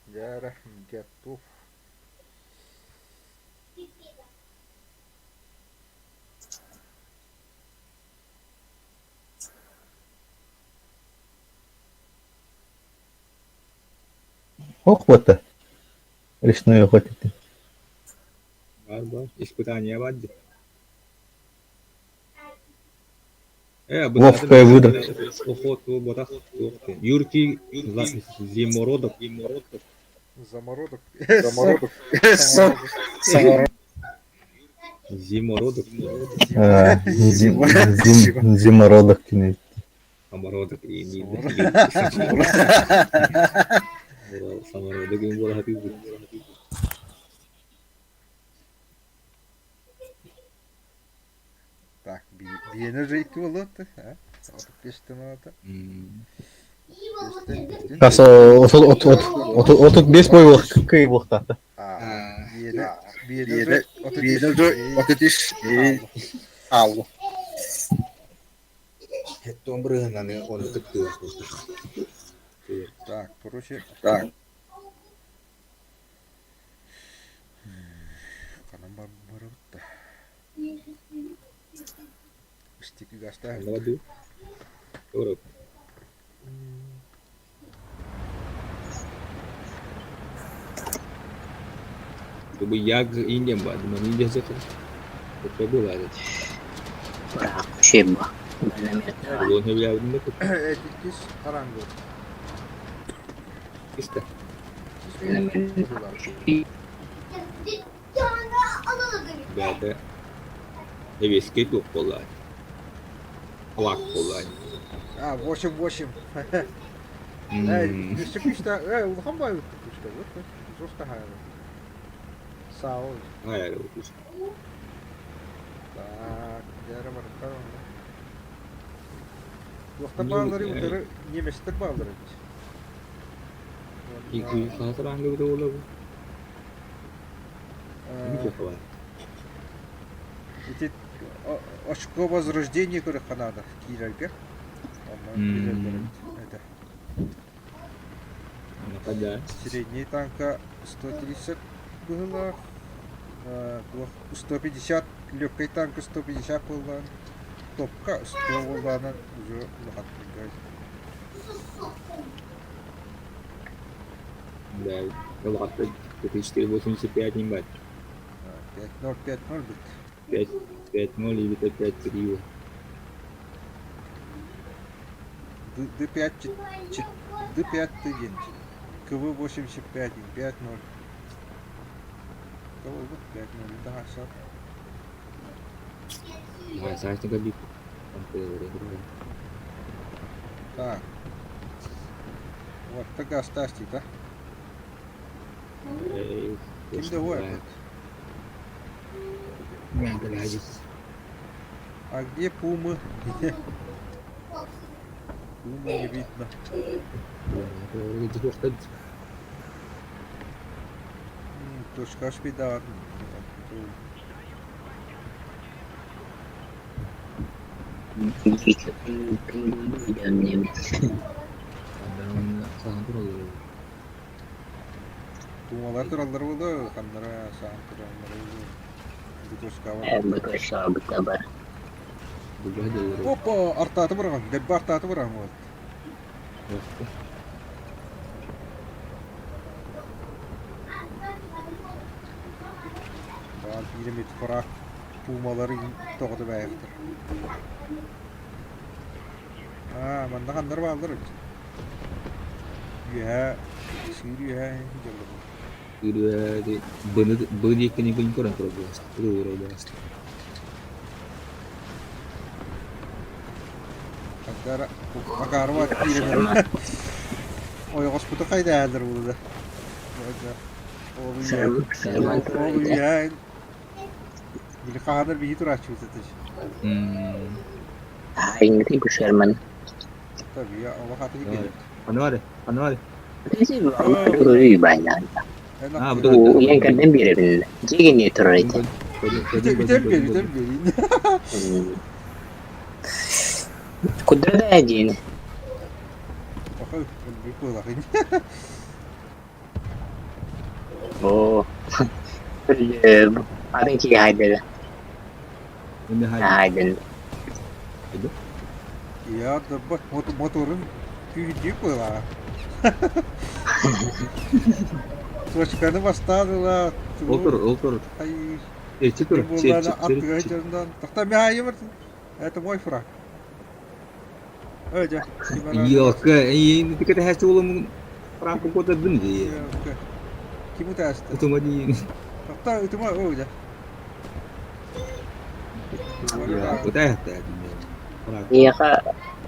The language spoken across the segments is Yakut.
Дьэ готов. Охота. Лесной охоте. Бар бар. Испытание бар дии. Ловкая выдра. Охоту ботах Юркий зимородок. Замородок. Замородок. Самородок. Зимородок. Зимородок кини. Самородок. Самородок им буола хатыыбыт. Так, биэни уже икки буолуот 35 аата. Хас 35 бой кыайбыахтаата. Биэни Биэни уже 33 хаалла. Хеттон бырыһынаны ону кыттыах. Так, короче, Так. Ханан бар барабыт да. Стики гаста. Молодой. Europe. Чтобы я Индия ба, думаю, Индия зато. Это было это. Шеба. Улуун хөбүлээбитин да Иккис харангы. Киста. Бэйэтэ эбиэскэй туох буоллаҕай? Алаак буоллаҕай? А, 8-8. Өссө күүстээх, улахан баайбыт күүстээх. Жестко хаайар. Саал. Хаайар күүс. Так, дьэ барыттар онно. Туохтар бааллары утары немецтэр бааллар эбит. Икки хаатыраанга бит буолла бу. Ити очко возрождения көрөххө наада киирэргэ. Онно киирэллэр эбит. Это. Да. Средний танка 130 быһыылаах. 150 легкай танка 150 буоллаан топка 100 буоллаанан уже улахаттарга. Да, улахаттар 485 не бат. 5-0, 5-0 бит. 5, 5-0 или 5-3. Д5, Д5 1, КВ-85, 5-0. КВ 5-0, да, все. Давай, саачника бит. Так. Вот такая стасти, да? Ким да этот? А где пумы? Пумы не видно. Точка шпидар. Пумалар тураллар буолуо, ханнара саан тураллар буолуо. Бу точка бар. Опа, артааты быраҕан, дэлби артааты быраҕан вот. Баар биир эмит фраг пумалары тоҕото бээйэхтэр. Аа, манна ханнар бааллар эбит. Үөһээ, сыыр үөһээ дьаллар. Б диэккини күн көрөн турар буоласта. Туруорар буоласта. Хагара, Макарова киирэн ойоҕоспуту хайдааллар буолла. Ол үйээн били хаһанар биһи турааччыбыт этэ. Ингри Шерман. Tabii ya Allah hatırı gelir. Ханваре, ханваре. А, Уйан кэрдэн биэрэбин. Дьиэгин турар этэ. Бүтэн биэр, бүтэн биэр. Кудра да диэн. Паха өлбүт буолаҕын. Оо, атын киһи хайдада. Хайдын. Я да моторун күүһүрдүү буолаҕа. Точканы бастаан ыла Ол тур, ол тур. Эчи тур, буоллаана аттыга сылдьарынан тохтоо миһаайым это мой фраг. Эй, дьэ, Елка, ити кэтэһээччи буолумун фраг куотарбын дии. Ким утаасты? Ытыма дии. Тохтоо, ытыма, о, дьэ. Утаахта. Миэхэ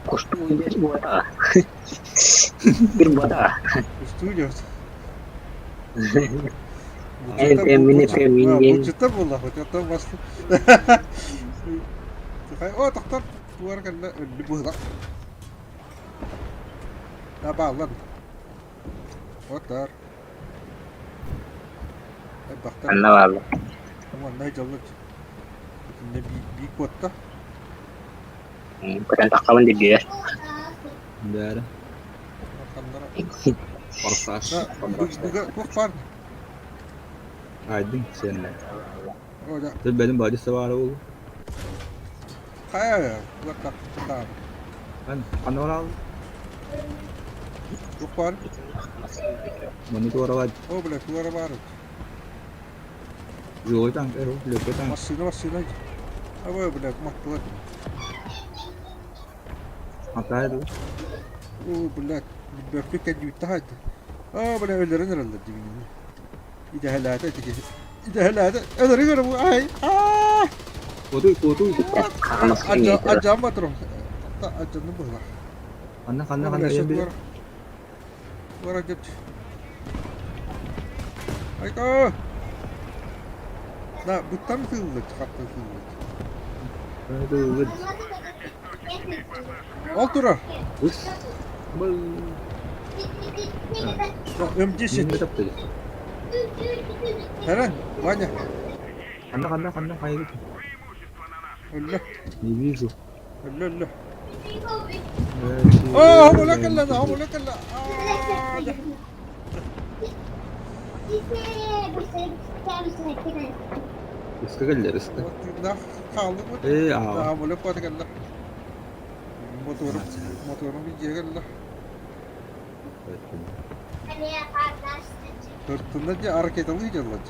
кустуу диэн буотаҕа. Бир буотаҕа. Кустуу диэн. Мин диэн. Булчуттар буолла, хототтон басты. О, тохтор, туар кэллэ, өллү быһыла. Да бааллан. Отар. Бахтар. Анна баалла. Манна дьоллут. Итиннэ би куотта. Көтөн таххабын дирдилэр. Бәрі. Форсаж. Туох баар? Айдын сен. Ты бәдін бади сабары ол. Хайа, туох таа. Ан, анорал. Туох баар? Маны туоралад. О, бля, туора баар. Жолой танк, легкой танк. Машина, машина. Абай, бля, маттылар. Атайды. О, блядь, бөккө кэлбитте хайды. О, бля, өлөрөн эрэллэр дибинини. Идэһэлээтэ ити Идэһэлээтэ. Өлөрөн эрэ ай. Аа! Куотуй, куотуй. Ажаан батырым. Ажанны быһла. Ханна, ханна, ханна. Туора деп. Айка! На, буттан тыыллыт, хатты тыыллыт. Тыыллыт. Ол турар. Ус. М10. Хара, Ваня. Ханна, ханна, ханна, хайы. Өллө. Не вижу. Өллө, өллө. О, хомула кэллэ, хомула кэллэ. Ыска кэллэр, ыска. Хааллыбыт. Ээ, аа. Хомула куота кэллэ. Моторум, моторум видео кэллэ. Тыртынна дьэ ракеталыы дьаллар.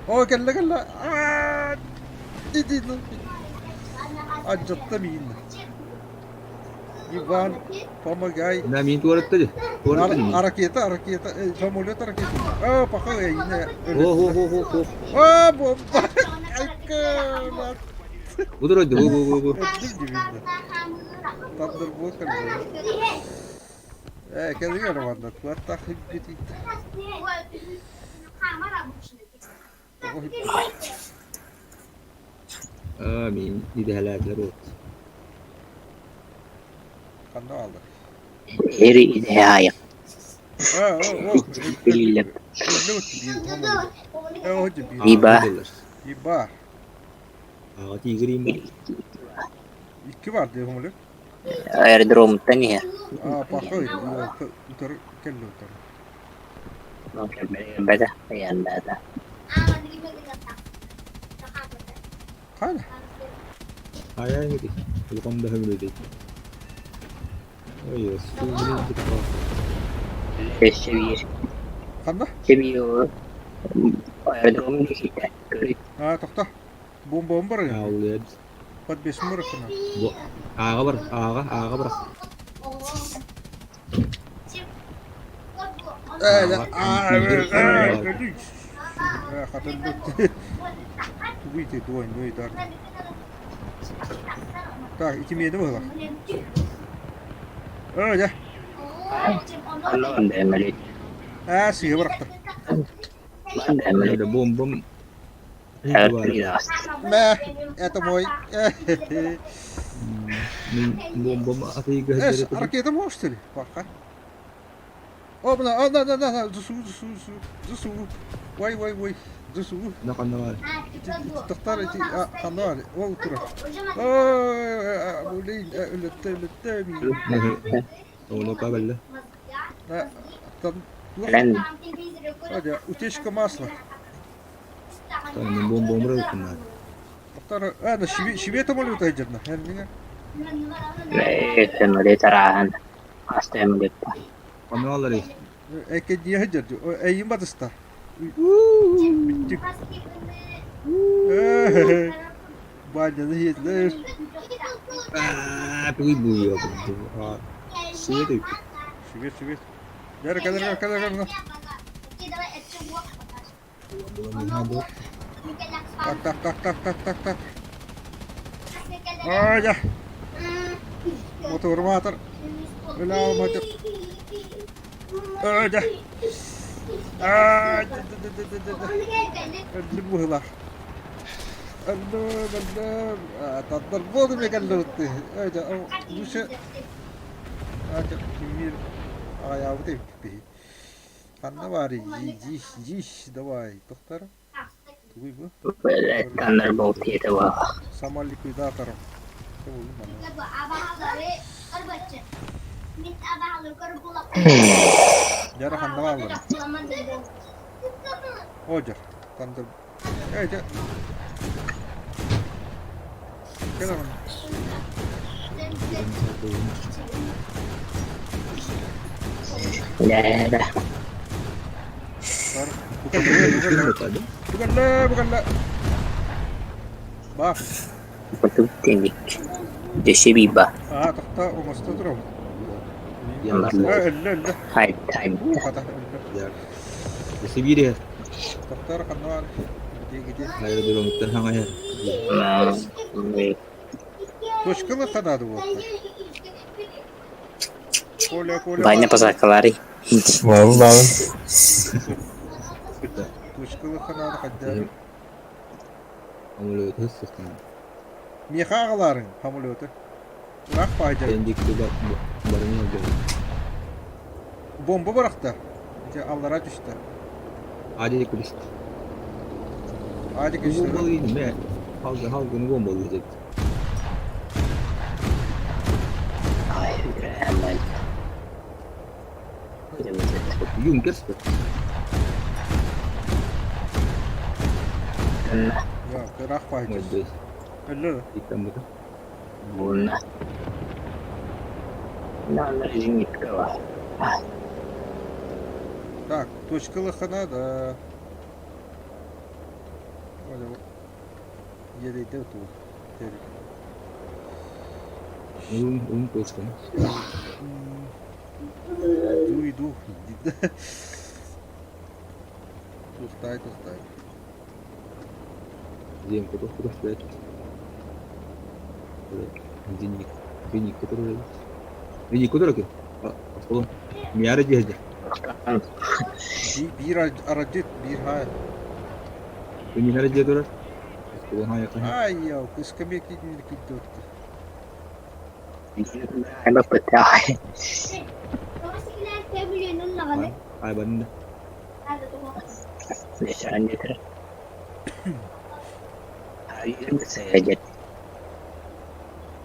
О, кэллэ, кэллэ. Аа! Ди-ди. Адьатта миин. Иван, помогай. На мин туоратта дьэ. Туоратта мин. Ракета, ракета, самолет ракета. А, пока я О, о, о, о, о. А, бомба. Айка. Удуройду, бу, бу, бу, бу. Тандырбол кэллэ. Э, кэлиҥ эрэ манна, туаттаах битит. Аа, мин идэһэлээтилэр уот. Ханна алды? Ери идэһэ аайы. А, о, о. Билиллэр. Иба. Иба. Иба. Аа, тигр им. Икки бар диye хомулuk. Аэродромтан иһэр. А, пахай, утар кэллэ утар. Бэдэ, аяндаата. Қана? Ай, ай, улахан да хөмүлүдэй. Ой, суу Өссө биир. Ханна? Өссө биир аэродром диэхитэ. А, тохто. Бомба бар. Аалыад. Подбесим бар кына. Ааҕа бар, ааҕа, ааҕа бар. Э, а, хатын Тугуйте, дуой, ну и дар. Так, ити миэдэ быһыла. Э, дьэ. Онно бэмэлит. Аа, сыыһа бырахта. Бэмэлит. Да бомбам. Мэ, это мой. Мин бомбам атыыга Эс, ракета можешь ли? Пока. О, бля, а, на, на, на, на, засу, засу, засу, засу. Ой, ой, ой, засу. На ханна Тохтар эти, а, ханна, ол тура. Ой, блин, үлетте, үлетте. Ону кабелле. Там Кэлэн утечка масла. Там бомба умрал. Ана шве самолет айдерна. Самолет арааһын хаста самолетта. Паналары. Эке дия Эйин батыста. Бүттүк. Баняны хитлер. Аа, тугуй буйа. Свет. Швед, швед. Яра, кадр, кадр, кадр. Так, так, так, так, так, так, так. Ай, я. Моторматор. Бля, мотор. Ай, я. Ай, да, да, да, да, да, да. Өллүм быһылаах. Өллүм, өллүм. Таттар буолдум кэллэритти. Ай, да, лучше. Кимир аҕайаабыт эбиппит. Ханна баарый? Дьиш, давай. Тохтар. Тугуй бу? Thunderbolt диэтэ буолла. Самоликвидатор. Дьара ханна бааллар? Одер. Thunder. Эй, дьэ. Кэлэ манна. Дьэ, Бар. Букалла, букалла, букалла. Бах. Тинник. Дөссө биба. Аа, тохта оҥосто турабын. Өллө, өллө. Хай, хай. Уу, хата, өллө. Сибири. Тохтор ханна бар? Где, где? Аэродромуттан хаҥайар. Точкалы ханады буолла. Коля, Коля. Ваня посакалары. Баабын, баабын. Точкалы ханады хаддары. Самолет хыссыктан. Меха аҕалаарыҥ, самолеты. Ыраах паайдьар. Эндикти барыны алды. Бомба бырахта. Ити аллара түстэ. Ади кулис. Ади түстэ. Бомба не. Халгы халгыны бомба diyecek. Ай, Рэмэн. Юнкерс. Я, ыраах паайдьар. Өллөр. Иккаммыта. Буна. Нана зениткова. Так, точкалы ханада. Оля, едейте ту. Ун ун точка. Иду, иду. Тухтай, тухтай. Зем куда куда стоять. Зеник. Зеник который. Зеник который ки? Осколон. Мияра дияжды. Биир арадит, биир хай. Мияра дияжды. Осколон хай якын. Ай, яу, кыскаме кидмир киддотты. Айба пытай. Ай банында. Лесанетр. Айым сәгәҗәт.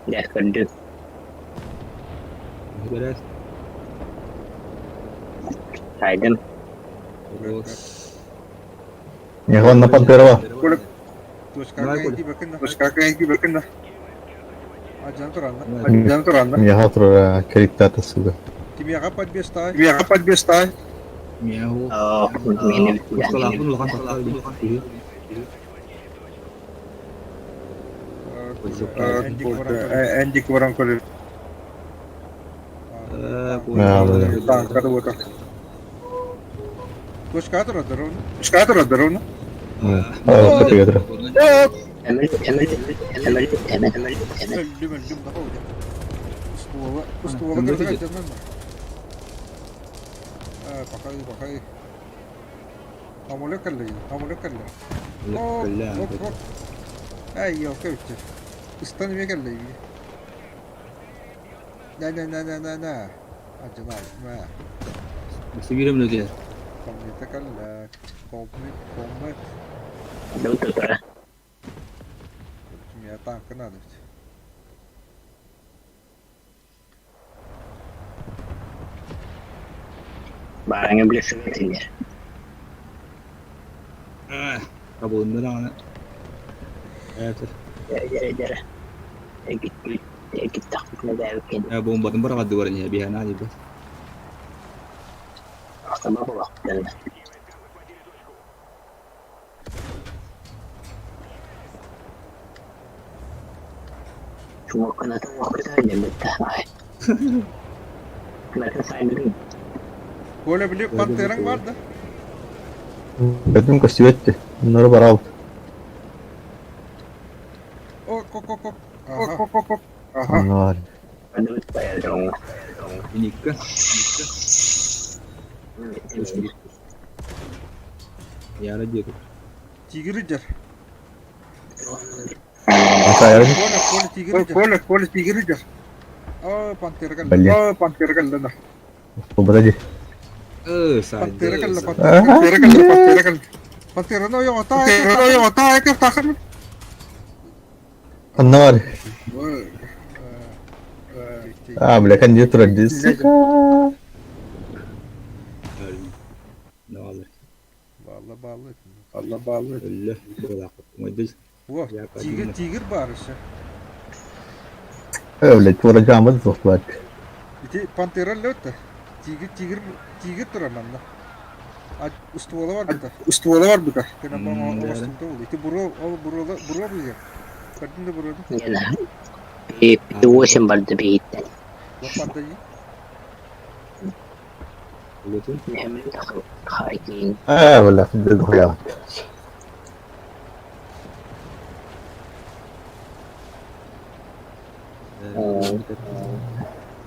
Дә көндө. Берәс. Айдым. Яғын пантерова. Коля, Точка кайди бакында. Точка кайди бакында. Ажан туранна. Ажан туранна. Мияға тура криптата суга. Тимияға подбестай. Тимияға подбестай. Мияу. О, мени Кускалапын улахан тахтар. Эндик баран көрөр. Танкары бота. Точка тура дрон. Точка тура дрон. Оо, Әмел, әмел, әмел, әмел, әмел, әмел. Өллүм, өллүм, да хоуя. Устуола, устуола кырдыга жаннан. Пахай, пахай. Амулет калли, амулет калли. Оп, оп, оп. Ай, йо, кәүтче. Истан ме калли. На, на, на, на, на, на. Ажанал, ма. Сибирем лөге. Коммета калла. Коммет, коммет. Дау тура. Меня танка надо. Баараҥа билэ этилэр. Табылынна даҕаны. Ээтэр. Дьэрэ дьэрэ. Эргиттибит, эргиттэхпитинэ дээбиккин. Э бомбатын быраҕардылар ини биһиэнэ диэбит. Саба булахтан. Чумакканата уохпутаа диэбиттэ. Кынатын сайдын. Коля били пантераҥ бар да? Бэтим көстүбэт Нору бараут. О, ко ко ко. Ага. Ага. Нор. Иникка. Яра диэки. Тигр идер. Асайар. Коля, Коля, тигр идер. Коля, Коля, тигр идер. О, пантера кэллэ. Блин. О, пантера кэллэ да. Подожди. Э, Пантера кэллэ, сайды. пантера. Пантера кэллэ, пантера кэллэ. Пантераны ойоҕото. Пантера ойоҕото, айкыр тахыр. Нор. Э, А, бля, кондитер один. Сука. Навалар. Балла, балла. Алла баалы. Өллө. Буолаахпыт. Мойдуй. О, тигр, тигр бар еще. Э, блядь, вроде жамбы зохлат. Ити пантера лөттө. Тигр, тигр, тигр турар манна. А ствола бар бута. Ствола бар бута. Кena бана оҕостубута ол. Ити буруо, ол буруола, буруо быйа. Көрдүн да буруону. Пи-8 барды биһиттэн. Лаппарда дии. Улутун. Нэмин хайкин. Э, бля, дохуя.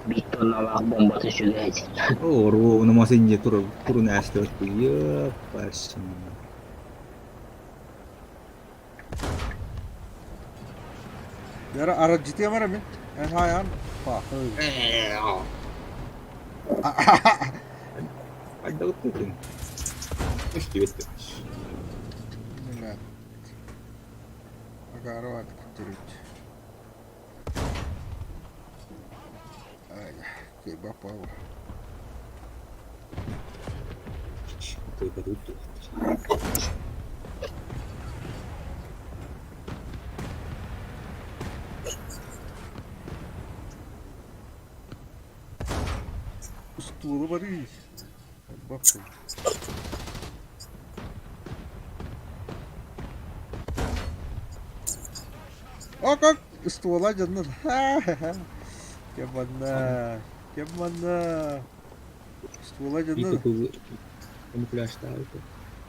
Биттонналаах бомбата сүгээт. О, ровно масынне тур турун астыбат. Ёпарсын. Yara aracı var mı? En hayan. Bak. Айдагыт Өстүбэт. Мына. Агара var күттерит. Ай, кебап ау. Тойбатут. Устуулу бар ий. Бап. Ок, ок, ствола дьоннор. Кем манна? Кем манна? Ствола дьоннор. Камуфляжтаабыт.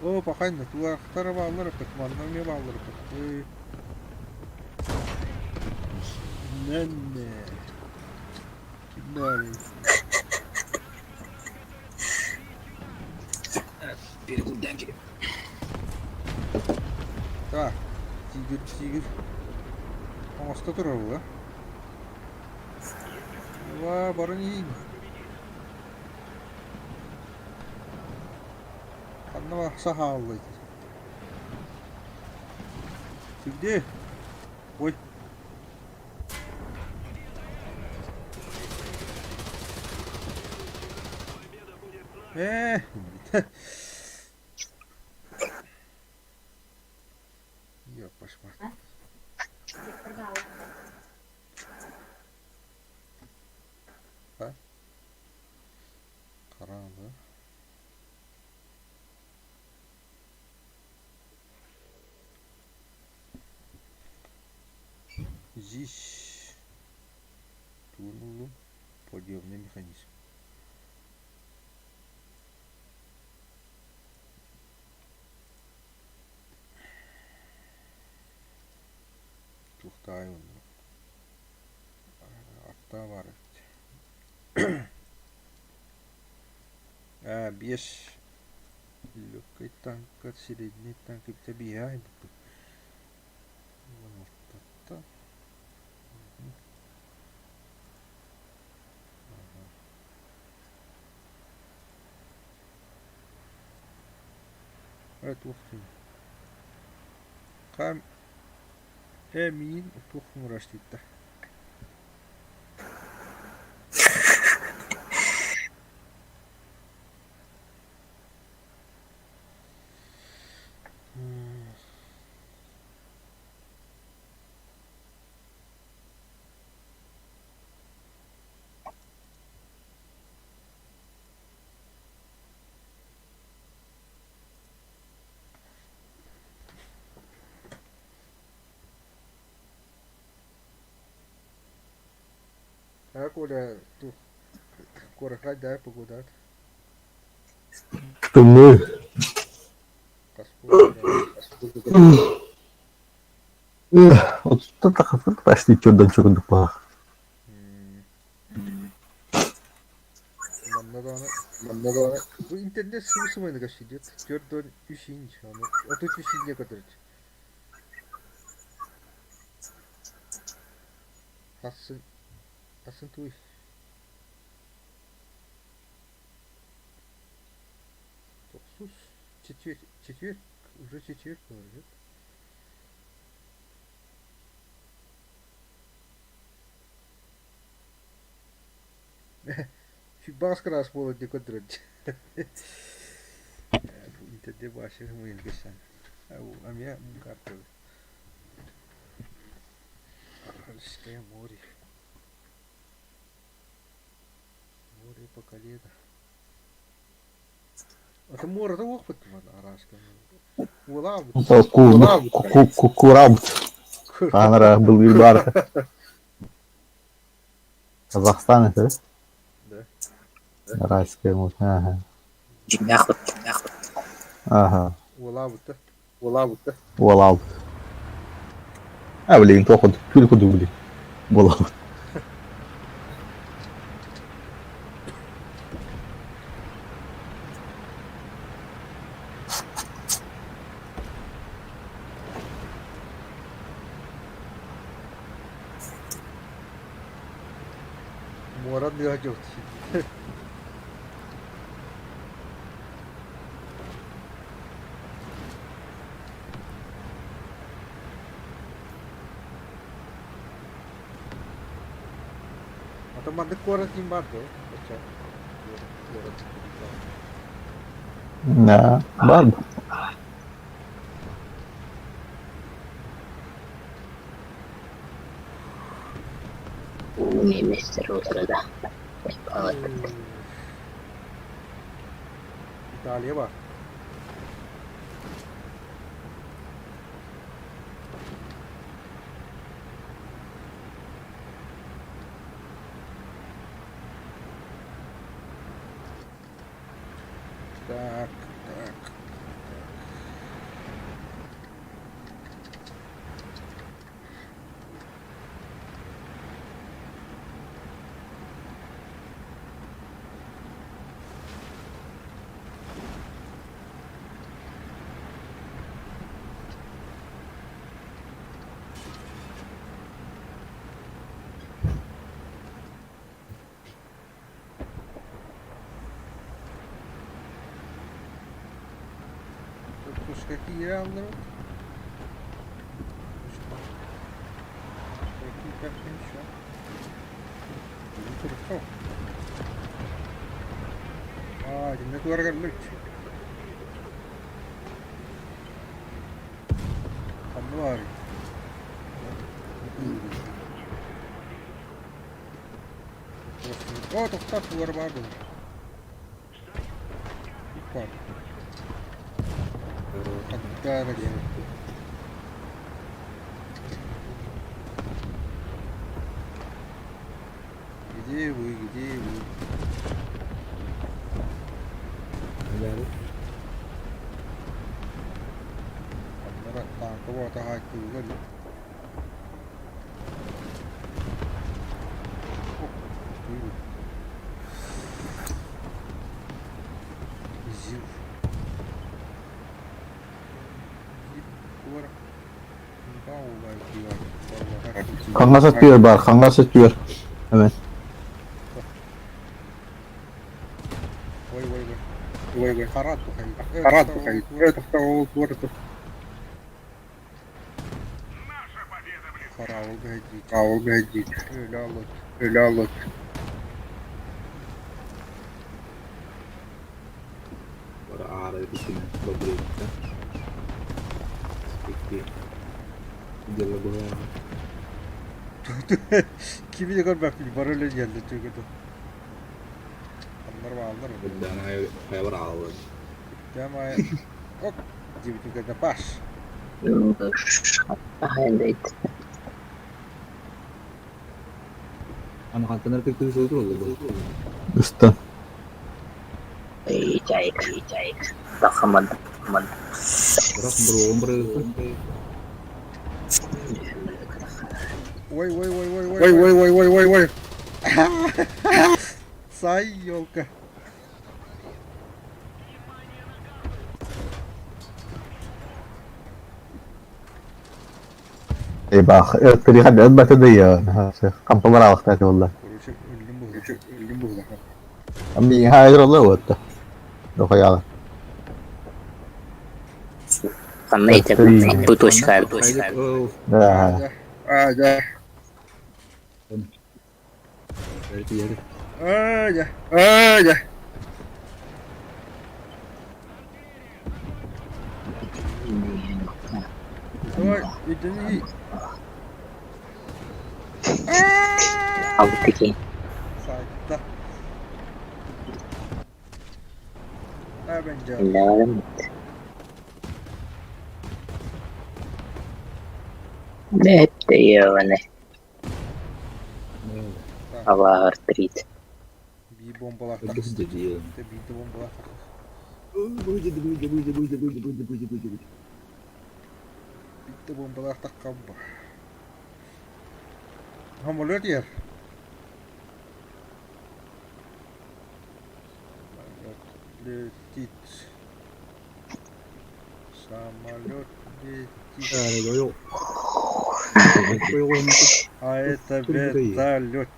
О, пахайна, туахтара бааллар эппит, манна эмиэ бааллар эппит. Нэнне. Ким баарый? Перекурдан кирип. Так, тигр, тигр. Оҥосто турар була. Ва, баран иһин. Ханна барса хаалла ити. Сигди. Ой. Э. Ёпашма. Хараҥа. Здесь турнулу подъемный механизм. Тухтай онно. Атта бар эбит. А, биэс легкой танка, средний танк эбитэ биэһэ айбыппыт. Ортото. Э, туох диэн. Хам э миин туох мурастыйда. Коля, тух куоракка да погода? Тымныы. Хас буолла? Отуттан тахсар почти чордан чугундук баах. Манна даҕаны Манна даҕаны бу интернет сыбы-сымайныга сидит. 43 инч, аны 33 инче көтөрүт. Хассын, хассын туй. Тохсус, четверг, четверг, уже четверг говорит. Баҕас кыраас буолар дии көрдөрөр. Интерде баашыр мыйылгысан. Эмиэ карталы. Аральское море. Море по колено. Ата муората уохпут араас Уолаабыт. Кураабыт. Анара былыр баар. Казахстан это? Да. Аральское море. Ага. Дьиҥнээх Ага. Уолаабыт да. Уолаабыт да. Уолаабыт. А, блин, туох курдук, күл курдук, блин. Буолаабыт. Муора тыаһа дьыл. Ата маннык куорат ким бар дуо? Оччо. Куорат Да, бар. Немецтер o sırada. Италия бар. Так, так, так. Иркутская киирэ алларбыт. Аа, итиннэ туора кэллик. Ханна баарый? Оо, тохтоо, туора баар буолар. Баар. Хаттаара диэн. Где вы, где вы? Ханнара тааҥка буота хаайтыыга илик. Зил. Хаҥас өттүгэр баар, хаҥас өттүгэр. Эмэн. Ой, ой, ой. Ой, ой. Харат Харат бухай. Хараабыл бэһэйдиит. Хараабыл бэһэйдиит. Өлө алыт. Өлө алыт. Аара бисинэ бобуйта. Икки. Дело было. Кими да көрбөппүн бары өлөн иһэллэр түгэтэ. Аннар бааллар. Бырдаана хайабар ааллар. Прямо оп диэбитин кэннэ паш. Хайдайт. Аны хантан эрэ кыргыы сылы тураллар буолла. Ыстан. Эй, чайк, чайк. Тахаман, ман. Бырах быруогун бырыгыттан. Ой, ой, ой, ой, ой. Ой, ой, ой, ой, ой, ой. Сай, елка. Ебах, өлтөрү өлбөтө да я. Кампалар алахтааты болла. Короче, өлдүм бу. Короче, өлдүм быһыылаах. Амми хайыр олла отта. Дохаяла. Ханна итеп бу точка точка. Да. А, да. А, да. А, да. Давай, иди. Алты Сайтта. А, бенджа. Бетте йövene. Аллах трит. Би бомбалар. Өлбөс деді. Би бомбалар. Быйды, быйды, быйды, быйды, быйды, быйды, быйды, быйды. Bitti bombalar takkan bu. Hamurlar yer. Самолет летит. Самолет летит. А это вертолет.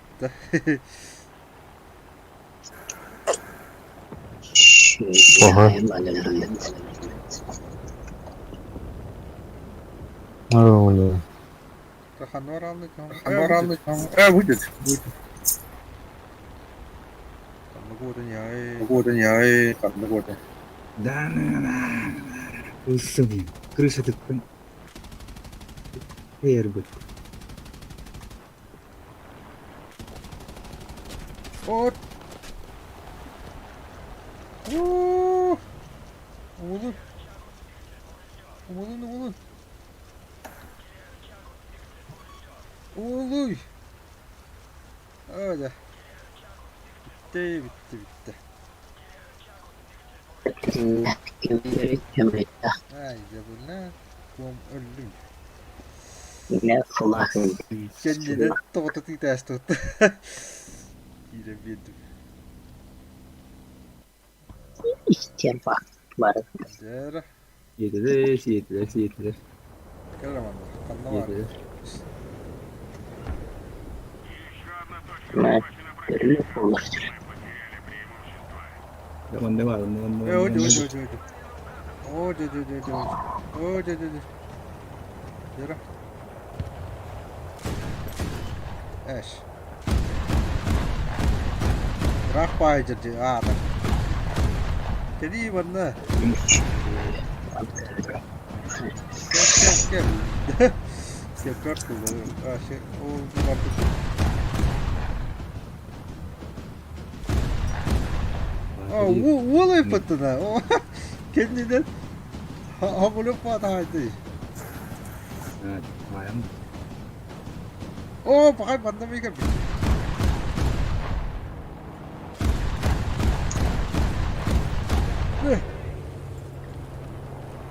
Ага. Нормально. Ханораны. А, будет. Будет. Вот они, ай, там, вот. Да, да, да. Ысым. Крыша ты. Эрбет. Вот. Улун. Улун, улун. Улуй. Öyle. Bitti, bitti, bitti. Haydi bu ne? Bom öldüm. Ne kulakın. Kendine toğutu ters tuttu. Yine bildim. İhtiyar bak. Var. Дэр. Yediler, yediler, yediler. Кэлэман. Ханна бар. Yediler. Görülüp olur. Tamam ne var? Ne var? Э, оди, оди, оди, оди. Оди, оди, оди, оди. Оди, оди, оди. Дэр. Эш. Рах пайдер ди. А, так. Кэли барна. Кел, кел, кел. Кел, кел, А, ще, о, барды. А, уолай паттана. Кэннинэн хамулук патаайды. Баям. О, бахай манна мига би.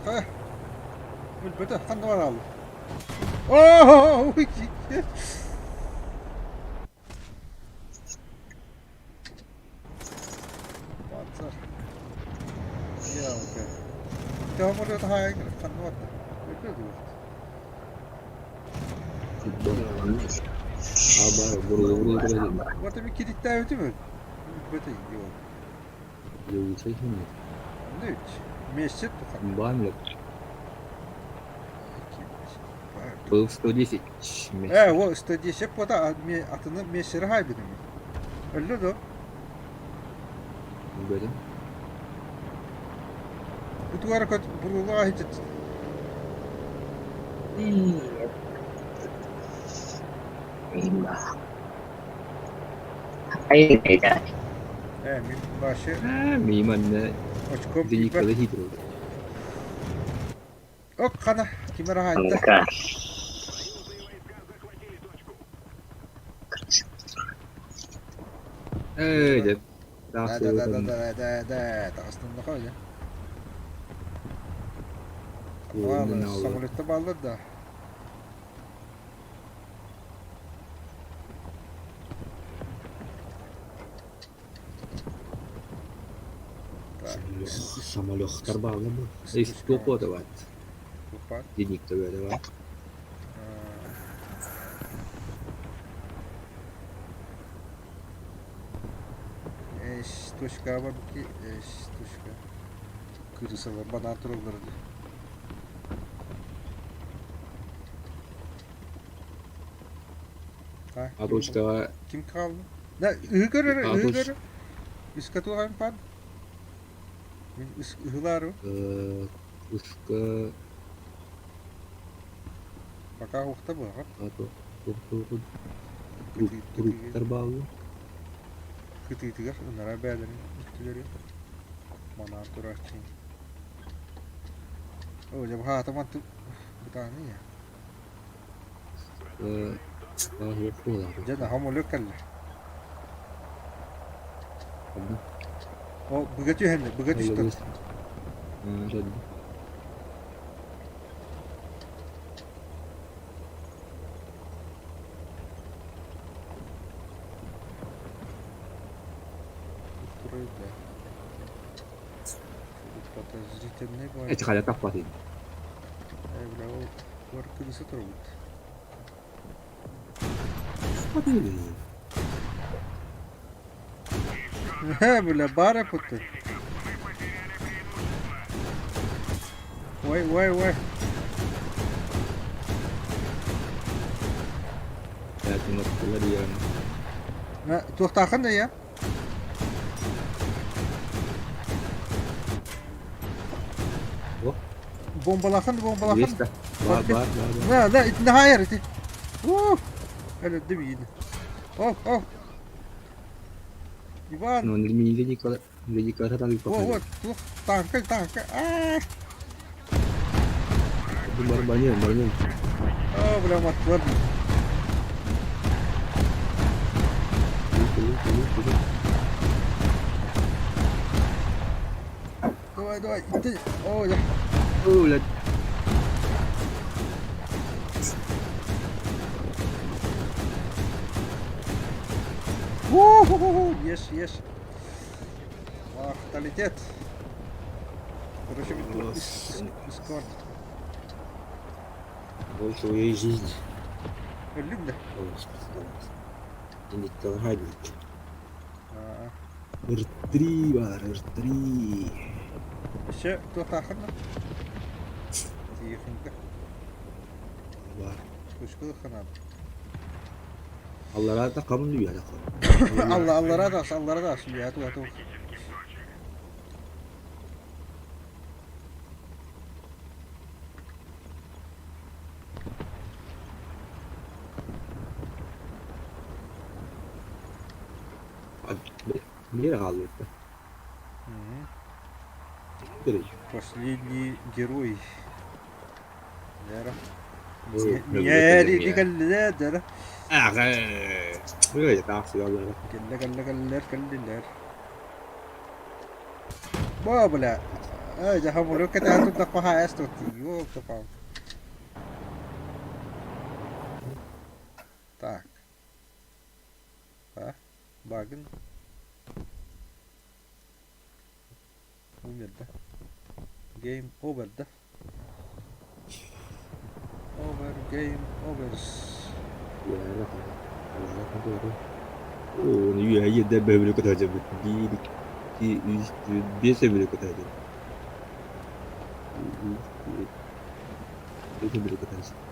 Ха. Бүлбөтө ханна бар ал. О, ой. Панцер. Я окей. Хамулук хай ханна бар. Аба, буру, буру, буру. Вот ми килиттээбити mi? Бүлбөтө yok. Yolcu kim? Ne üç? Mescit bu Бамлет. Был 110. Э, о, 110 бода атыны мессери хайбидим. Öldü do. Böyle. Bu duvara köt burulu hiç. Eyvah. Hayır neydi? Э, min başı Миман очком Zenika'da hidro. Ok kana kimera hayda. Kanka. Ээ, дьэ. Да да да да да да да таҕыстыннаха дьэ. Самолетта бааллар да. Самолеттар бааллар бу. Туох баат? Денникте бөөлө баар. Эш точка бар ки эш точка. Кырысалар банан тураллар дии. А точкаҕа Ким хаалла? Да, ыһы көрөр, ыһы көрөр. Үскэ туох пан? Мин ыһылаару. Ыска Пока уохта буолаҕа. Туруктар бааллар. Кытыытыгар ынара бээлэрин үттүлэри манаан турааччы. О, дьэ баһаата мантык бытааны я. Дьэ наһаа молек кэллэ. О, быга түһэннэ, быга түстэ. Подозрительный баар. Эти халя таппатын. Э, бля, ол бар кырыса турабыт. Э, бля, баар эппиттэр. Ой, ой, ой. Туохтаахын да я? Бомбалахан, бомбалахан. Бар, бар, бар. На, на, итиннэ хаайар ити. Уу! Өлөрдүм иини. О, о. Иван. Ну, не Николай, Николай там О, вот, туох, танка, танка. Аа! Барбанен, барбанен. О, бля, маттылар. Давай, давай, иди. О, я. О, блядь. У-ху-ху-ху. Ешь, ешь. Вахталитет. Короче, эскорт. Больше твоей жизни. Өллүм да. Николай Р3 бар, Р3. Еще туохтаахын да? Тихонько. Бар. Кушкулаханан. Аллара да камын дүйә да. Алла аллара да, аллара да, я туа туа. Нere kaldı? Последний герой. Лера. Не кэллэ Кэллэ кэллэ кэллэр кэллилэр. Бо бля. Эй, дьэ хомурук кэтээн турдахпа хаайас туттуу. Ёлки-палки. Так. А? Багын. Умер, да? Game over, да? Over, game over. Үөһэ бөбүлү көтөжөбүт. Биир, икки, үс, биэс өбүлү көтөжөбүт. Биэс өбүлү көтөжөбүт.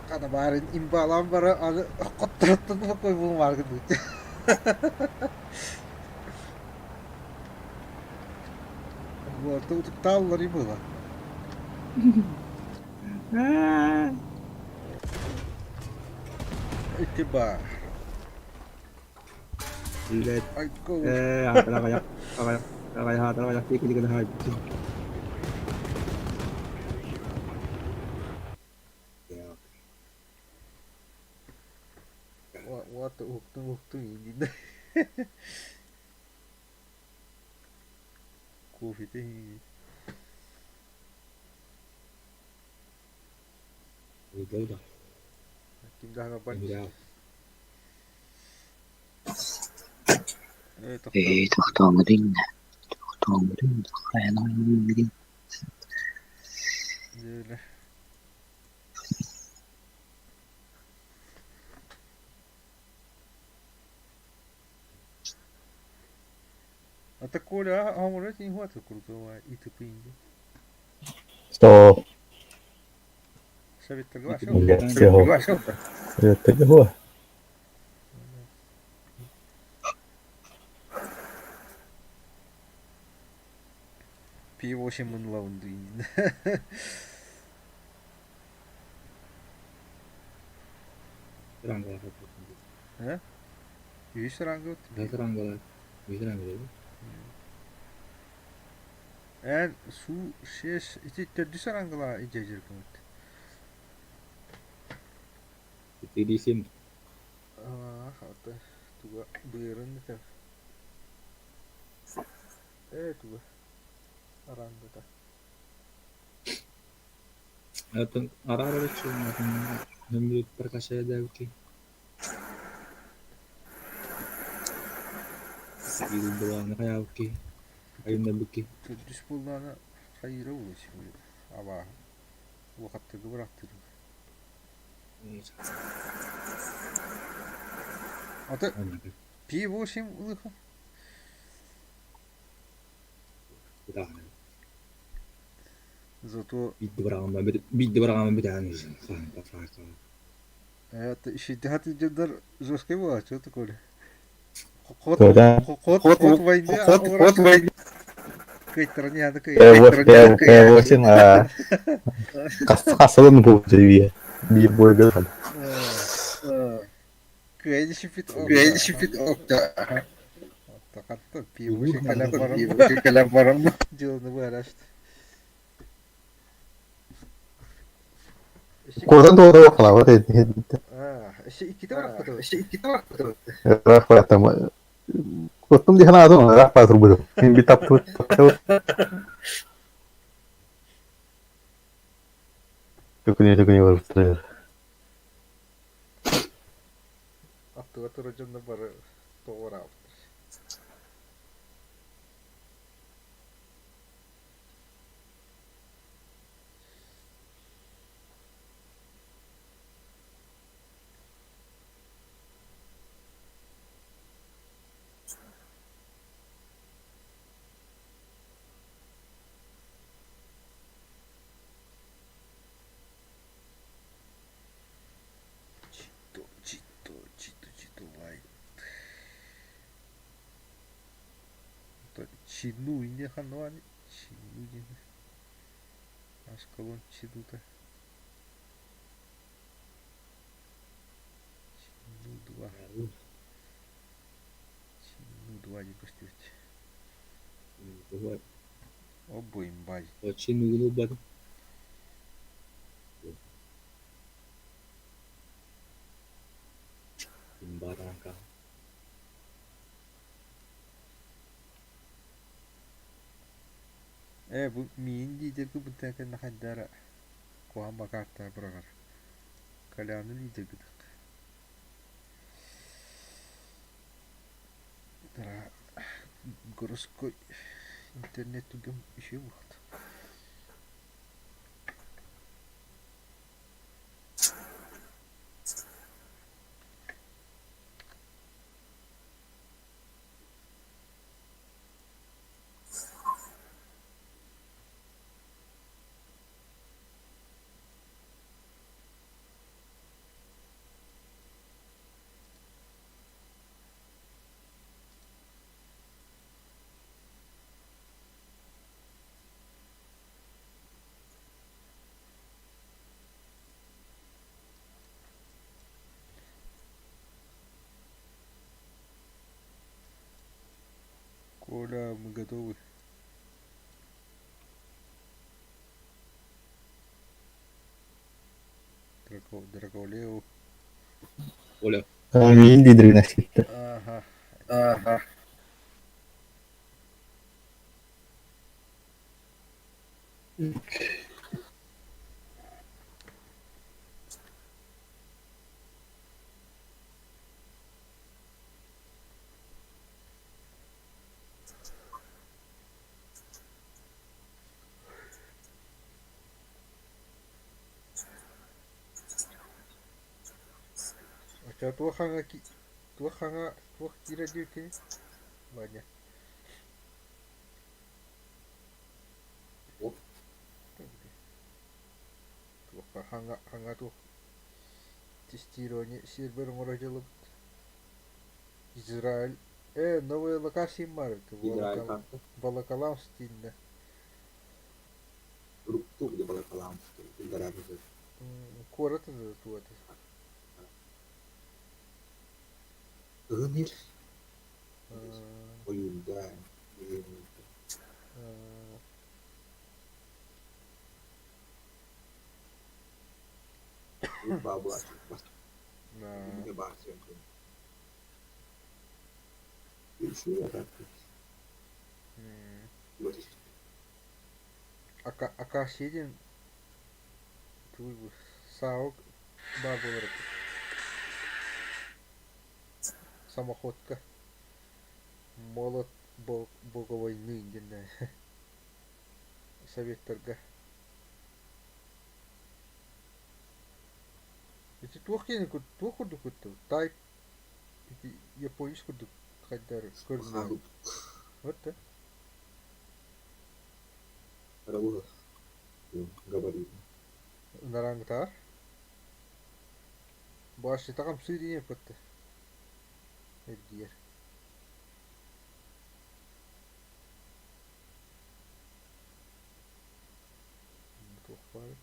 Хана баарын имбалаан бара аны хотторуттан бокой булмааргын дуу. Вот, утуктааллар и было. Ити баар. Блядь. Ай, go. Э, аҕайах, аҕайах, аҕайах, аҕайах, тиэки Уһуктуҥ уһуктуҥ иҥниннэ. Кофета иһиҥ. Ыйда Ким даҕаны барбат. да. Ээ, тохтоо. Ээ, тохтооҥҥутун да, тохтооҥҥутун да, хайаан оҥоруоҥҥутун Дьэ, А так Коля, а может не хватит крутого и ты пинди. Что? Совет торговался. Бля, всего. Это его. Пиво 8 лаунды. Рангалар. Үс рангы. Рангалар. Үс рангы. Эн суу шеш ити төрдүс рангыла идежир кымыт. Тирисим. Аа, хата туга быырын это. Э туга рангыта. Это арарычы нөмүр прокачайдабыки. Илбылааны хаябыки. Айындабыки. Төрдүс буоллаана хайыра улус абаа. Улахаттырга бырахтырым. Ата пи 8 улыха. Зато Бидди бараҕама бүтаан это 60 дьоннор жесткий была, что такое? Ход, Да. ход, ход войны, Ход, ход войны. Кыйтарани аны кый. П8 а хасылын бу живе. Бир бойга. Кыйды шипит. Кыйды шипит окта. Такатта пи 8 калям барам. Калям барам. Дело вырашт. Курдан doğru kalava dedi. Аа, икките барахпыт. Икките барахпыт. Рахпатам. Куттум дихан адым рахпат рубы. Мин бит тапты. Төкүнө төкүнө барып турар. Аттыга турар дьоннор бары тоҕуораабыттар. Чито, чито, чито, чито, лайт. Чину ине хануани. Чину ине. Ашкалон чинута. Чину два. Чину два не көстүбүт. Обоим бай. Очень углубан. Баранка. Э, бу миин лидерги бутакын хайдара куһаҕан бакаартаа быраҕар. Коляны лидергидык. Тара городской интернет түгем еще выход. Коля, мы готовы. Драко, Драколео. Оля. Миин диидиргинэситтэр. Ааха. Ааха. Оччо туох хаҥа туох хаҥа туох киирэр диэбиккиний Ваня? Туохха хаҥа хаҥа туох тестирование сервер оҥоро дьылыбыт. Израиль новая локация баар Израиль карта. Волоколамск дииннэ. Рукту где Волоколамск. Гора Куорат туota. Ыһын Ойуурга Акация диэн тугуй бу сааук баар буолар этэ самоходка молот бога войны диэн советтарга Ити туох диэни туох курдук кыттыбыт тайп ити японец курдук хайдар көрүҥнээх вот да Габарит. Нарангытаар Баашчыта хамсыы диэн эппэтте эргийэр Туох баарый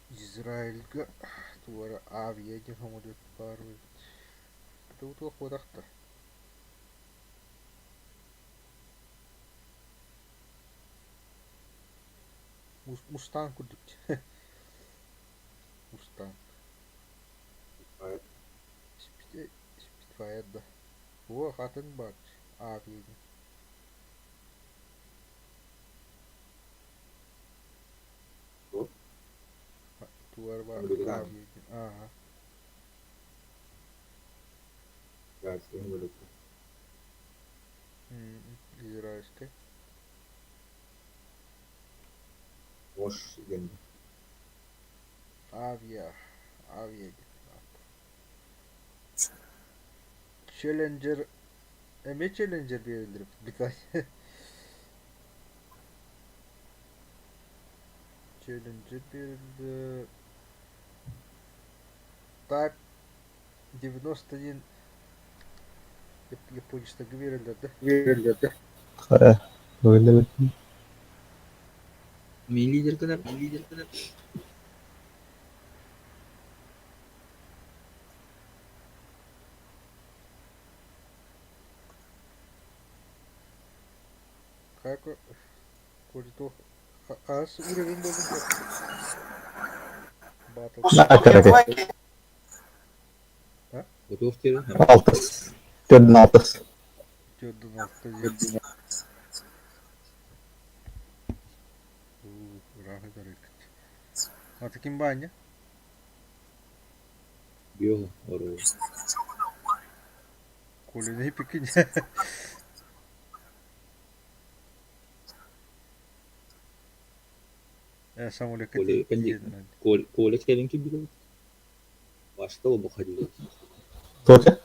Израильга туора авиа диэн самолет баар эбит. Туох буотах да. Мустанг курдук. Мустанг. Спитфайр да. Туох атын баар авиа диэн. Тугар баар авиа диэн. Ааһа. Израильскай. Ош диэн. Авиа. Авиа диэн. Челленджер эмиэ Челленджер биэрэллэр эбит Челленджер биэрэллэр Так 91 японецтарга биэрэллэр да Биэрэллэр да. Хайа, биллибит. Мин лидер гынар, мин лидер гынар. Как Куритов хас уровень буолбут Батл Акаракай. Готов тебе? Алтыс. Төрдүн алтыс. Төрдүн алта диэн. Ыраах ытар эбит. Аты ким баанньа? Био оро. Коля пикин. Самолекка Коля Коля кэлин ким Башта бухадил. Тоже?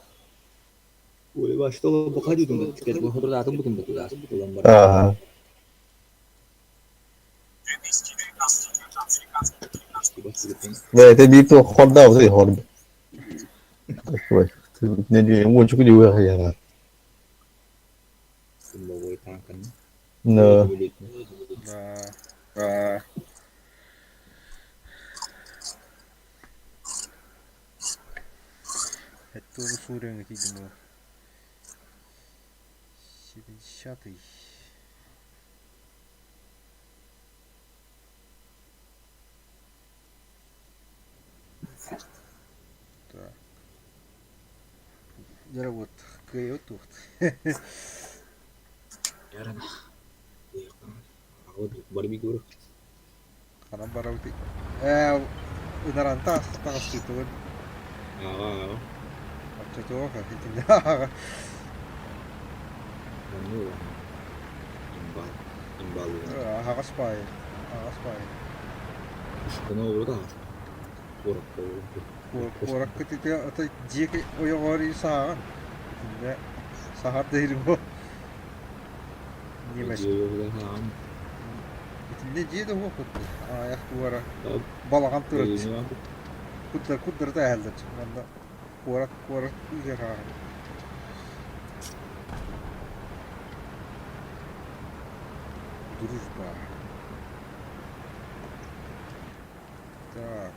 Коля башта бухадил. Атын бутун бутун. Аа. Бэйэтэ биир туох хордаабыт хорду. Не уочуку No. Да. Это тоже суурен видимо. 70-й. Дьэ вот, кыайбыт туохт. Ханан барабыт? Ээ, ынаранта таҕыстыытыбын. Оччотуох итиннэ ааҕа. Аһаҕас баайы. Аһаҕас баайы. Куоракка ити ата дьиэ ойоҕор сааҕын. Итиннэ саһар да иһирим Нимэс. Итиннэ дьиэ да уһуохпут аайах туора балаҕан турар. Куддар куддарыта эһэллэр. Манна куорат куорат ыһыар ааҕын. Дружба. Так.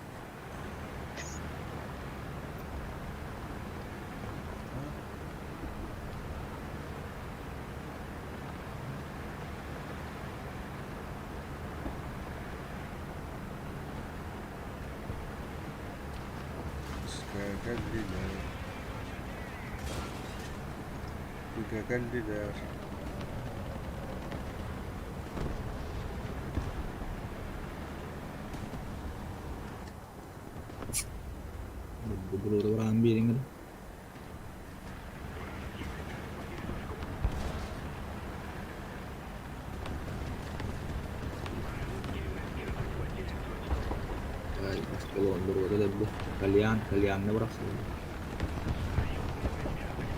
Кэллилэр. Ыга кэллилэр. Бу биэриҥ эрэ. Кальян, кальянна бырахсыбыт.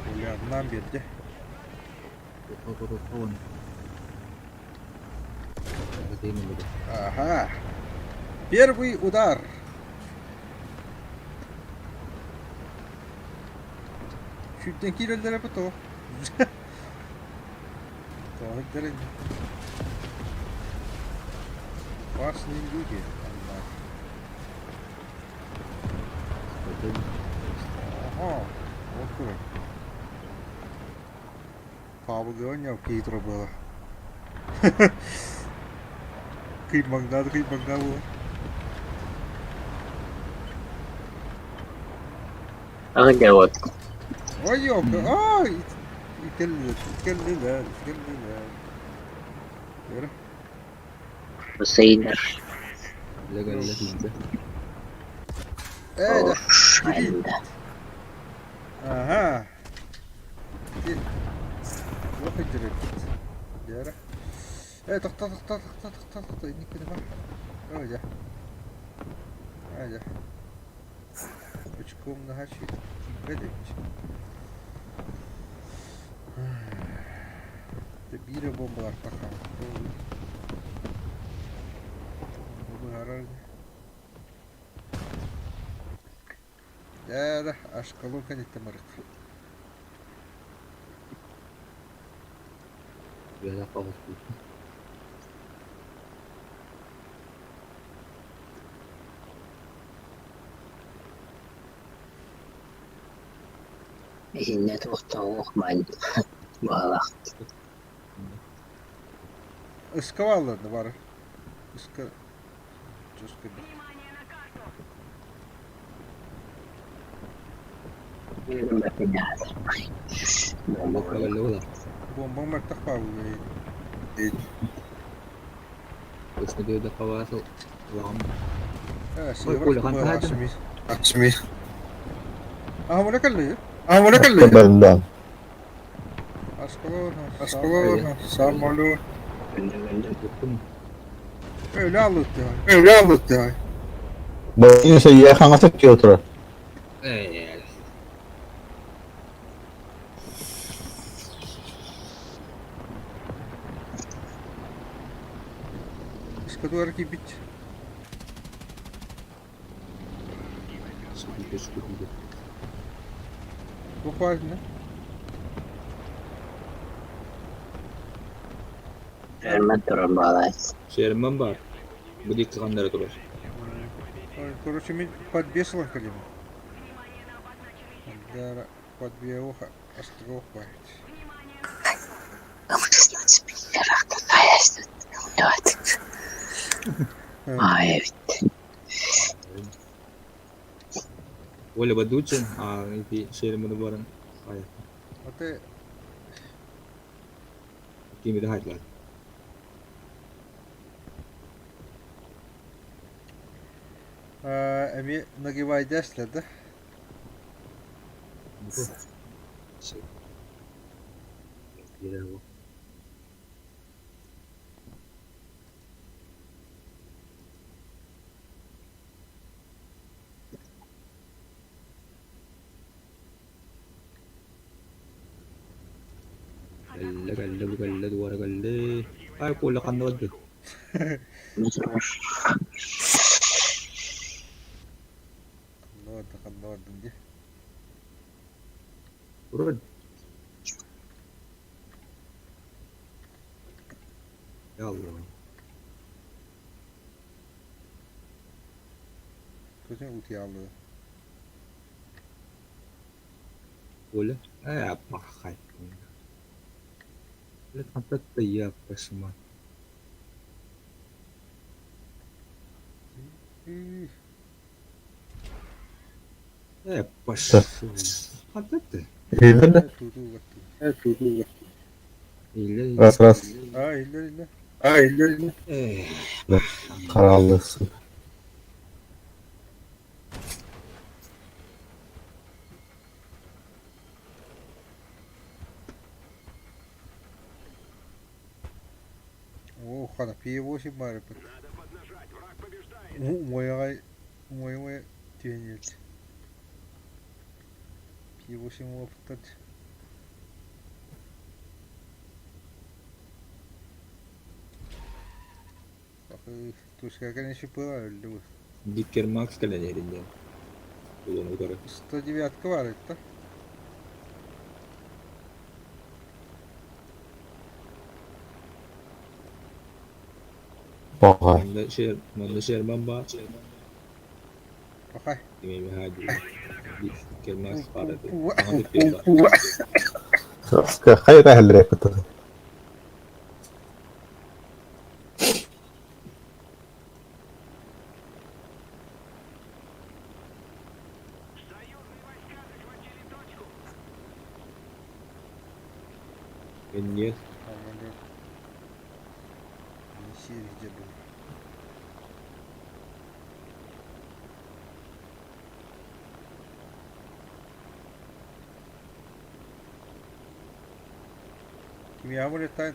Кальяннаан биэрдэ. Ага. Первый удар. Сүүрдэн киирэллэрэ бу тоҕо? Тоҕо Опасные люди. Ага, вот куда. Павловня хитро было. Кыймаҥнаат кыймаҥнаа буолар. Ага вот. Ой, ёлка, ай! Иккэллилэр, иккэллилэр, иккэллилэр. Көрө. Сейдер. Ээ, да. Ага. Туох өйдөрөбүт? Дьэ Ээ, тохтоо, тохтоо, тохтоо, тохтоо, тохтоо, инник гыныма. Оо, дьэ. Аа, дьэ. Очком наһаа тиийбэт эбит. Дьэ, биир бомбалартан хаалбыт. Быһаарар Дьэ, ашкалон кэнниттэн барык. Итиннэ туохтооҕуох маан баҕалаах Ыска бааллар бары. Ыска Бомба мөлтөх бааллыы. Бэллээн. Öyle anlattı. Öyle anlattı. Бэйи сийэ хаҥас өттүгэр турар. Искатуар киирбит. Буквально. Эрмэн турар баҕалаах. Шерман бар. Бу диэки ханнара турар. Короче, мин подбесила кэлим. Подбеуха остров Аай эбит. Оля Бадучин, а ити Шерманы баран. Аты Кими да хайдылар. Эмиэ нагибайдашлар да? Кэллэ кэллэ бу кэллэ туора кэллэ. Ай Коля ханна барда? Ханна барда, ханна бардым дии. Вроде. Ялла. Көтөн утуйааллыы. Оля? Ээ, пахай. Вот это я кошмар. Ээ, пошел. Вот это. Иһиллэр Или... Раз раз. Аа, иһиллэр иһиллэр. Аа, иһиллэр Ээ. Харааллыахсыт. Оо, хана пиво восемь баар эбит. Умуйаҕай умуйа-умуйа түһэн иһэллэр. Пиво восемь уопуттар. Тушка конечно была өллү Диккер Макс кэлэн иһэрин диэн. Улуну утары. 109 баар эбит да. Баҕа. Манна шер, манна Шерман баар. Пахай. Кими хаадьы. Диккер Макс баар этэ. Аҕа түппүт баар. Хайа иһэллэр эппит. Нет. Где был? Кимиаҕа улеттаан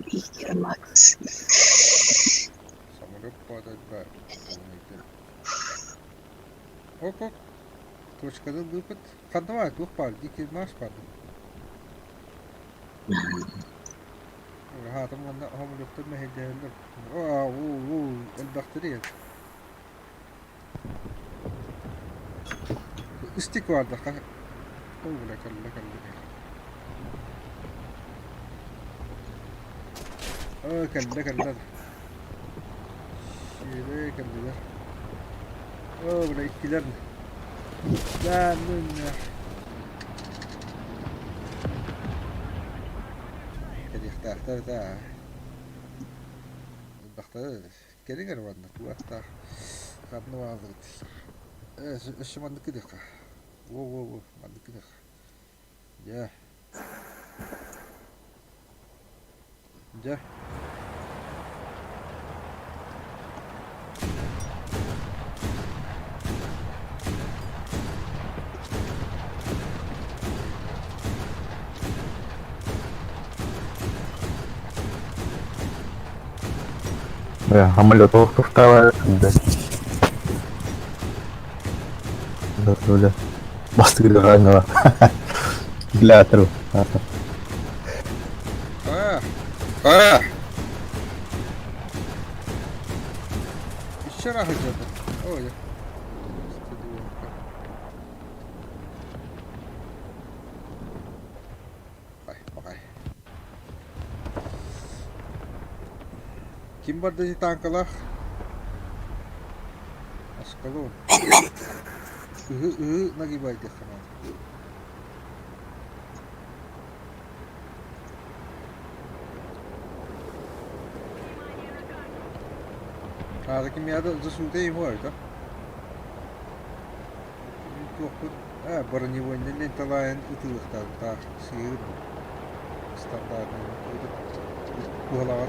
Спикер Макс. Самолет падает, да. Ок-ок. Точканы выпад. Ханна туох баар дии Марс баар. Хаатым уонна самолеттар мэһэйдэһэллэр. Аа, уу, элбэхтэрий. Ыстик баардахха. Оо, бля, кэллэ, кэллэ, кэллэ. Оо, кэллэ, кэллэ. Сиэрэй кэллилэр. Оо, бля, иккилэр. Да, ну, Кэлиэхтээхтэр да. Элбэхтэр кэлиҥ эрэ манна туохтаах ханна бааллыгыт Ээ, өссө маннык гыныахха. Во-во-во, маннык гыныахха. Дьэ. Дьэ. Самолет туохтаах да. Да, Бастыгырга Глятер. А, А, еще раз идет. Ой. Бай, Ким барда дии тааҥкалаах? Аскалон. Ыһы-ыһы нагибайдыахха наада. Аата кимиэхэ засута ему это? Туохпут аа бронебойнай ленталаайын ытыылыахтаах сыыр стандартный туһалааҕа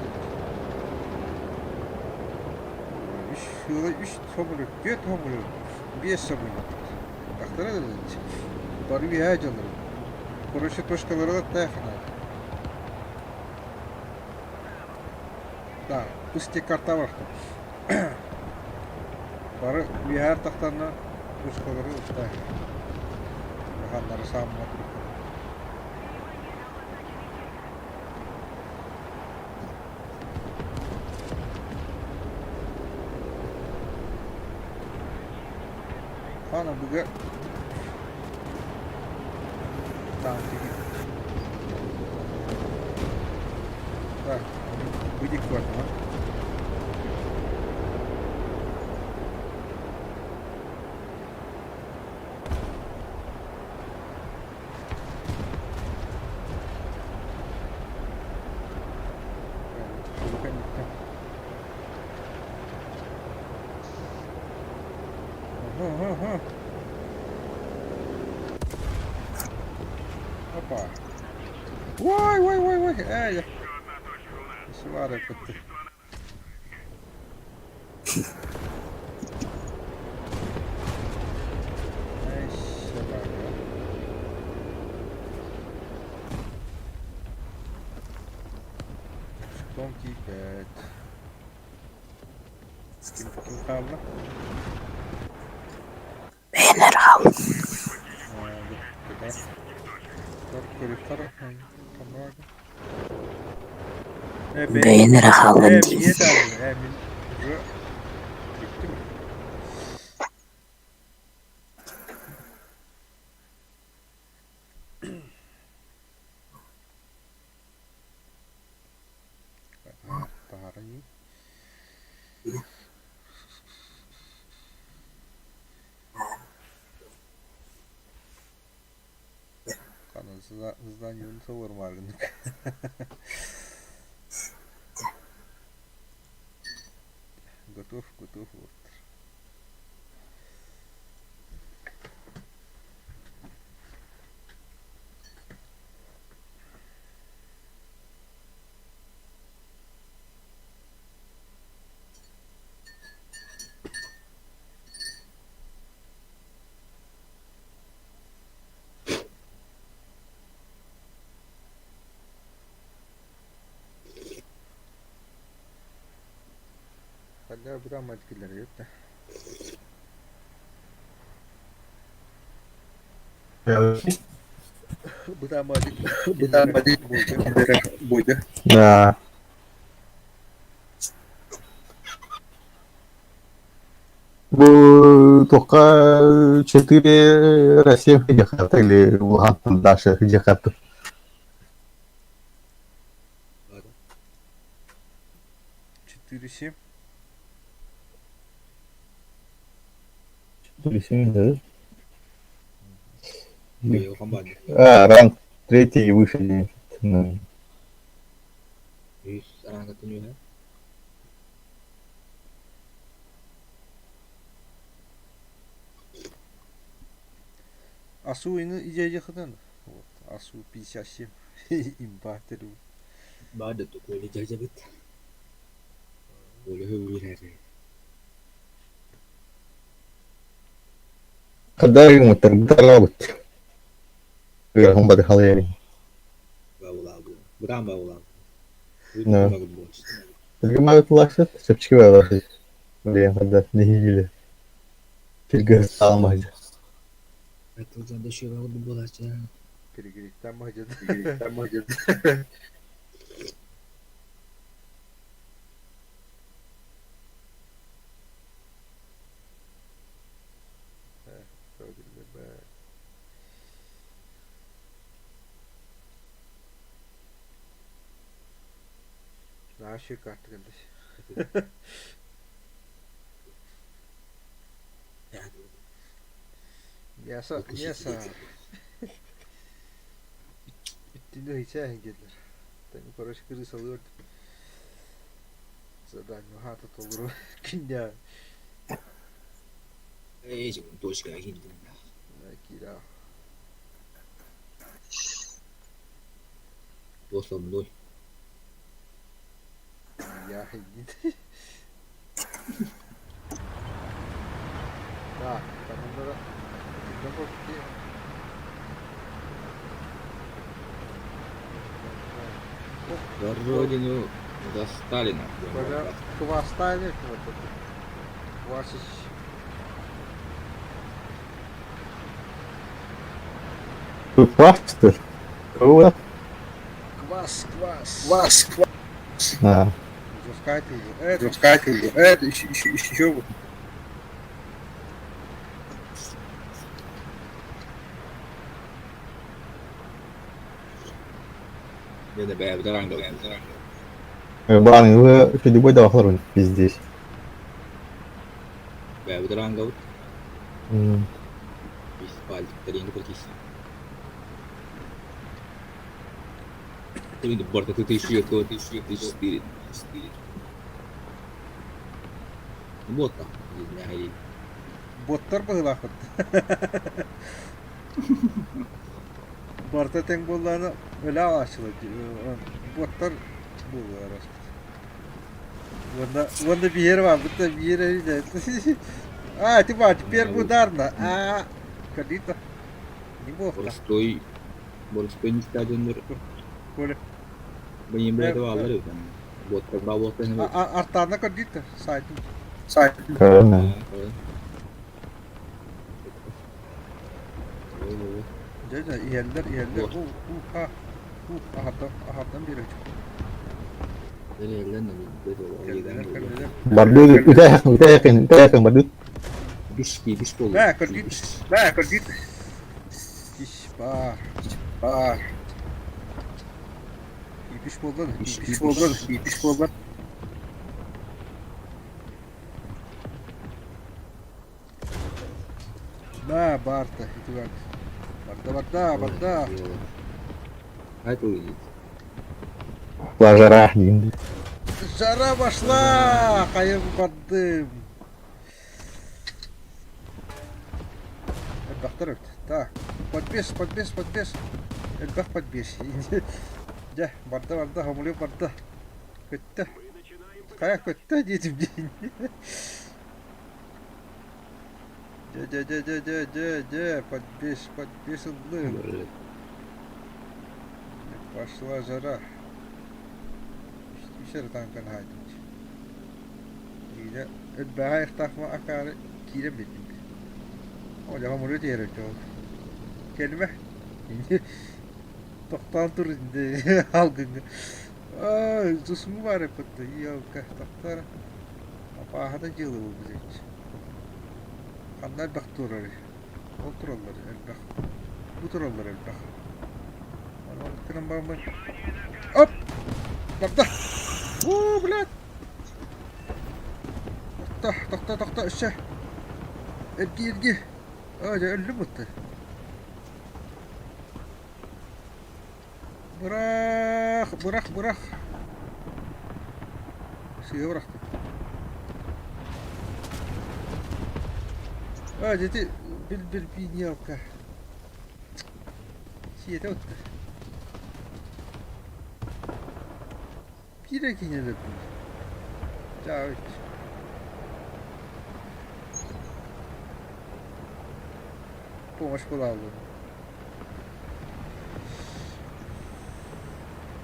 Үс сыала үс соболю, түөрт соболю, биэс соболю. Тахтара да бары үөһээ дьоннору. Короче, точкалары да тайхана. Да, пусти карта барахта. Бары үөһээр тахтанна точкалары тай. Улаханнары саамма турукка. Хана буга танки. Так, выйди квартал. Опа. Ой, ой, ой, ой, эй. Свара кытты. Эй, собака. Штом тиийбэт. Ким, ким хаалла? Генерал. Бэйэн эрэ хааллын дии. Готов, готов вот. Ханна бытааммат киллэрбит да. Бытааммат буйда. Да. Бу туохха четыре Россия диэххэ или улахан Даша диэххэ. 4-7. 4-7, да? А, ранг третий и выше. Ну. Асу ины идея Вот, Асу 57. Имба теру. Когда ему тогда работать? Да. Мясо, мясо. Үттүнү ыйчааһын дииллэр. Короче, крысалыы ордук. Задание хаата толору киндя. Эй, точка киирдим. Кира. Кто со мной? Я иди. Так, там надо... За родину, за Сталина. Квастайник вот это. Квасич. Тут квас, что ли? Кого? Квас, квас. Квас, квас. А, Это, Запускать Это еще, еще, еще. Баны, вы любой давал пиздец. Боттар быһыылаахпыт. Барыта тэҥ буоллаҕына өлө аҕааччылар боттар буолуо Уонна уонна биир баарбыт да биир эрэ А, ты ба, теперь ударно. А, калита. Не бохта. Боростой, боростой не стадионнар. Коля. Бэйэм бэйэтэ бааллар эбит. Боттар баа боттар. Артана калита сайтым. Сайт. Правильно. Дьэ, дьэ, иһэллэр, иһэллэр. У, у, ха. У, аһардан, аһардан биэрэ. Кэллилэр, кэллилэр. Бардык, үтэйэхин, үтэйэхин, үтэйэхин, бардык. Биш болду. Бээ, көрдүүт. Бээ, көрдүүт. Иш баар. Баар. Ипиш буолла да. Ипиш буолла да. Ипиш буолла. Баа, баарта, ити баар. Барда, барда, барда. Хайт увидеть. Жара, деймін. Жара пошла! Хайым бардым. Элбэхтэр эбит. Так, подбес, подбес, подбес. Элбэх подбес. Дьэ, барда, барда, хомулуй барда. Көттө. Хайа көттө диэтим диин. Дьэ, дьэ, дьэ, дьэ, дьэ, дьэ, дьэ, подбес, подбес ыллым. Пошла жара. Үс эрэ тааҥканы хаайдым. Киирэ элбэҕи айахтаахма акаары киирэн биэрдим. Ол хомуруйа тиийэр эбит ол. Кэлимэ. Тохтоон тур алгыҥҥа. Ай, тусму баар эппит елка тохтоор. Апааһына дьыала буолбут эбит. Ханна элбэх турарый? Ол тураллар элбэх. Бу тураллар элбэх. Онон гынан бараммын. Оп! Барда! Уу, блядь! Тохто, тохто, тохто, өссө. Эргий, эргий. Оо, дьэ, өллүм бутта. Бырах, бырах, бырах. Сыыһа бырахтым. А, дети, бил-бил пинелка. Сиэтэ отта. Биир киинэлэр Чаавыч. Помощь буолааллар.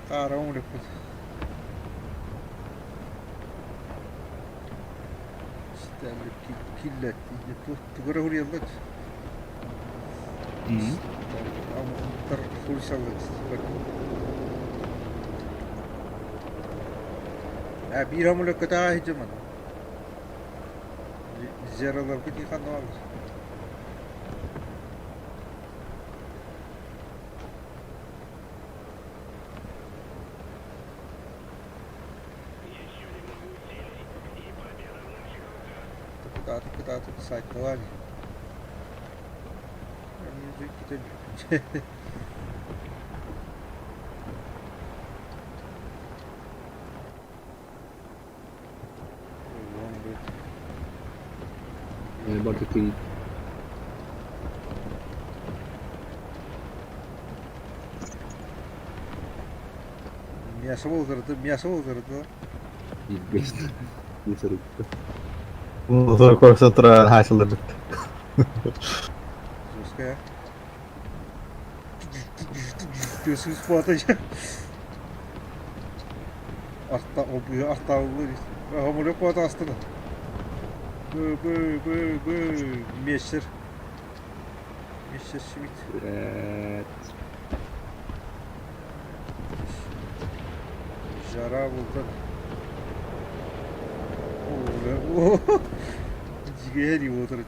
Хаара оҥорбут. Киллэр тугу эрэ суруйаллар. Суруйсаллар. Ээ биир омулукка сылдьымын. Зераларга дии ханна бааллар. Кытаатык, кытаатык сайталаан. Иккитэ бүппүт. Барыта киирии. Мясо болдырды, мясо болдырды. Билбэт. Мусорукка. Мусор тура хаачылдырбыт. Жесткая. Төсүс буата. Арта обуя артаулы. Хомурук буата астына. Бы бы бы бы мессер. Мессер Шмидт. Жара бултан. Дьигэһэр уотар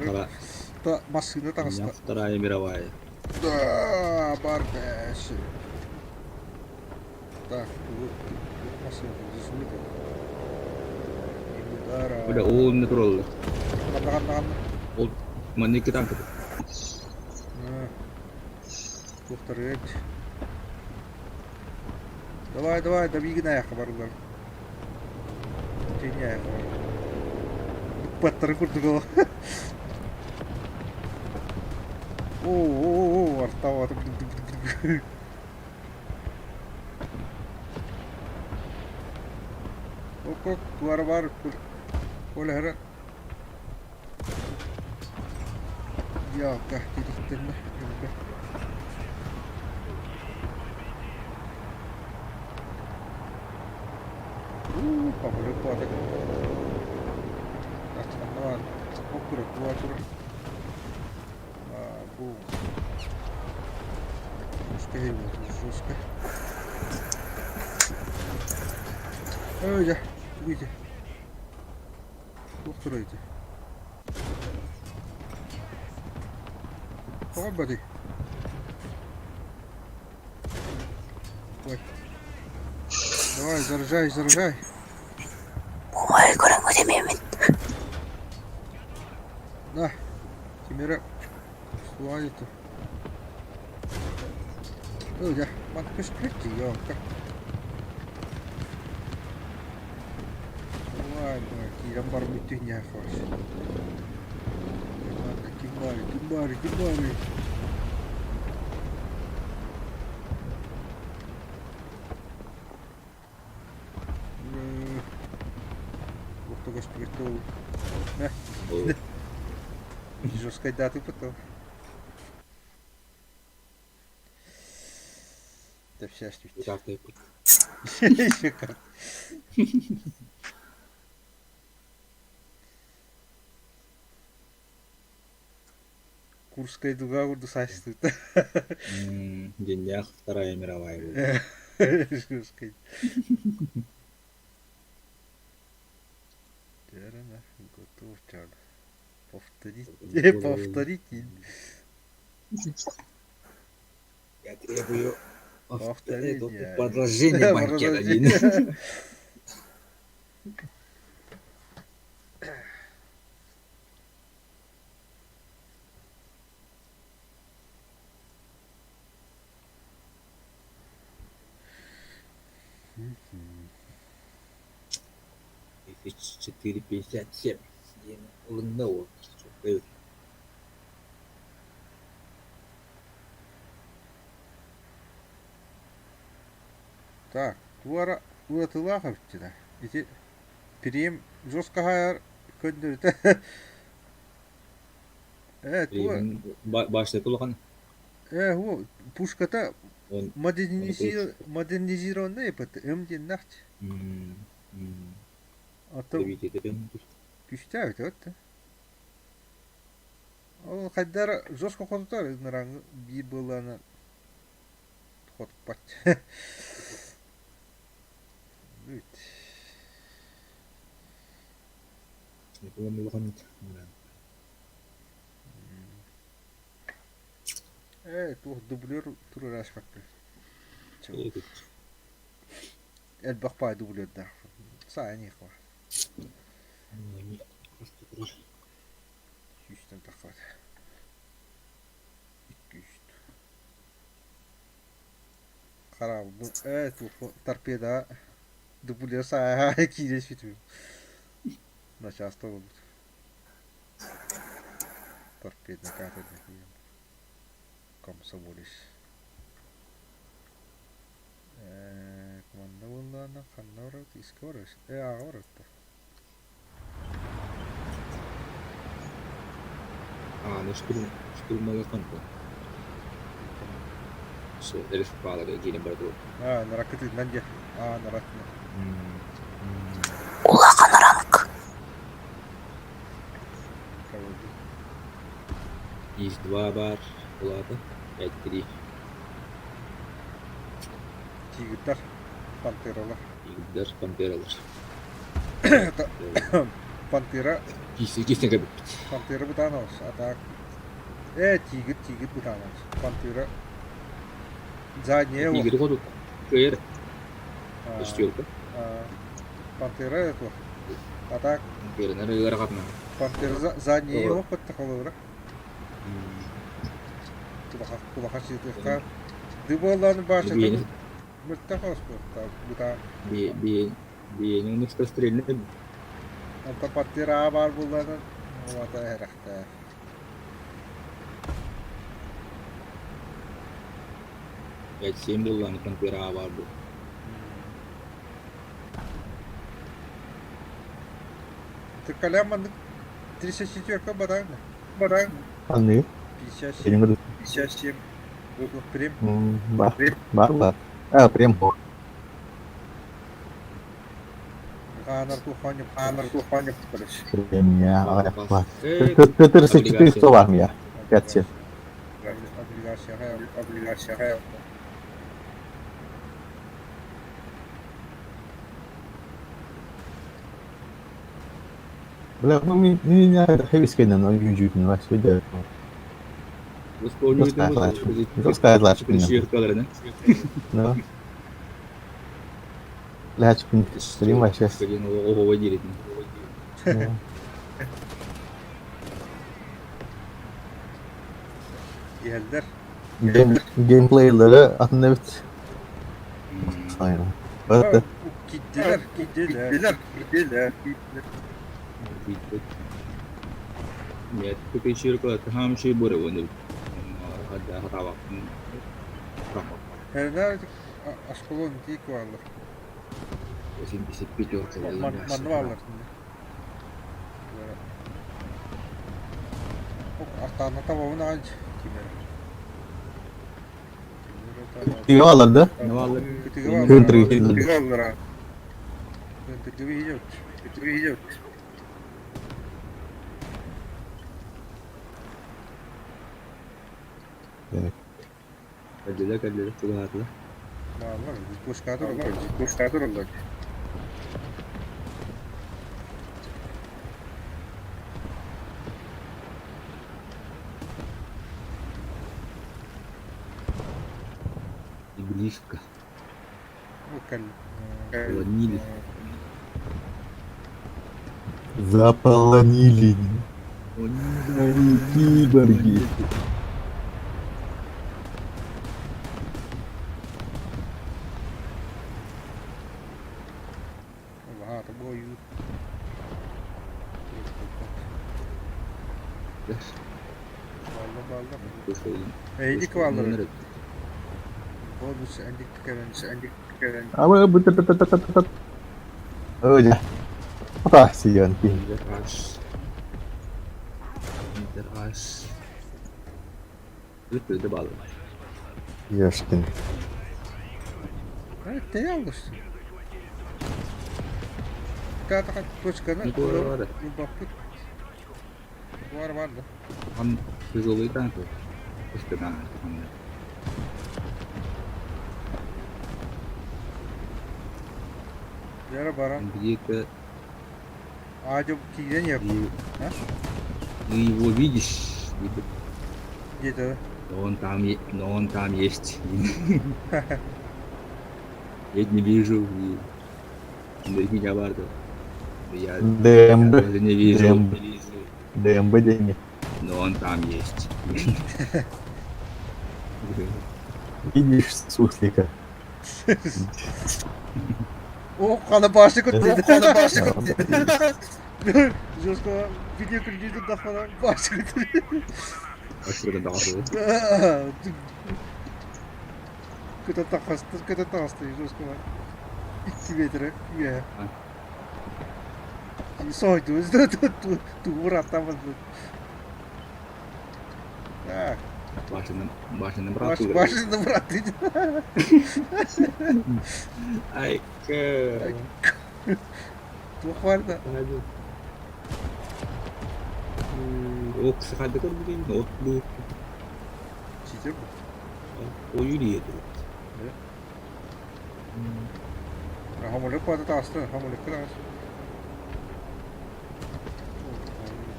дьола. Та массыына таҕыста. Вторая мировая. Да, бар бэс. Так, массыына Бля, ол не тураллар. Ханна, ханна, ханна. Ол маннык танк. Туохтарыгар Давай, давай, добигин айахха барылар. Тиҥ айахха барылар. Баттары курдук ол. Оо, оо, оо, артаабатым. Ок, ок, туара бар, Коля Дьаалка тириктэннэ өлбө. Уу, папа паата. Атманнар. Окура, куатура. А, бу. Жесткая вот, жесткая. Ой, дьэ, тугуйте. Туох турар ити? Тоҕо бадый? Ой. Давай, заряжай, заряжай. Ой, көрөҥҥүт эмиэмин. На, Тимира, слайд. Ой, дьэ, мантан көстүбэт дии, ёлка. Давай, давай, киирэн барбыт түһүнээх Ким баарый, ким баарый, ким баарый? Уох көстүбэт ол. Жесткайдаатыппыт ол. Тэпсээстибит. Курскай дуга курдук саастыыта. Дьиҥнээх Вторая мировая буолла. Курскай. Готов Повторить. Повторить. Я требую Повторение. Продолжение банкета. Тысяч 4,57 диэн ылынна уол. Так, туора уратылаах эбиттинэ. Ити Пирим жестко хаайар көннөрүтэ. Э, туга Башня улахан. Э, ху, пушката модернизированная ПТМ диэннээх. Ото күүстээх эбит да. Ол хайдара жестко хотутар ынырааҥҥы биир буоллаҕына хотуппат. Бүт. Ээ, туох дублер туруораашпакка. Элбэх баай дублердаах. Саа эмиэ баар. Сүүстэн тахсыбат. Икки үс. Хараабыл ээ туох торпедаҕа дубулер сааһа киирэ сүтүм. Начааста буолбут. Торпедный катерный киирэн. Комсомолец. Ээ команда буоллаҕына ханна барабыт? Искэ барабыт. Ээ ааҕа барабыт да. Ааны штурмалар хантан? Респалага киирэн бара туруо. Аа, наракытыынан диэ. Аа, наратына. Улахан ранг. Из-2 бар, улаата, 5-3. Тигрдар, пантералар. Тигрдар, пантералар. Пантера Кисе кэбиппит. Пантера бытаан оҕус, а так Э, тигр, тигр бытаан оҕус. Пантера задняя Тигри хоту кыайар. Шестерка. Пантера это а так Пантеранар ыарахатна. Пантера задняя его подтахалыра. Кулаха сытыахтаах. Дыбаллааны баашатын мөлтөх оҕус бытаан. Биэни уничтожили. Онтон Пантера баар буоллаҕына уота эрэхтээх. 5-7 буоллаҕына Пантера баар буол. Тыккалаан маннык 34 батаан Баран Ханныгы? 57 57 прем Бар. Бар бар. А, прем. Хаанар туохаанньап Анар туохаанньап короче. Премия. Бар. 34 бар мия. 5 Облигацияҕа Облигацияҕа Бля, ну меня хэвискейнен ойүүжүүтүн вас виде. Да. Лячпин стрим вообще. Ого, делит. иһэллэр. Геймплейлары атын эбит. Айна. Это Киддилэр, киддилэр. Билэр, билэр, билэр. Нет, купечирка, там еще и боры вон. Хэрнаар осколон тиик бааллар. 85 Манна бааллар. Артаана табабын аҕай кимэр. Тигалар да? Кытыга Көнтөргө Тыгаллара. Көнтөргө биһиги Видео. Кэллилэр, кэллилэр, чугаһаатылар. Бааллар. Пушка тураллар. Пушка тураллар. И близко. Бу кэл. Полонили. Заполонили. Они киборги. Улаата бу ойуу. Бааллар, бааллар. Эйдик бааллар. Бонус эндик кэлэн Эндик кэлэн. А вы Ой, Ата сиэн ки. Интераш. Интераш. Өтпөдө баалар. Ешкин. Тэ алыс. Катака точканы Бар. баппыт. Бар бар да. Там тяжелый танк. Постепенно. Яра баран. Где-то Аажып киирэн иһэр. ты, ты его видишь, где-то Где-то. но он там, но он там есть. Я не вижу. И... Меня бар да. Я ДМБ. даже не вижу. ДМБ. ДМБ деньги. Но он там есть. Видишь суслика. О, хана башня көттү. Хана башня көттү. Жестко видео кредит дахана башня көттү. Ашырдан даҕасы. Көтө тахасты, көтө тахасты жестко. 2 метр үө. Сойду, тугур аттамын. Так. Башенным, башенным брату. Башенным брат. Ай, Туох барда? Ок, сахады көрбүтүн, от бу. Ситер бу. Ойун иеди. Хамолек бады таасты, хамолекке таас.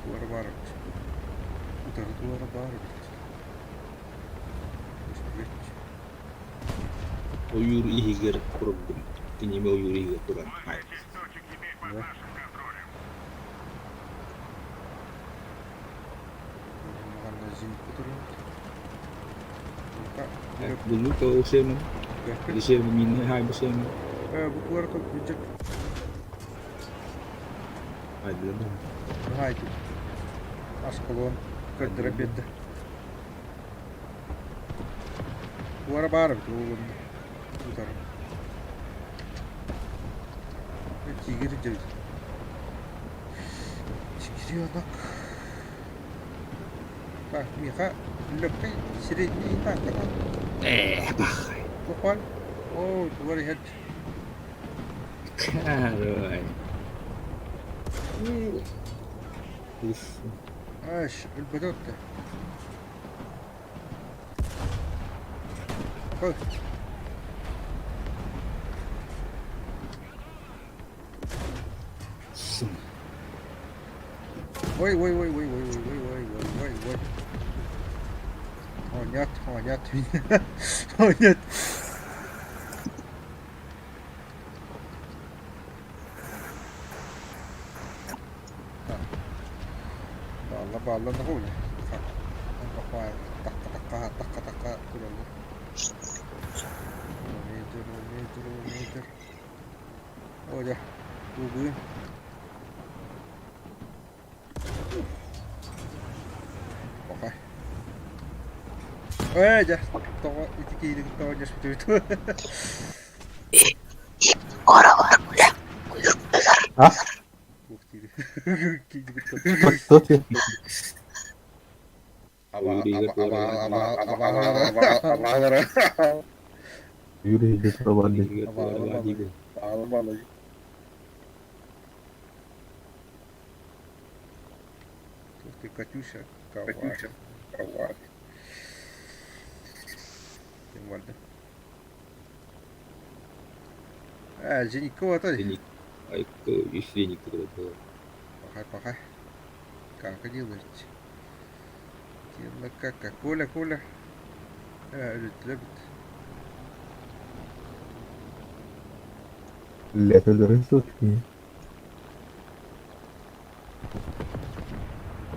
Туара бар. Утары туара бар. Ойуур иһигэр турабын. Киними ойуур иһигэр туран. Буллук ол семен. Семен мине хай бу семен. Бу туара топ бюджет. Айдылы. Хайды. Аскалон көрдөрө берди. Туара бар бит оғлум. Утары. Тигр деді. Тигренок. Так, Миха, легкий, средний танк. Э, бахай. Буквально. О, туара хет. Карай. Уф. Аш, өлбөтөттө. Ой. Ой, ой, ой, ой, ой, ой, ой, ой, ой, ой, ой. О, нет, о, нет, о, нет. Баалла, баалла, нахуй. Такка, такка, такка, такка, тураллар. Метр, метр, метр. О, дьэ, тугуйун. Пахай. Ээ, дьэ, тоҕо ити киһини кытта оонньоспут эбит. Ора ора бля. Куйур А? Ух ты. Киһини кытта. Кто ты? Абаалара. Юрий идет Абаалара. Аалбала. Ух ты, Катюша. Ковар. Катюша. Ковар. Тем более. А, Зеникова тоже. Зеник. Ай, исленик было. Пахай, пахай. Как делать? Дело как, Коля, Коля. А, любит, любит. Лето рисунки.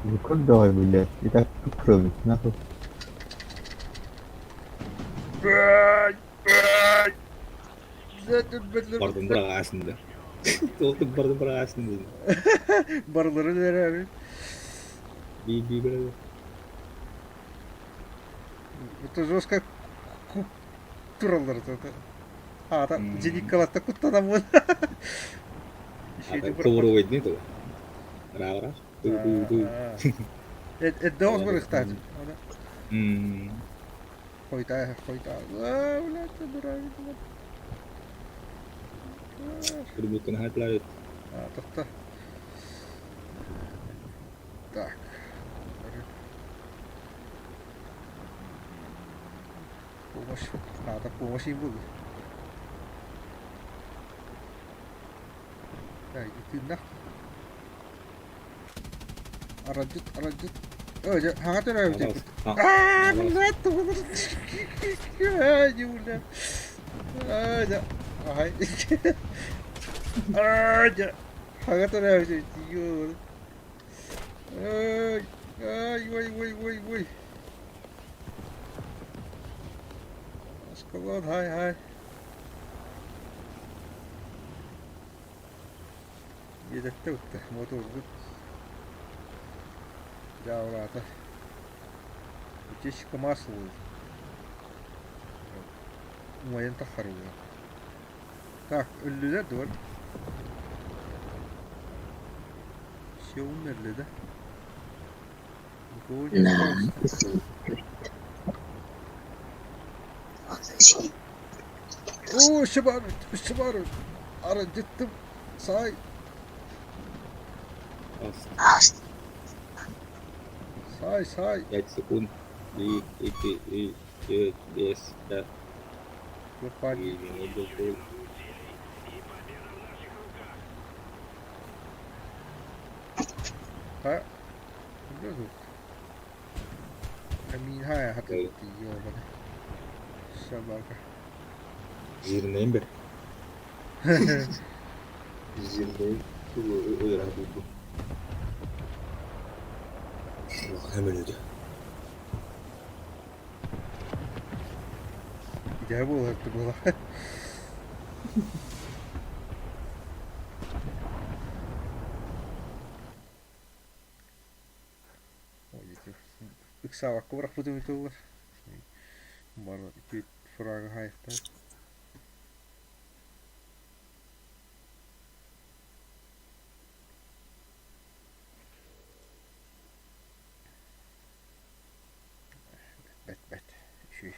Ну как давай, блядь? И так крови, нахуй. Бардым быраҕаасында. Толтук бардым быраҕаасында. Барылары abi. Би би быра. Это жестко тураллар это. А, там Зеникова-то куттанамын. Ковровый дни то. Ра-ра. Ду-ду-ду. Это он был М. Хойта, хойта. А, блядь, дурак. Курбукын хайплар. А, тохто. Так. Помощь. А, так помощь им было. Так, иди ты нах. Арадит, арадит. Ой, хаҥа төрөөбүт. Аа, блядь, Аа, не бля. Аа, да. Ай. Аа, дьэ, хаҥа төрөөбүт эбит, ёо. Ай, ай, ой, ой, ой, ой. Аскалон, хай, хай. Биэтэктэ ытта, мотуорбут дьаабылаата. Утечка масла умайан таххарыллар. Так, өллүлэр дуо? Все умерли, да? Никого не На осталось. Оо, шыбар, шыбар, арыдьыттым, саай, саай, саай. 5 секунд. 3, 2, 3, 4, 5, 4. Выпали. А, Амин хата ёбана. Собака. Жирнейм бер. Жирнейм. Өлөр булду. Hemen ödü. Идея буолар буола. Ыксаабакка бырахпытым ытыллар. Бары үтүөт фрага хаайыктар. Бэт бэт. Үчүгэй.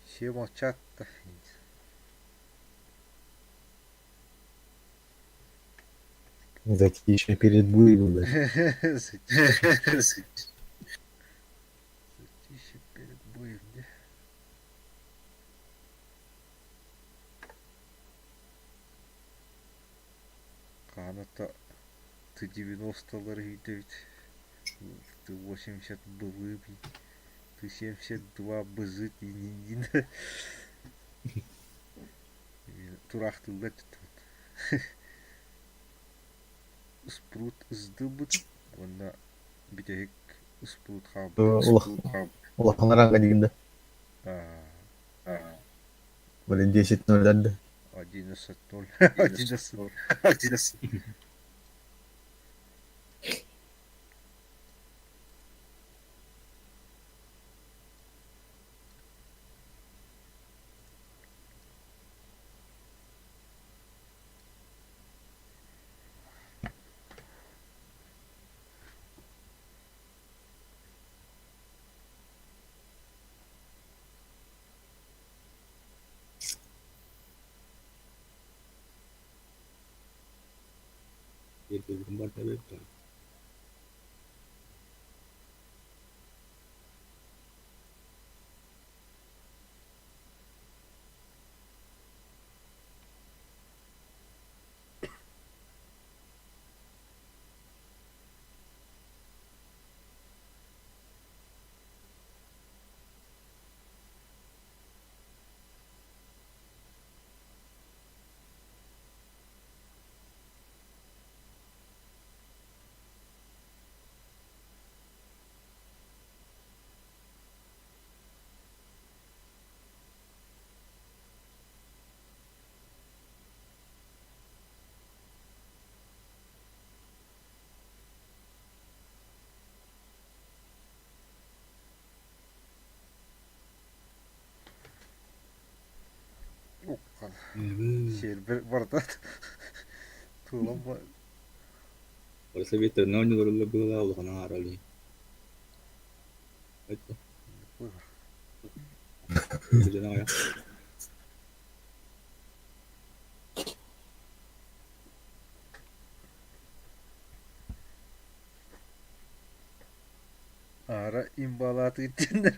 Все молчат-то. Затишье перед бурей, блядь. Затишье перед боем, да? Ханата ты 90-лар ыйдыбит, ты 80 былып, ты 72 бызыт ининдин. Тураахтыыллар түттүбүт. Спрут ыздыбыт уонна бүтэһик спрут хаалбыт. Улахан араҥа диигин да? А, Блин, 10-0 да. 11-0. 11-0. 11. Биир барда эбит. Уккан. Сиэрбэр барда. Тулам Советтарынан оонньууларылар быһыылаах улахан аҥаара илии. Аара имбалаатыыр диэннэр.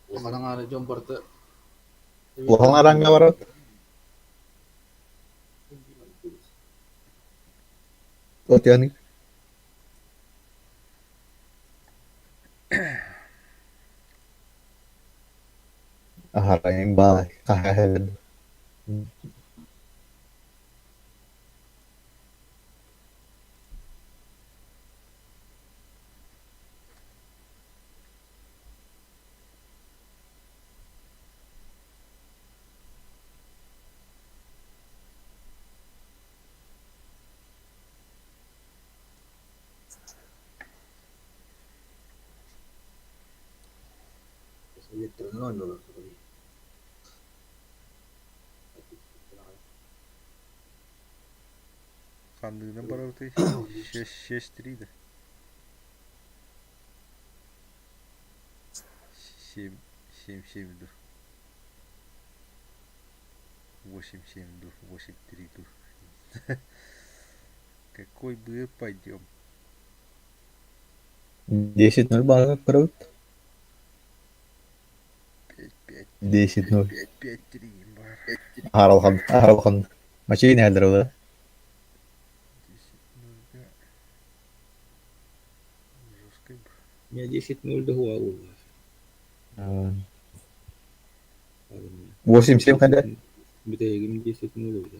Улахан аҥаара дьон барыта Улахан араҥҥа барар. Отяны. Аһара имба хаһа Советтарынан оонньуулар Ханныынан барабытый? 6-3 да. 7 7-7 ду. 8-7 ду, 8-3 ду. Какой бы пойдем? 10-0 баҕа көрөбүт. 5-5. 10-0. 5-5-3 бар. Аһаралхан, аһаралхан. Мачейн әлдер ола. 10-0 Жесткий. Меня 10-0 да хуа 8-7 қайда? Бүтәйгім 10-0 да.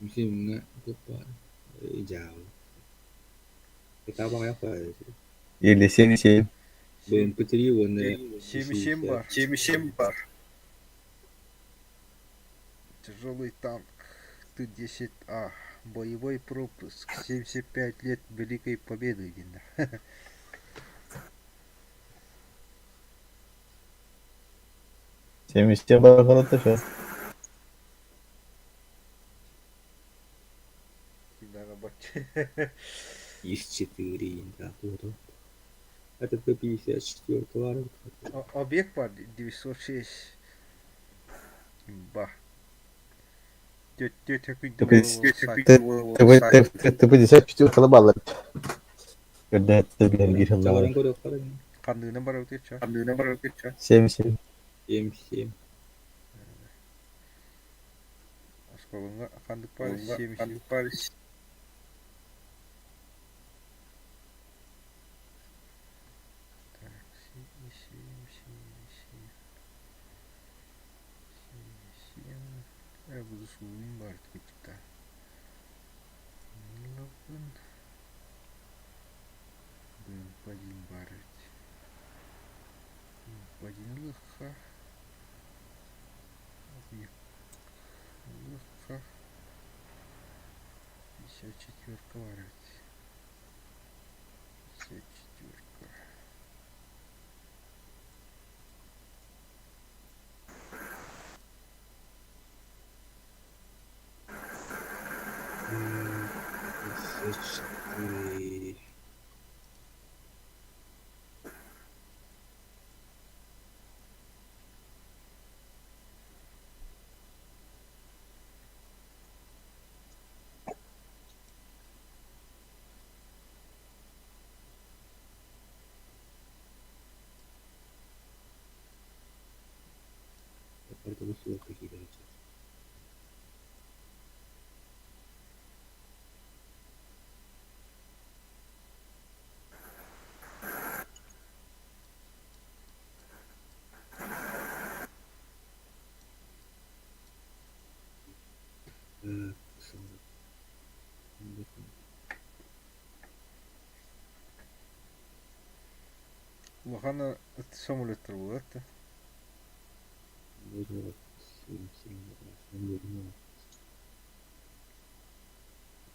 Мсимҥэ туппар жаал. Или 7-7. БМП-3 уонна 7-7 бар. 7-7 бар. Тяжелый танк Т-10А. Боевой пропуск. 75 лет Великой Победы. 77 бар көрөтө şu. ИС-4, да, тут. Это Т-54 бар. Объект бар 906. Ба. Тетя Т-54 баллар. Көрдө бергир Чаларын көрөк Ханныынан барабыт ча. Ханныынан барабыт ча. 7-7. 7-7. Осколыңа хандык бар 7-7. Хандык бар. Так, 7, 7, 7, 7. 7, 7. Я буду суын бар кетті. БМП-один баар эбит. БМП-один ылыахха, ылыахха, 54 баар эбит. 54. 54. Поэтому суох киирэр. Так, Улахан самолеттар буолар да.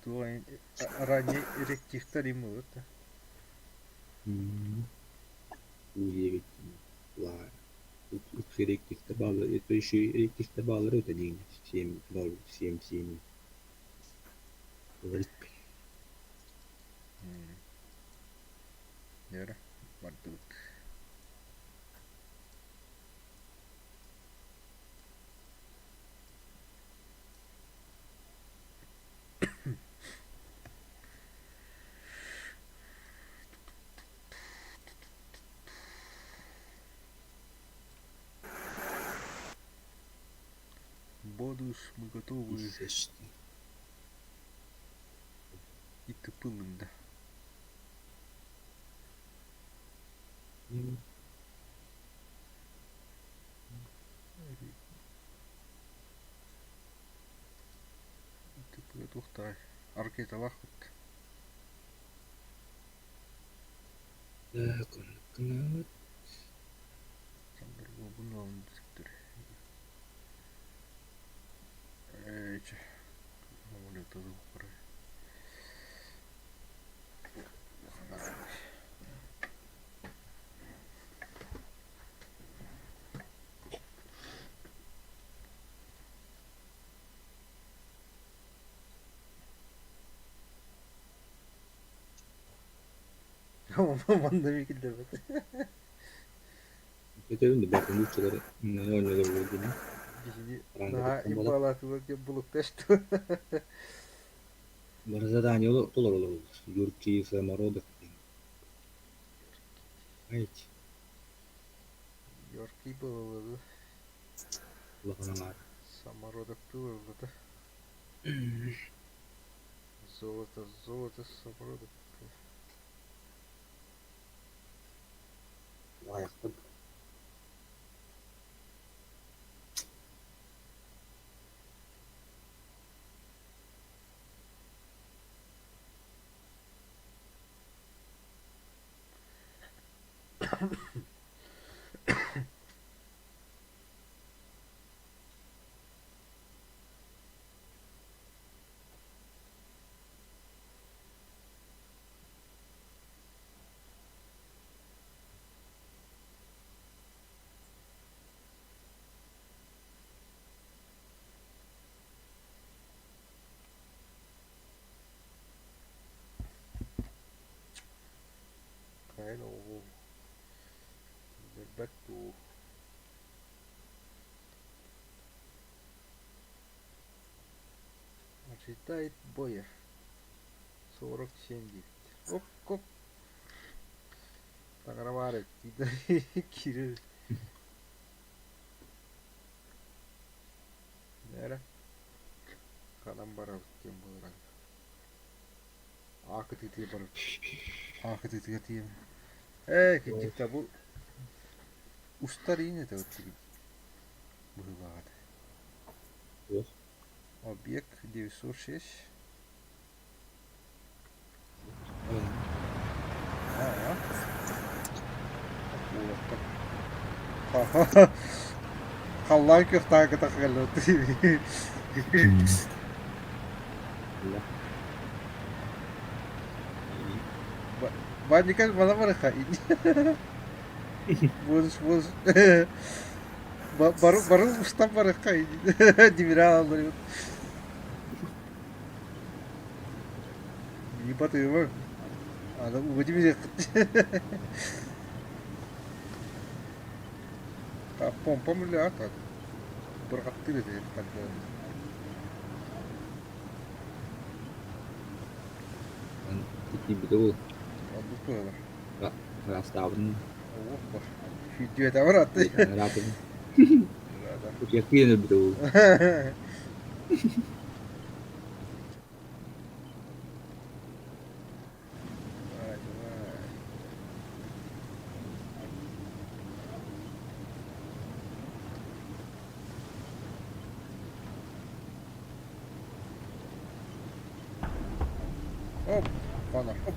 Туох ранний рективтар им буолар да. Рективтер бааллар, это еще рективтер бааллар это дейин 7 0 7 7. Дьэ, бардыбыт. Бодус, мы готовы. И тыпылында. Тыпыга туохтаай аркеталаахпыт. Так, оннук Эчэ, Манна микилдэрбэт. Өтөрүн да бэрт нууччалар оонньуулар буолдуна. Биһиги наһаа имбалаатылар диэн булукташты. Бары задание толоролор Юркий самородок диэн. Айт. Юркий буолалары. Улахан аҥаар. Самородок тууруллата. Золото, золото, самородок. Лайықты. Кайл Билбэт дуу. Ожидает боя. 47 диэбит. Оп-оп. Таҥара баар эбит киирэр. Эрэ ханан барабыт диэн буоларан. Аа кытыытыгар барабыт. Аа кытыытыгар тиийэн. Ээ кырдьык бу устар иин этэ вот быһыылаах этэ. Туох? Объект 906. Халлаан күөхтааҕы кытах кэллэ. Баанньыка мана барыха. Будешь, будешь. Бары, бары устан барыха. Димира алларыбыт. Ебать, Аны Владимир Помпам үлэ бырҕаттыыр этэ Тиийбитэ буолуо. Оннук буолар. Ыраастаабытын. Оҕо Сүүрдүбэтэҕэ быраатты. Ыраатыбын. Утуйа өлбүтэ буолуо. Давай, давай. Оп, пана, оп,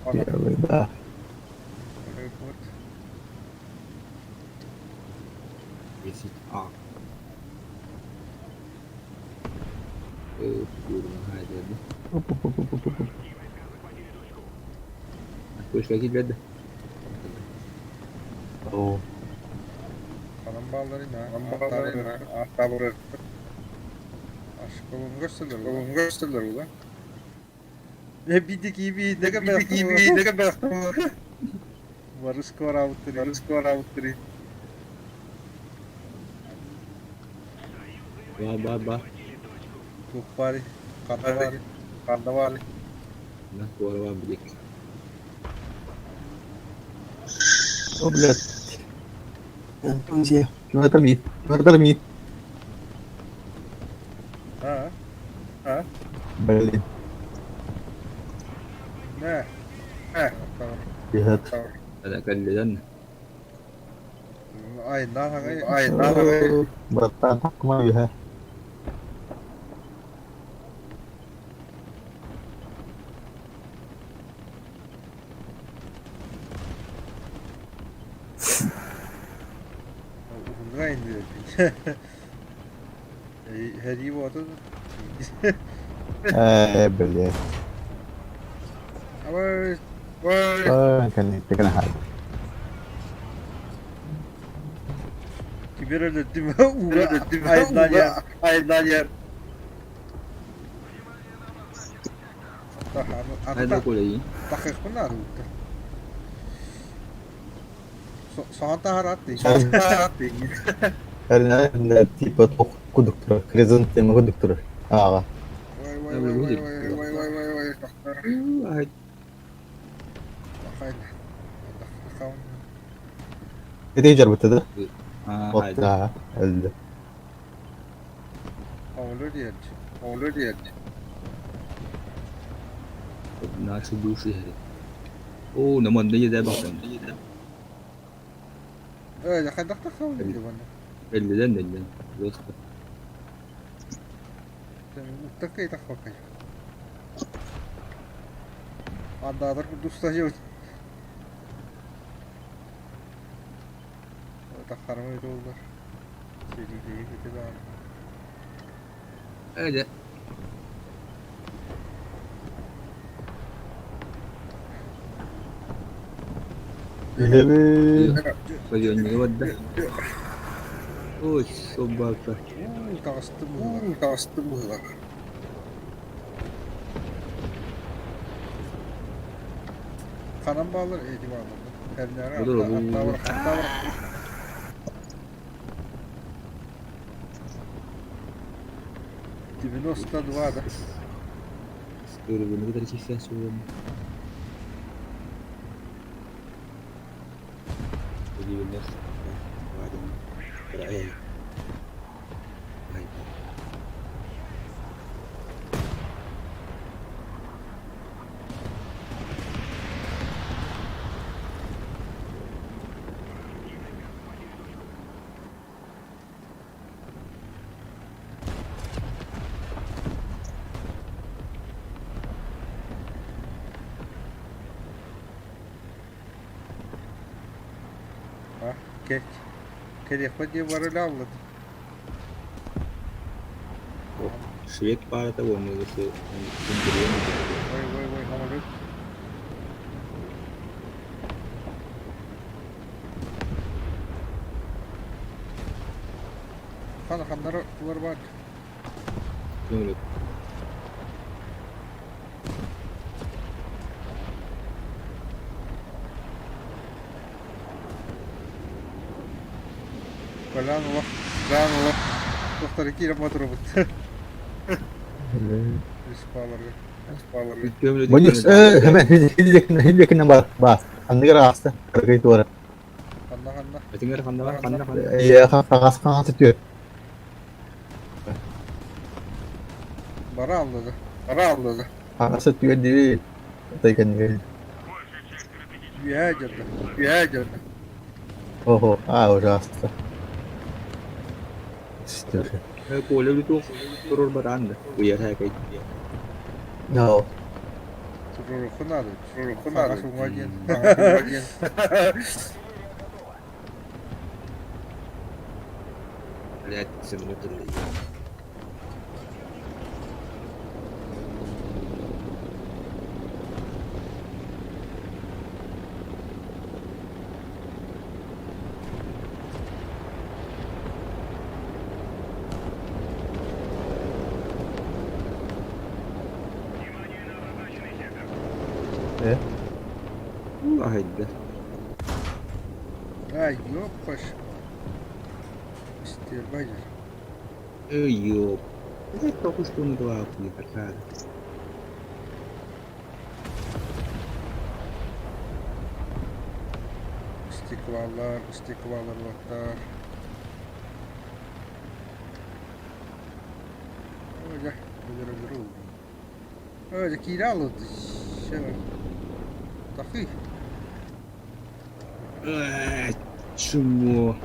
пана. Первый, да. Вот. Висит А. Курва, Оп, оп, оп, оп, оп, оп. Точка киллэрдэ. О, Ханан баалларын Амбалларын ааттаабыры Ашколун көрсөлөр. Олун көрсөлөр ула. Биди киби неге Биди неге бэхтэ. Бары скоро Бары скоро ауттыры. Ба ба ба. Туппари, кардавари. Кардавали. На куорва билик. О, блядь. Антонзия. Километр Километр ми. А, а, Блин. не. Э, Привет. Кэллилэн. Ай, на, Ай, на, Братан, кума юха. Уһунга инди. Хәри боты. Э, блядь. Абай, Ой, А, конечно, ты хай. Кибер өлөттүм. Уга, айдан я. Айдан я. Хайда кулей. Тахыхпын арыытта. Соһон таһараат Эрнэ типа тох кудуктура, хризантема кудуктура. Ага. Ой, ой, ой, ой, ой, Ой, ой, ой, ой, Ай, Это жарбыты да? а, Вот, да. Элді. Олөр диэн. Олөр диэн. Наши души. О, на мон не да бахтан. Э, хайдах таххаун дии манна. Эллилен эллен. Просто. Уттаккай таххаккай. Андадар курдук жебит. Таххармай доллар. Серийдеги бите даҕаны. Эде. Үлеби. Пойдем, не вот да. Ой, собака. Уу, таҕыстым быһыылаах. Уу, таҕыстым быһыылаах. Ханан бааллар, эти бааллар. Эрнээҕи Бодор, аттаабар, аттаабар. 92 да. Здорово, ну это сейчас он. 92. А, кэт. Кэлиэхпит диэн бары ылаллар. Швед паарата уонна Ой, ой, ой, самолет. Хана ханнара туар бар. Колян олох, Колян олох тохтары киирэн ботурубут. Испаларга. Бонус, хэмэ, хиллекинэ бар, баас. Анныгар ааста, кыргый туора. Ханна ханна. Этиңер ханна бар, ханна ханна. Э, хагас хагас түөр. Бара аллады. Бара аллады. Хагас түөр дии. Тайкан Үөһээ дьарда. Үөһээ дьарда. Ого, а, ужасно. Что Коля бүтүөх турur бараан да. Уйар хакай. No. Туруруху надо. Туруруху надо. Хагас уҥа диэн. Блять, самолет Э? Ахайда. Ай, ёпаш. Стербайдер. Эй, ёп. Это только что на два какая. Стеклалар, стеклалар баттар. Ой, дьэ, өлөр өлөр Ой, дьэ, киирэ алыт. Тахы. Чмо.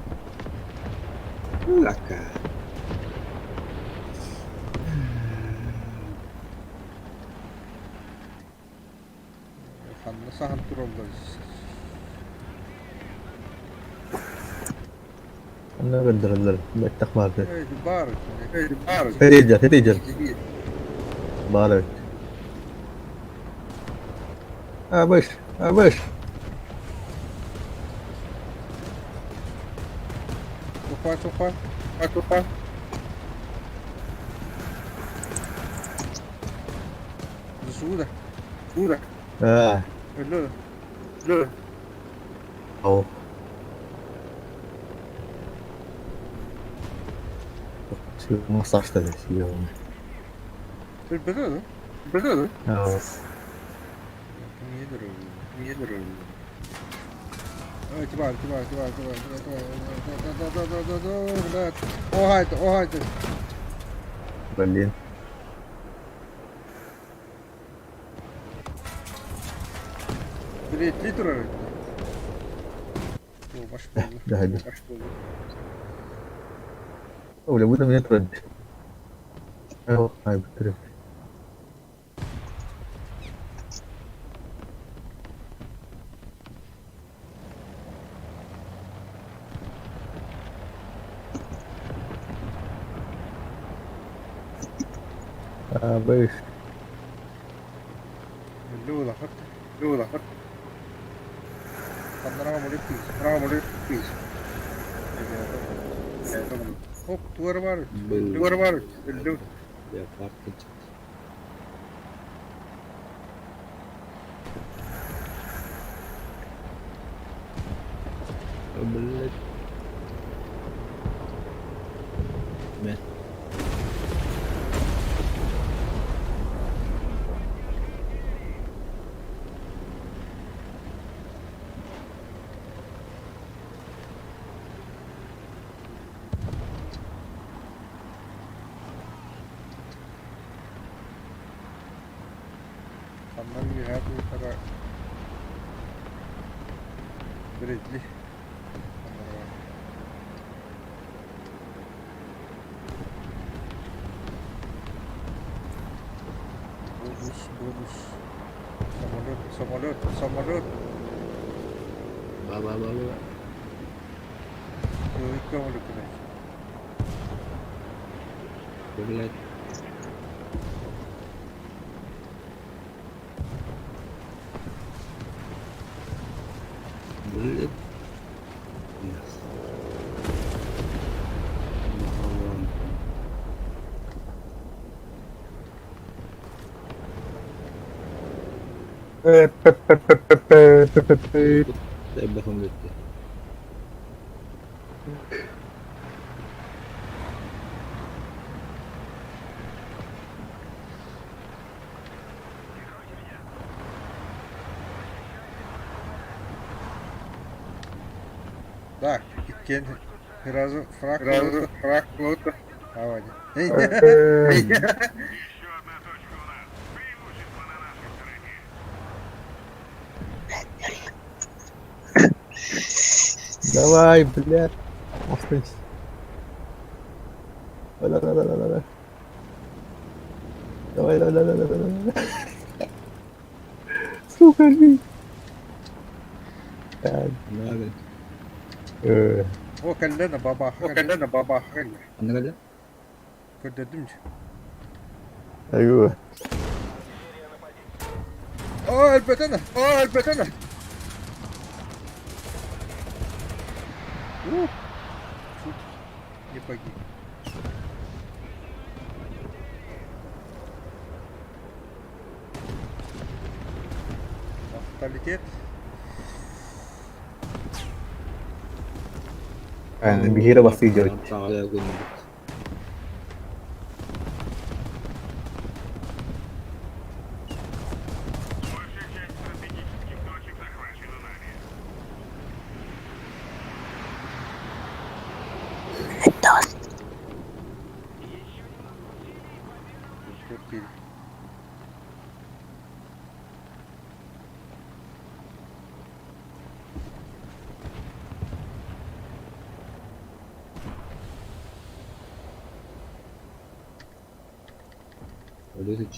Лака. Ханна сахан тураллар. Анна көрдөрөллөр. Бэттэх баарды. Эй, бар. Эй, бар. Хетиджер, хетиджер. Баар. Абыш, абыш. Тухай, тухай. Тухай. Суда. Суда. А, Өлө. Өлө. ау. Массажта съел. Өлбөтө. Өлбөтө. Ау. Кимиэдэр. Ой, тибар, тибар, тибар, тибар, тибар, тибар, Охайты, охайты. Блин. Билетли турар. О, баш болду. Да, да. Баш болду. Оля, буду меня трогать. Ай, быстрее. Абыш. Өллө улахат. Өллө улахат. Ханнарама молит киис. Ханнарама молит киис. Хоп, туар бар. Туар бар. Өллө. Леопард Блять. Мэ. Ханнар үөһээ туутара Бредли. Бонус, бонус. Самолет, самолет, самолет. Ба-ба-ба-ба. Көҥүлүкүнэй. Блядь. Блядь. Элбэх өмүрүттэ. Так, иккиэн сразу фраг Сразу фраг плота. Авадя. Давай, блядь. Останься. Давай, давай, давай, давай. Давай, давай, давай, давай, давай. Сука, жми. Так, Лагерь. О, кэллэ бабаха. О, кэллэ бабаха кэллэ. Ханна кэллэ? Көрдөрдүм. Айгу. О, өлбөтөнө! О, өлбөтөнө! Ух! Чуть не погиб. Авторитет. Биһиэрэ бастыы дьон. Саҥалыы гынныбыт. Куртили. Өлөтүч.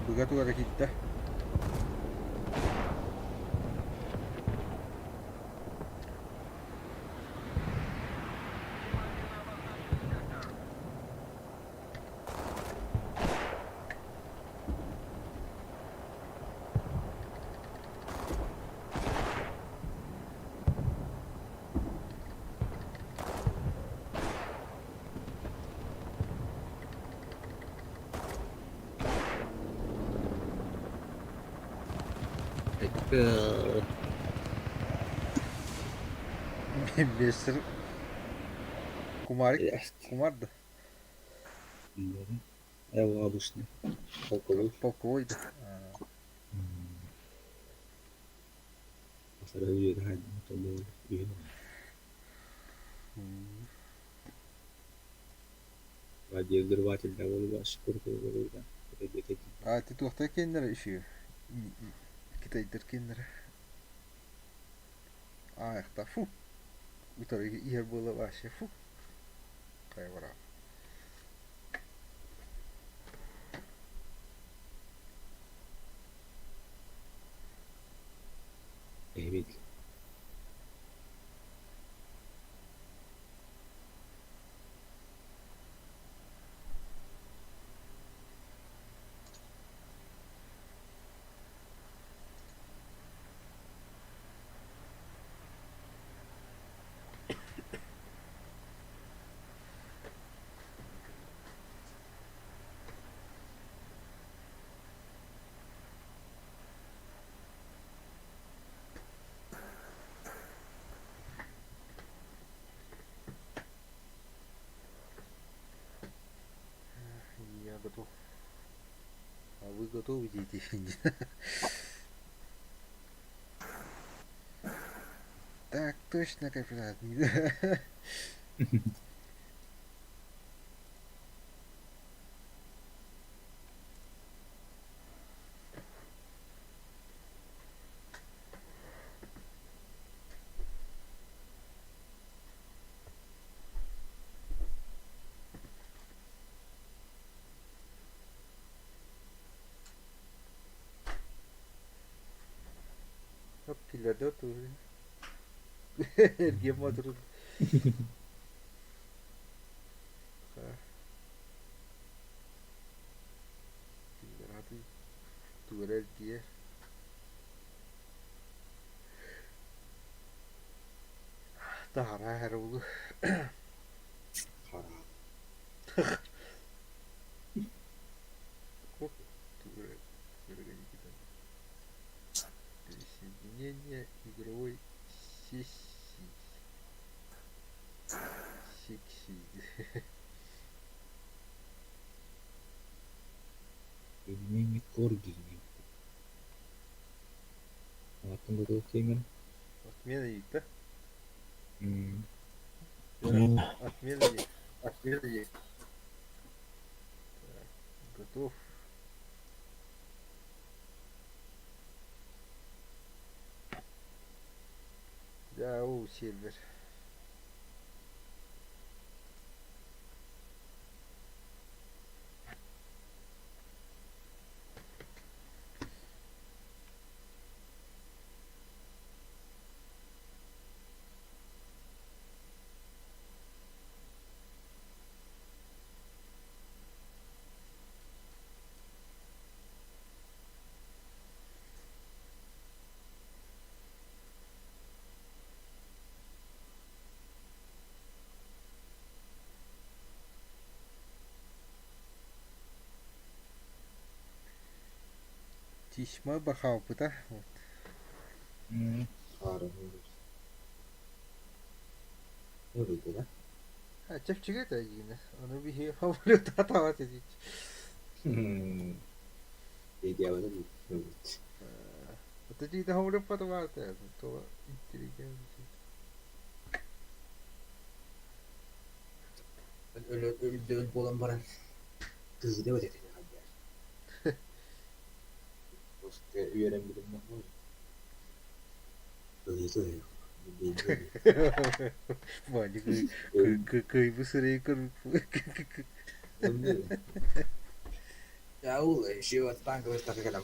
Быга туора киирдэ. Мистер Кумарик. Кумар да. Эво обычный. Полковой. Полковой да. Радиовзрыватель А ты туохта кеннер еще? Китайдар кеннер. Аахта фу. Утары иһэр буола вообще фу. Хайвара. Эбит. Я готов. А вы готовы, дети? Так точно, капитан. Киллэрдэ тугу Эргиэн Боотурун Киллэрэ тугу эрэ эргийэр. Таһаараа эрэ буолуо. Хараах. Тугу эрэ Присоединение игровой сессии. Сикси. Пельмени корги Ааттан да туох тиэҥҥин? Отмена иитэ. М Отмена есть. Отмена есть. Так, готов. Дьэ, уу сервер. Тишма бахаалбыта вот. Ылыйдылар. Чэпчэки этэ дьиҥэ. Ону биһиги хомуйута таҕас этич. Идеалата дии. Это дии хомуйуппата баата. То интеллигент. Өлө буолан баран кыыһыда эбит этэ үөрэммитим Ваня кыайбы сырайы көрбүт. Яул еще от танковых так кэлэн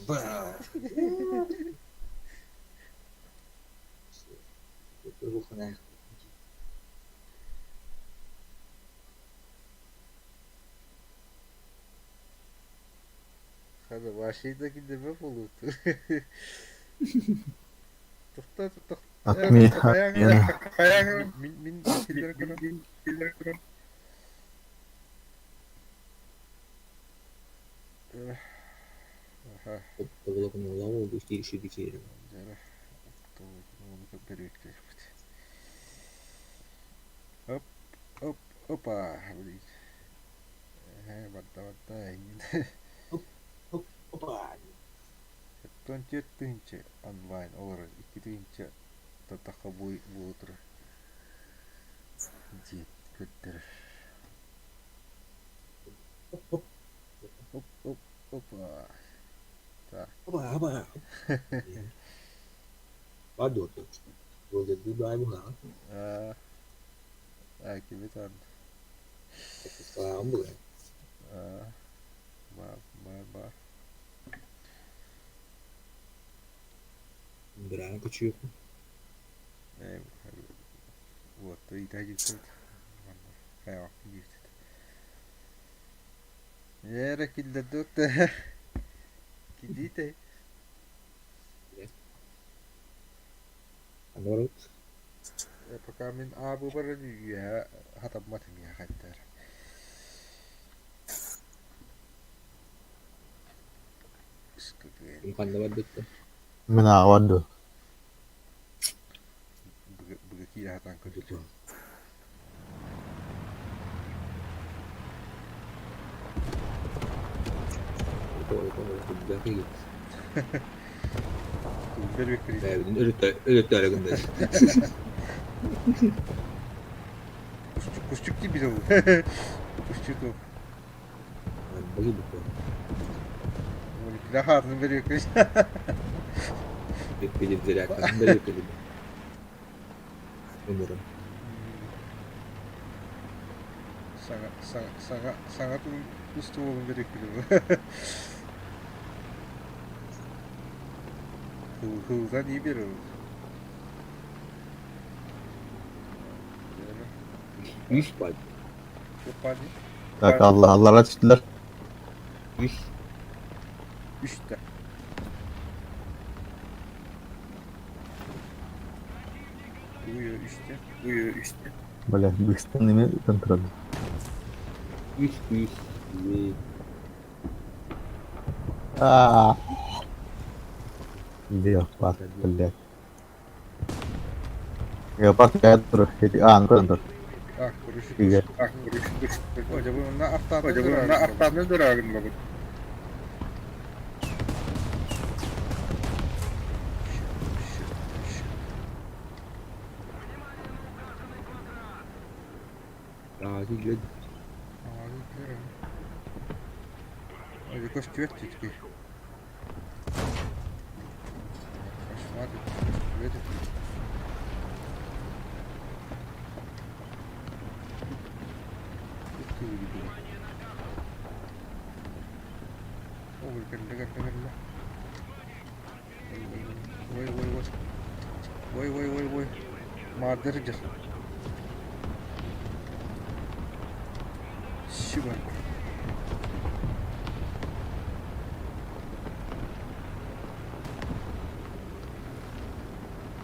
Хана Вашейда кидеме буолуут. Тохтоо Отмена. Мин мин киллэрэ көрөн. Аха. Оп, оп, опа, блин. Барда, барда, Опа. 74 тыһыынча онлайн олорор 2 тыһыынча татаха буола турар диэн көрдөрөр. Оп, Оп, оп, опа. Так. опа, опа. Баар Буолдуу баай буһаҕа. Аа, аа, кими таан? Сааҕым булар. Аа, баар, баар, баар. Быраана көчүөххүн. Ээ, вот, ыйта дьиктит. Хайаҕа дьиктит. Эрэ киллэрдэ Кидитэй. Наоборот. Пока мин аабыбар үөһэ хатаммат эмиэ хайдар. Ким ханна барбыттан? Мин ааҕабар дуо? Быга киирэ сатаан көрдүм. Өлөттөөрө гыннар. Кустук дии билэ Кустук Хаатын бөрүөкүй. Зарядкатын бөрүөкүй. Өмүрүм. Саҥа саҥа саҥа саҥа устуолун бөрүөкүлү. Хылдан ии берер. Үс баар. Туох баар дии? Так, аллара түстүлэр. Үс. Үстэ. Уйа үстэ. Уйа үстэ. Бля, быстан эме контроль. Үс үс. Үс. Аа. Леопард, блядь. Леопард я тур. А, ну тур. Так, короче. Игорь. Так, короче. Ой, бу мына артааны Ой, бу мына артааны дырагын бабыт. Аа, киирдэ. Ой, көстүбэт дии. Кошмар, көстүбэт. Ой, кэллэ, кэллэ, кэллэ. Ой, ой, ой. Ой, ой, ой, ой. Маардыр дьэр. Сибар.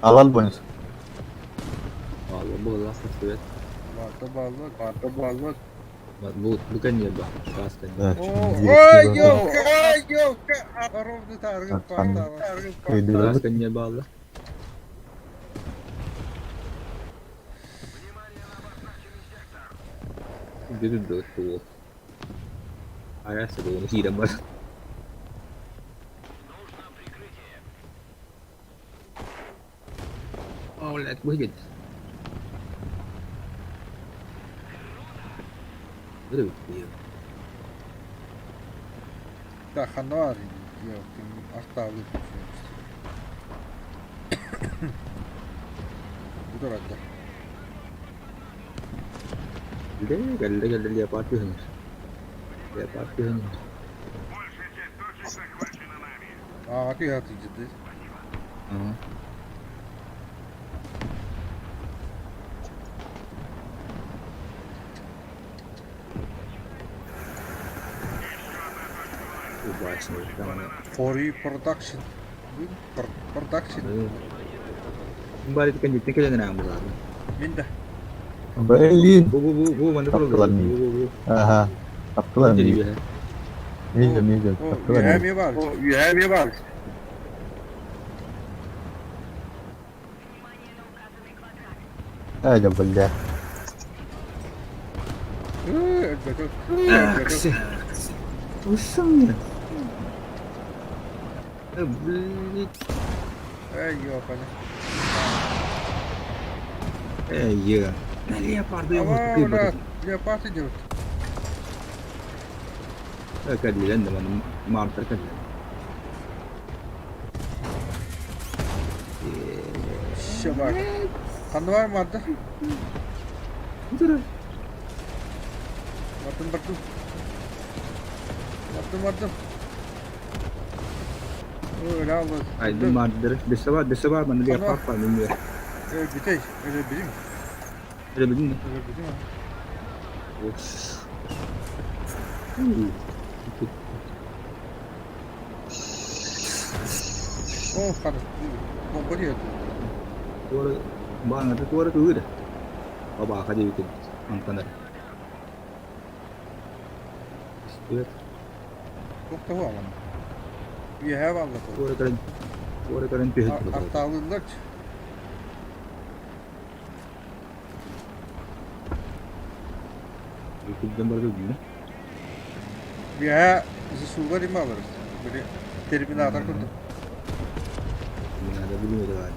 Алал бонус. Аала буоллах көстүбэт. Баата бааллар. Баата бааллар. Бу бу кэнниэ ба. Саас кэнниэ. Да, Ой, ёлка, ой, ёлка. Ровно таргын паата. Саас кэнниэ бааллар. Бүтүн да тугу. Араас тугу киирэн бар. О, блядь, выйдет. Вырубит Да, ханар, ёлка, артаалы. Бударада. Кэллэ, кэллэ, кэллэ, леопард түһэн. Леопард түһэн. Аа, ты аты деді. Ага. Убачный, там. For production. Production. Бары кэнниттэн кэлэн аамылааны. Мин да. Блин. Бу бу бу бу манна Таптылар бу миигин. бу бу. Ага. Таптылар миигин. Миигин, миигин. Таптылар миигин. Үһэ бар. Үһэ эмиэ баар. Айда, бля. Аксы. Усың. Блин. Эй, ёпана. Эй, е. На леопарда я Ава, может бля, леопард идет. Кэллилэн да маны маартар кэллэ. Все бар. Ханна бар марды? Бардым, бардым. Бардым, бардым. Ой, ля, алла. Айдын маардыр. Бесеба, бесеба маны леопард бар мен. Эй, битей, өлө билим. Öyle bildin mi? Өлө билим. Of. О, хана. Бомба диэт. Туора бааңата туора кыыр. Бабааха диэбитин антанар. Истибэт. Тохтоо амана. Үөһэ балла. Туора кэлэн туора кэлэн түһэт турар. Артаалыыллар. Күлдэн барда билнэ. Үөһэ ЗСУ-га дима аларыз. Били терминатор курдук. Минада билмedi баары.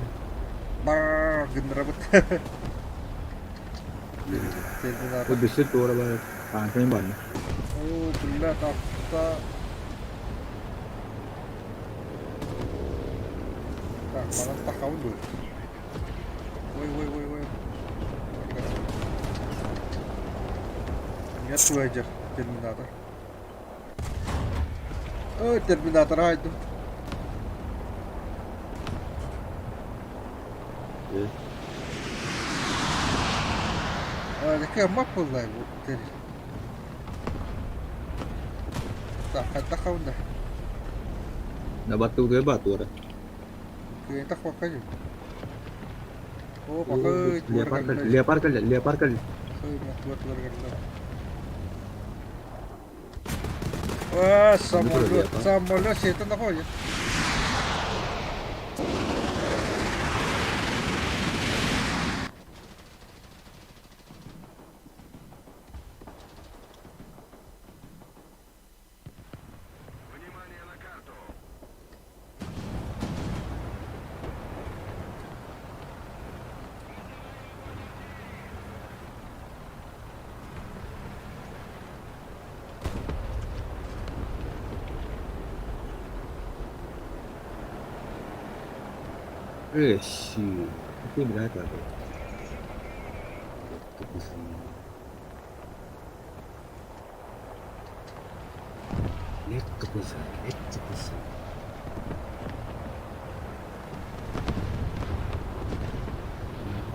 Бар гыннырабыт. Терминатор. Бу бесер туора бар. Таанкайын бар. О, бля, тафта. Так, манан тахабын дуо? Ой, ой, ой, ой. Нет, туайдер, терминатор. Ой, терминатор айдым. Кыаммат буолла бу тэрил. Хайдах хабында? Набаттыбытыгар баатуора. Кыайан тахпакка дии. О, бакы Леопард кэллэ, леопард кэллэ, леопард кэллэ. А, самолет, самолет сиэтэн находит. Эсси, ты блядь, ладно. Лекка пыза.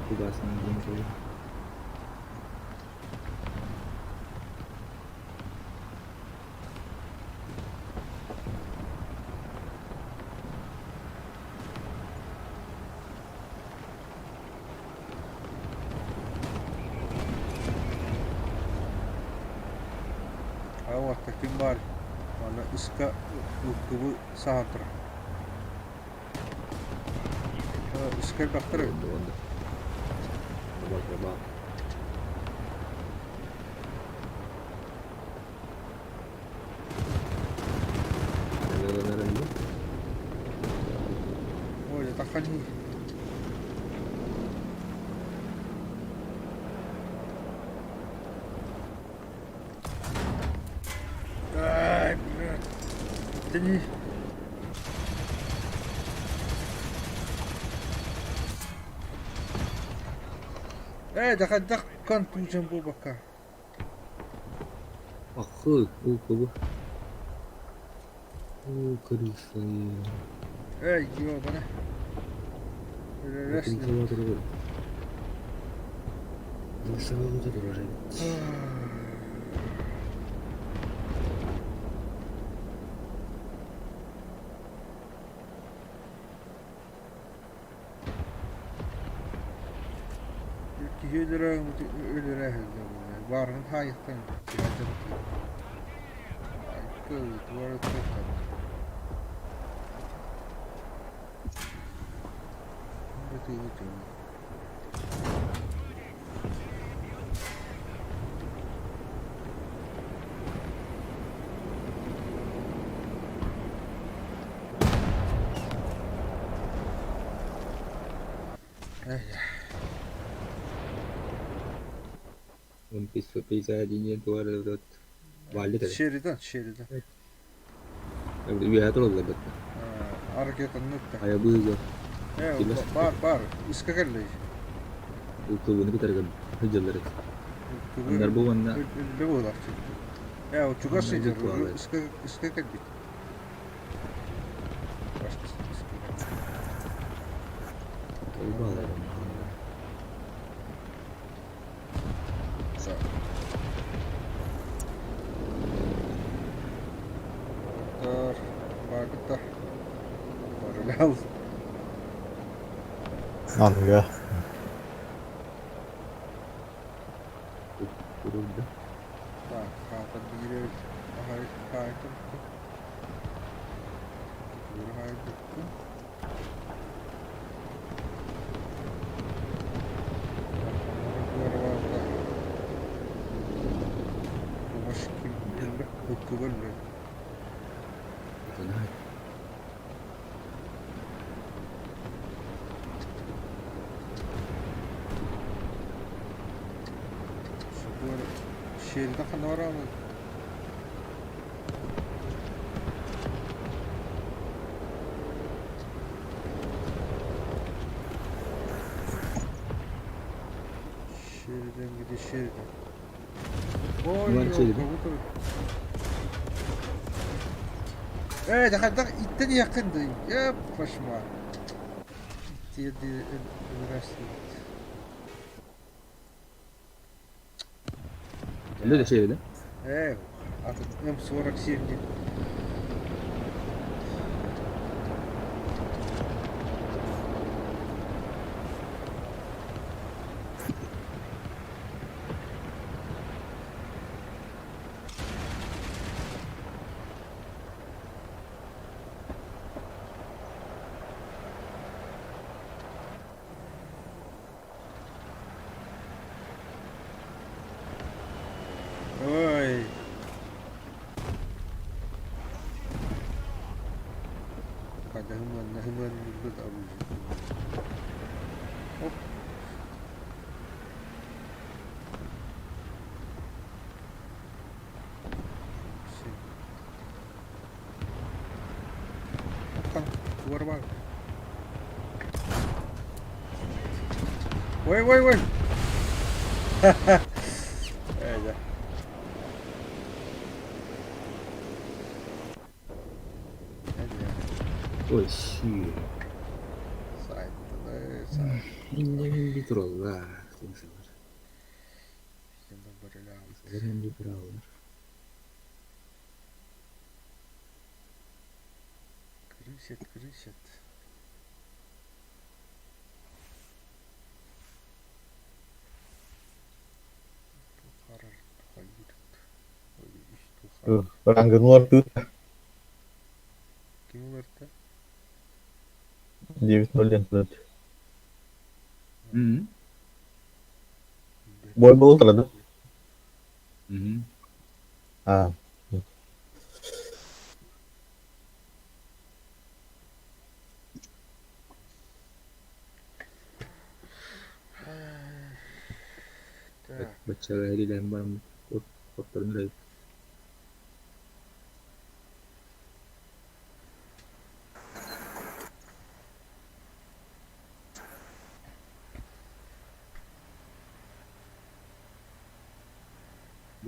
Куда с ним деньги? А вот таким бар. Аны ыска ылкыбы саһан турар. Ыска элбэхтэр эбит. Ой, это хани. Ай, блядь. Да не... Эй, да хайдах контужен буолбакка. Ахы, уу кыбы. Уу крыса. Эй, ёбана. Өлөрөс. Крыса Киһи өлөрө өлөрө баарын хаайыктан 151 туар Валит Шеридан, Шеридан. Үөһэ тураллар бытта. Аракетаннык Хайа быыга. Бар, бар. Иска кэллэй. Уккубуну кытарга сылдьаллар. Андар бу уонна Үллэ буолар. Э, чугас сылдьар. Иска иска кэлбит. Баар Барылал. Аныга. Так, хаата биир хаайтырты. Хаайтырты. Şeride ханора Şeriden gidi şeriden. Ой, Эй, да иттен якынды. Еп, пошма. Тиеди. Үлэ да шере да? Ээ, атын М47 диэн. Ой. Хадахыман нахыман оружие. Оп. Туар Ой, ой, ой! Ээ, Ой, сии. Инньэ тураллар. Тураллар. Крысят, крысят. Рангынулар тыыт. Ким уларта? 9-0 диэн турар. Бой буолтара да? Аа. Так. Баччаҕа эриилэһэн баран хотторон эрэ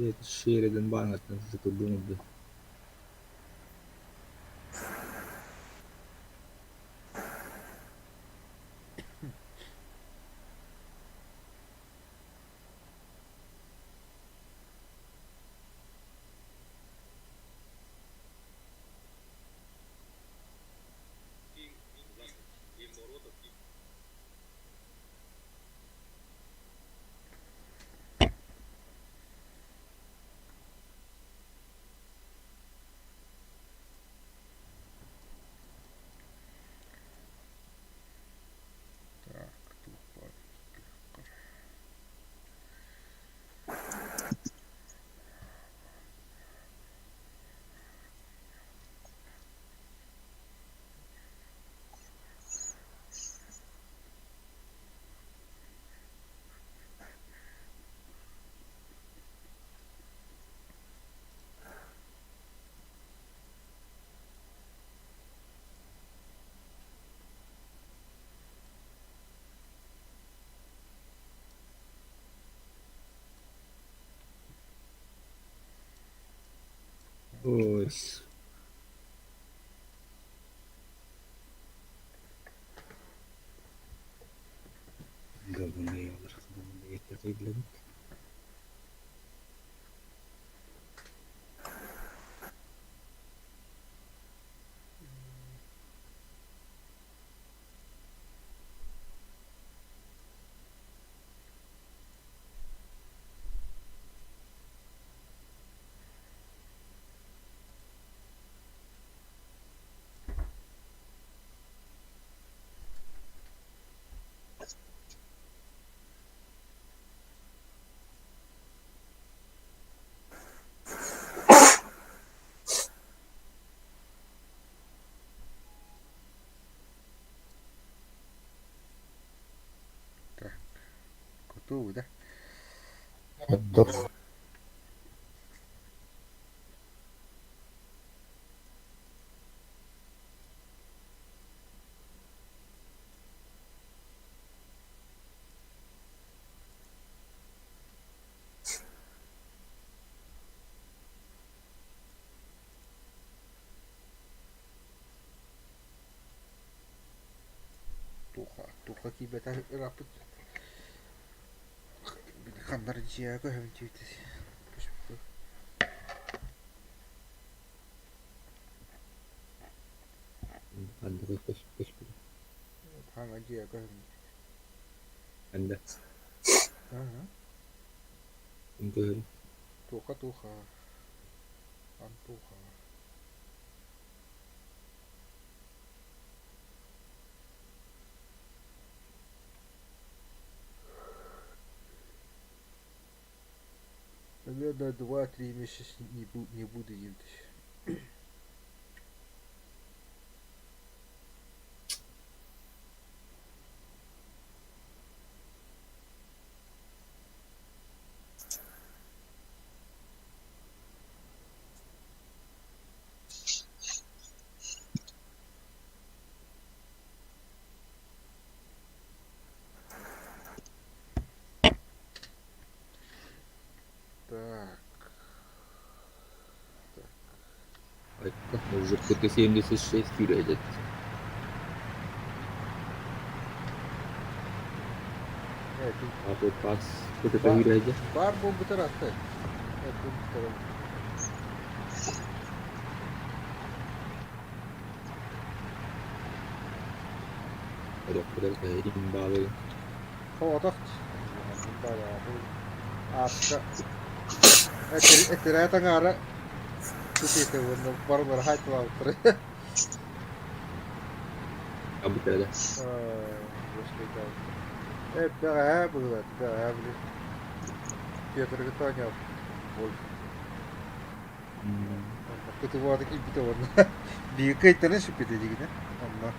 Бэйэтэ шиэридэн бааҥҥыттан сытырбын ылда Так, туох баар Ой. Говно говно Так, готовы, да? Готов. Туха, туха киирбэтэх ырааппыт. Ханнар дьиэҕэ көһөбүн диэбит. Ханна көспүт? Хаҥа дьиэ көһүн. Ханна? Ага. Ким көһөрү? Туха-туха. Антуха. Наверное, 2-3 месяца не буду есть. Так. Айка, уже КТ-76 киирэ Аты пас КТ киирэ Баар буолбутар аты. Этин Имбалы. Соҕотох ааска этэрээт аҥаара тутуйта уонна барылара хаайталаабыттара. Абытара. Э бэҕэһээ быһыылаах бэҕэһээ били Петрга оонньообут Кытыбаата киирбитэ уонна биир кыайтаран сүппүтэ дигинэ онно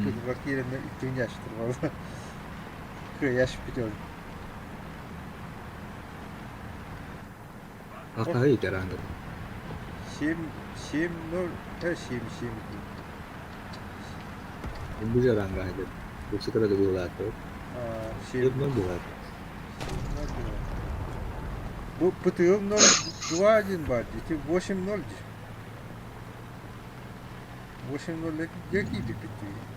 кытыбар киирэннэр икки ящиктар буолла кыайа сүппүтэ ол. Хахаһы итэрангата. 7 7 0 7 7 Бу ранга хадыр. Бу сыкара да буолааты. 7 7 буолааты. Бу ПТЛ 0,2-1 бар дии, 8-0 дии. 8-0 дьэ киирбиппит дии.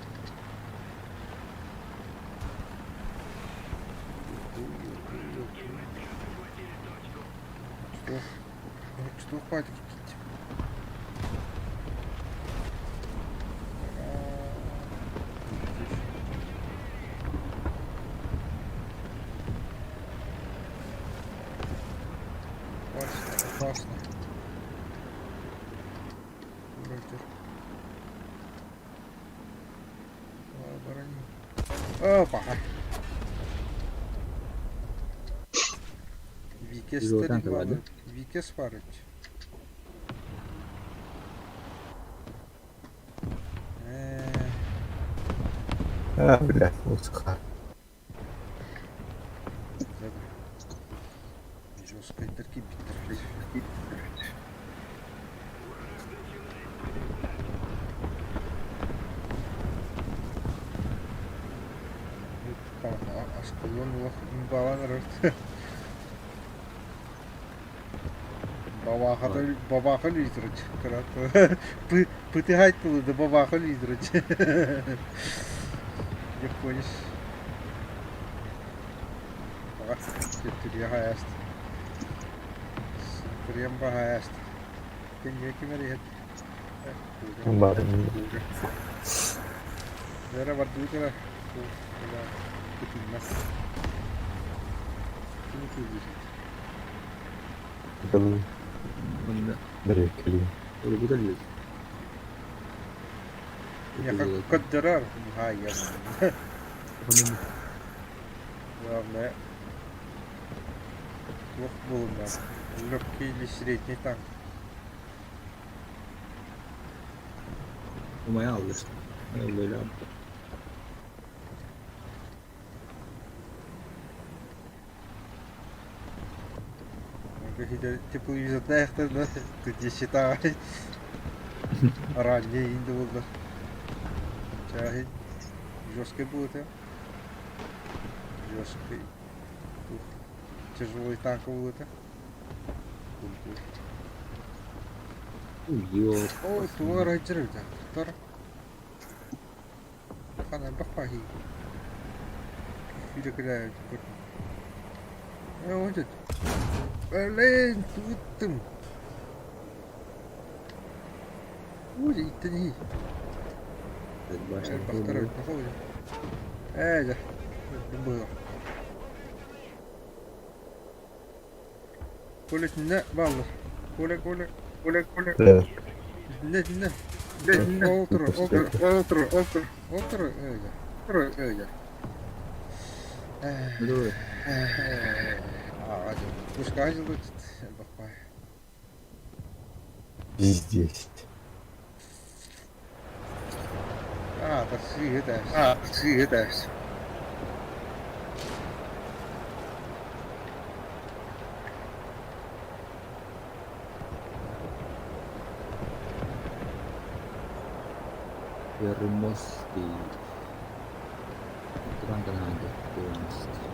Что хватит кипить? Опасно, опасно. Вроде. Опа. Викес Викес барыч. А, бля, вот Жесткайдар киирбиттэр. Аскалон балан Бабаха лидерች. Пытыгайт да бабаха лидерች. Японец. Стрем багаст. Кенге кимер Бар. Вера бардутера. Кутинмас. Кини киирбит. Бэреккели. Көддөрөр. Хай, Главное, туох буолунна. Легкий или средний танк. Умая алды. Öyle yaptı. Тепловизордаахтар ты считай. Ранее инде булды. Чахи жесткий будет, а? Жесткий. Тяжелый танк будет, а? Ё. Ой, туар айтыр Тор. Хана бахпахи. Филикля Э, Блин, туттым. Ой, иттени. Элбэхтэр Ээ дьэ, быһыылаах. Коля итиннэ бааллар. Коля, Коля, Коля, Коля. Итиннэ, итиннэ. Итиннэ. Ол турар, ол турар, ол турар, ол турар, ол турар, ээ дьэ. Турар, ээ дьэ. Ээ, аа, дьэ. Пускай дьылы элбэх баай. Пиздец. Аа, такси это, аа, такси это. Вермости. Трантананды. Вермости.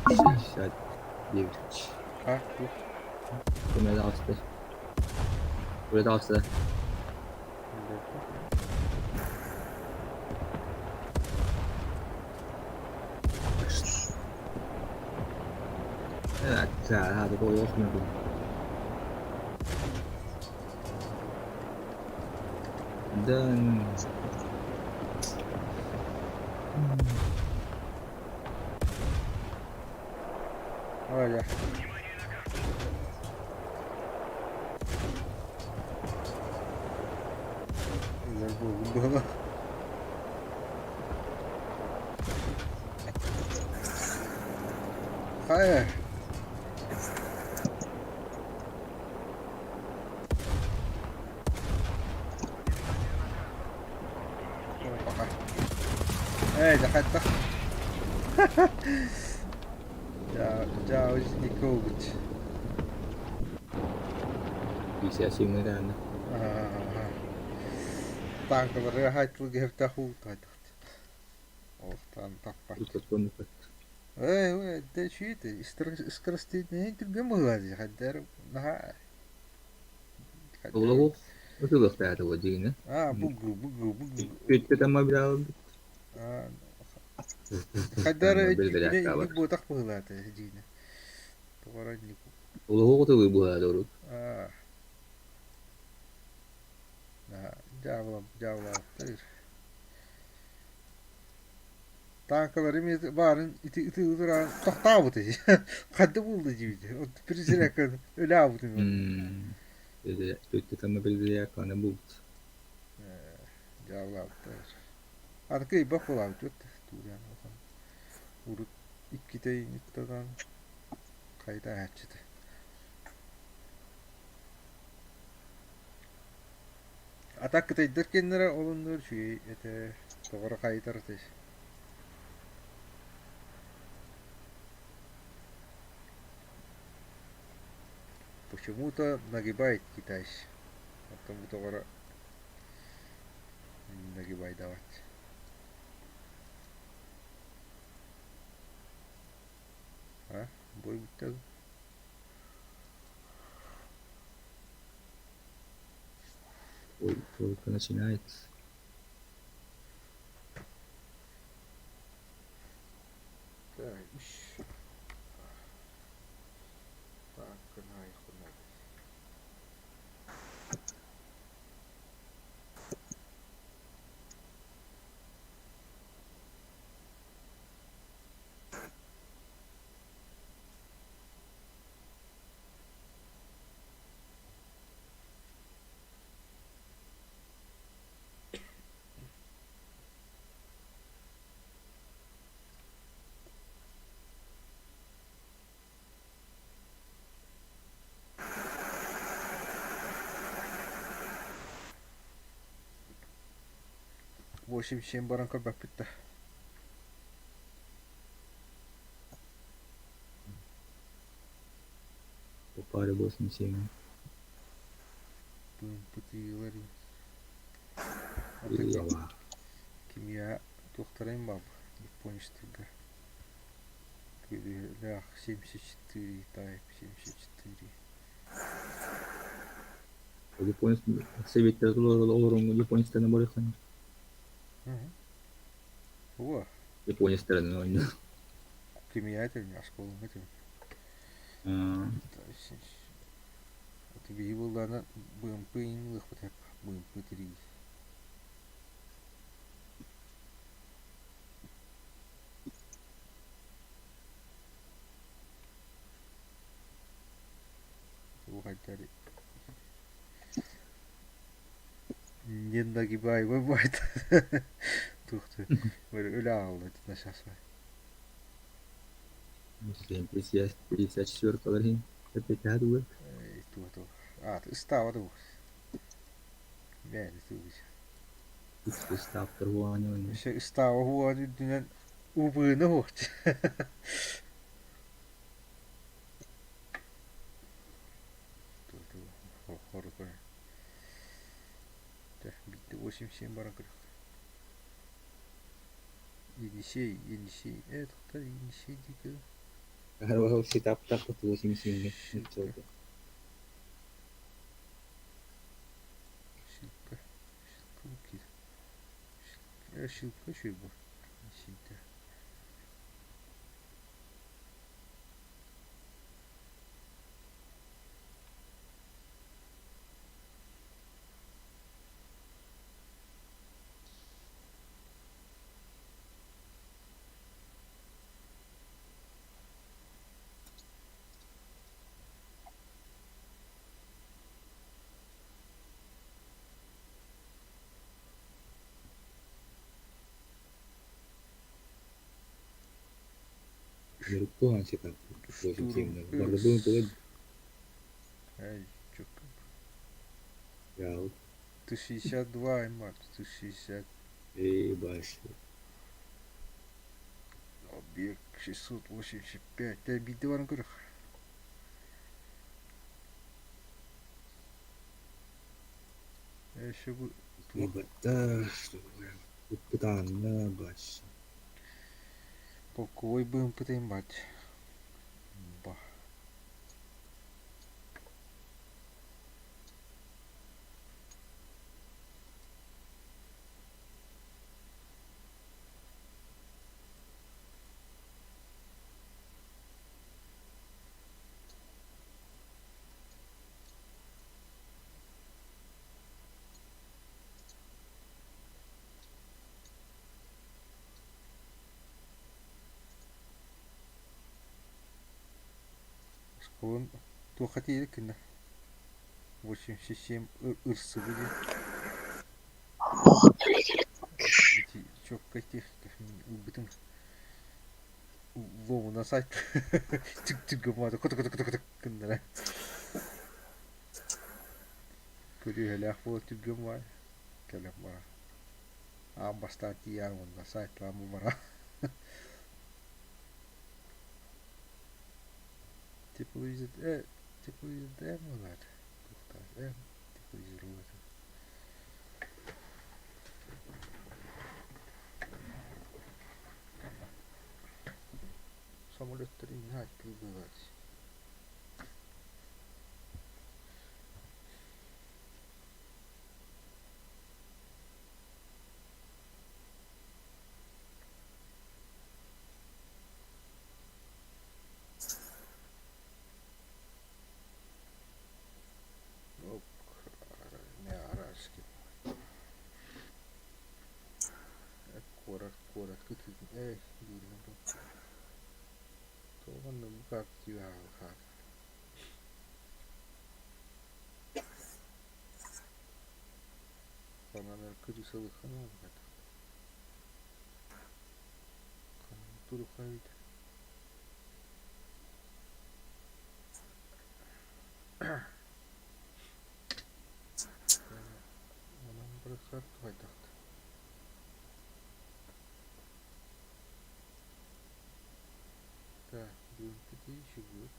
69. А, туох? Ким таҕыста? Үлэ таҕыста. Да. Ой, Было. Хайа. Пока. Эй, да Дьаа, Николбут. 57 даҕаны. Танкалары хайтылгыһыптах уутайдахт. Олохтон таппат. Ээ, дэ шиите, скоростей түргэн быһыылаах хайдар наһаа Олоҕу ытылыахтаата дьиҥинэ. Аа, бугу, бугу, бугу. Бүттэ тамма билаалбыт. Хайдар инник буотах быһыылаата дьиҥинэ. Тоҕо инник. Олоҕу ытылыы быһаата урут. Аа. Дьаабыла, дьаабылааттар. Танкалары эмиэ баарын ити ытыылыыр тохтообут ити. Ханна булла диибит. Призрак өлөөбүтүн. Бүттэ тамма призрак аны булт. Дьаабылаабыттар. Аны кыайбат буолаабыт тууран урут иккитэ иниттадан хайда ааччыта. А так кытайдар кэннэрэ олуннуур үчүгэй этэ, тоҕоро хайытар этэ. Почему-то нагибает китайцы. Оттон бу тоҕоро нагибайдавать. А, бой бүттэ Ой, только начинается. Так, үс. Так, гынай 87 баран көрбөппүт да. Попали 87. Пытыылар Яла. Кимия туохтарайын баабы японецтарга Лях 74 Type 74 Японец Советтер олорон японецтарына барыахтан. О, Японецтарынан оонньуу. Кимиэхэ этэбин, оскуолаҥҥа этэбин. Биһи буоллаҕына БМП иҥин ылыахпыт этэ, БМП тирии. Туох айдары Не нагибаемый бывает. Туох өлө аҕалла сейчас. 54 иһин эппиэттэһэ дуо? Туох туох. А, ыстааба дуу. Бэйэни тугуй. Ыстааптар буолан Өссө ыстааба буолан үрдүнэн убыыны уһуохчу. Биирдэ 87 баран көрүөххэ. Енисей, Енисей, тоқтар Енисей диэки. Ситаптаах 87 Шилка. Шилка. Шилка бу Шилка үчүгэй бу. Енисейде. Легко Штурм 87 Бардыбын тула Эй, чё Я Ты 62, Аймар, ты 60. Эй, баш. Объект 685. Ты биирдэ баран көрөх. Еще бу Ебата, что Пытанна, баш. Полковой БМП бать. Ба. Осколон туохха тиийэр кынна? 87 ырсыбы диэн. Ити чуоккай техника ылбытым ломуна сайт түк-түк гыммата куту-куту-куту гыннара. Көрүөһэлээх буола түргэн баай кэлэн бара. Аан бастаан тиийээн уонна сайтлаан бу бара. Тепловизор тепловизор буолаат туохтаах тепловизор Самолеттар иннэ аттыы быылаат Куорат куорат кытыытын ээ дииллэр дуо Туох онно бу хаал Сананар кырыысалыхха наада Туруха эбит Онон барахсар хайдах Так, будем еще будет.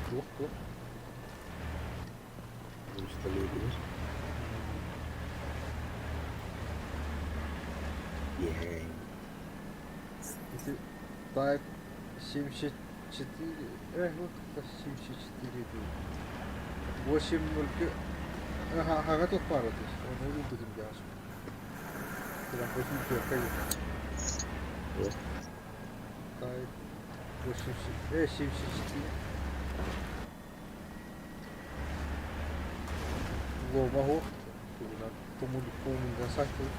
Туох туох? Ити Type 74, вот 74 дуу. 8.02 хаҕа туох баар этэй? Ону ылбытым дьаҕас. 84 Тай 80, 74. Лома суох. Тугунан тумулунан сайтыбыт.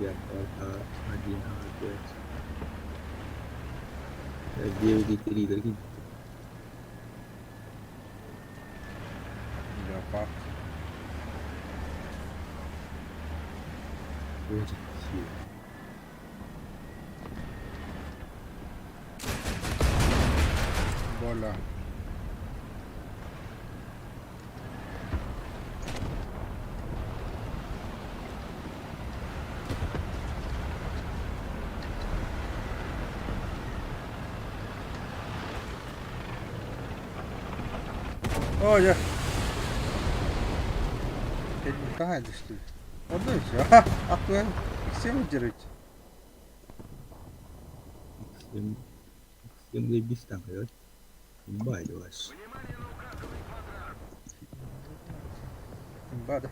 Один, А, пять. 9 и 3, дорогие. Леопард. Боля. О, я. Хаһан түстү? Онно еще. Аттыгар иксем дьарыч. Всем заебись там, да? Бай, давай. Бада.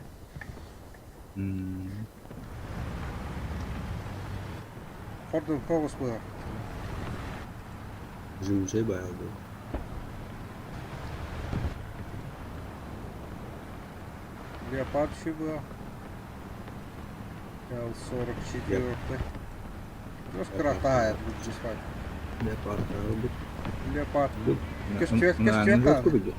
Хордун тоҕус буолар. Живучай байал был. Леопард еще была. Л-44. Жестко ротает, будет спать. Леопард, робот. Леопард. Костюет, костюет.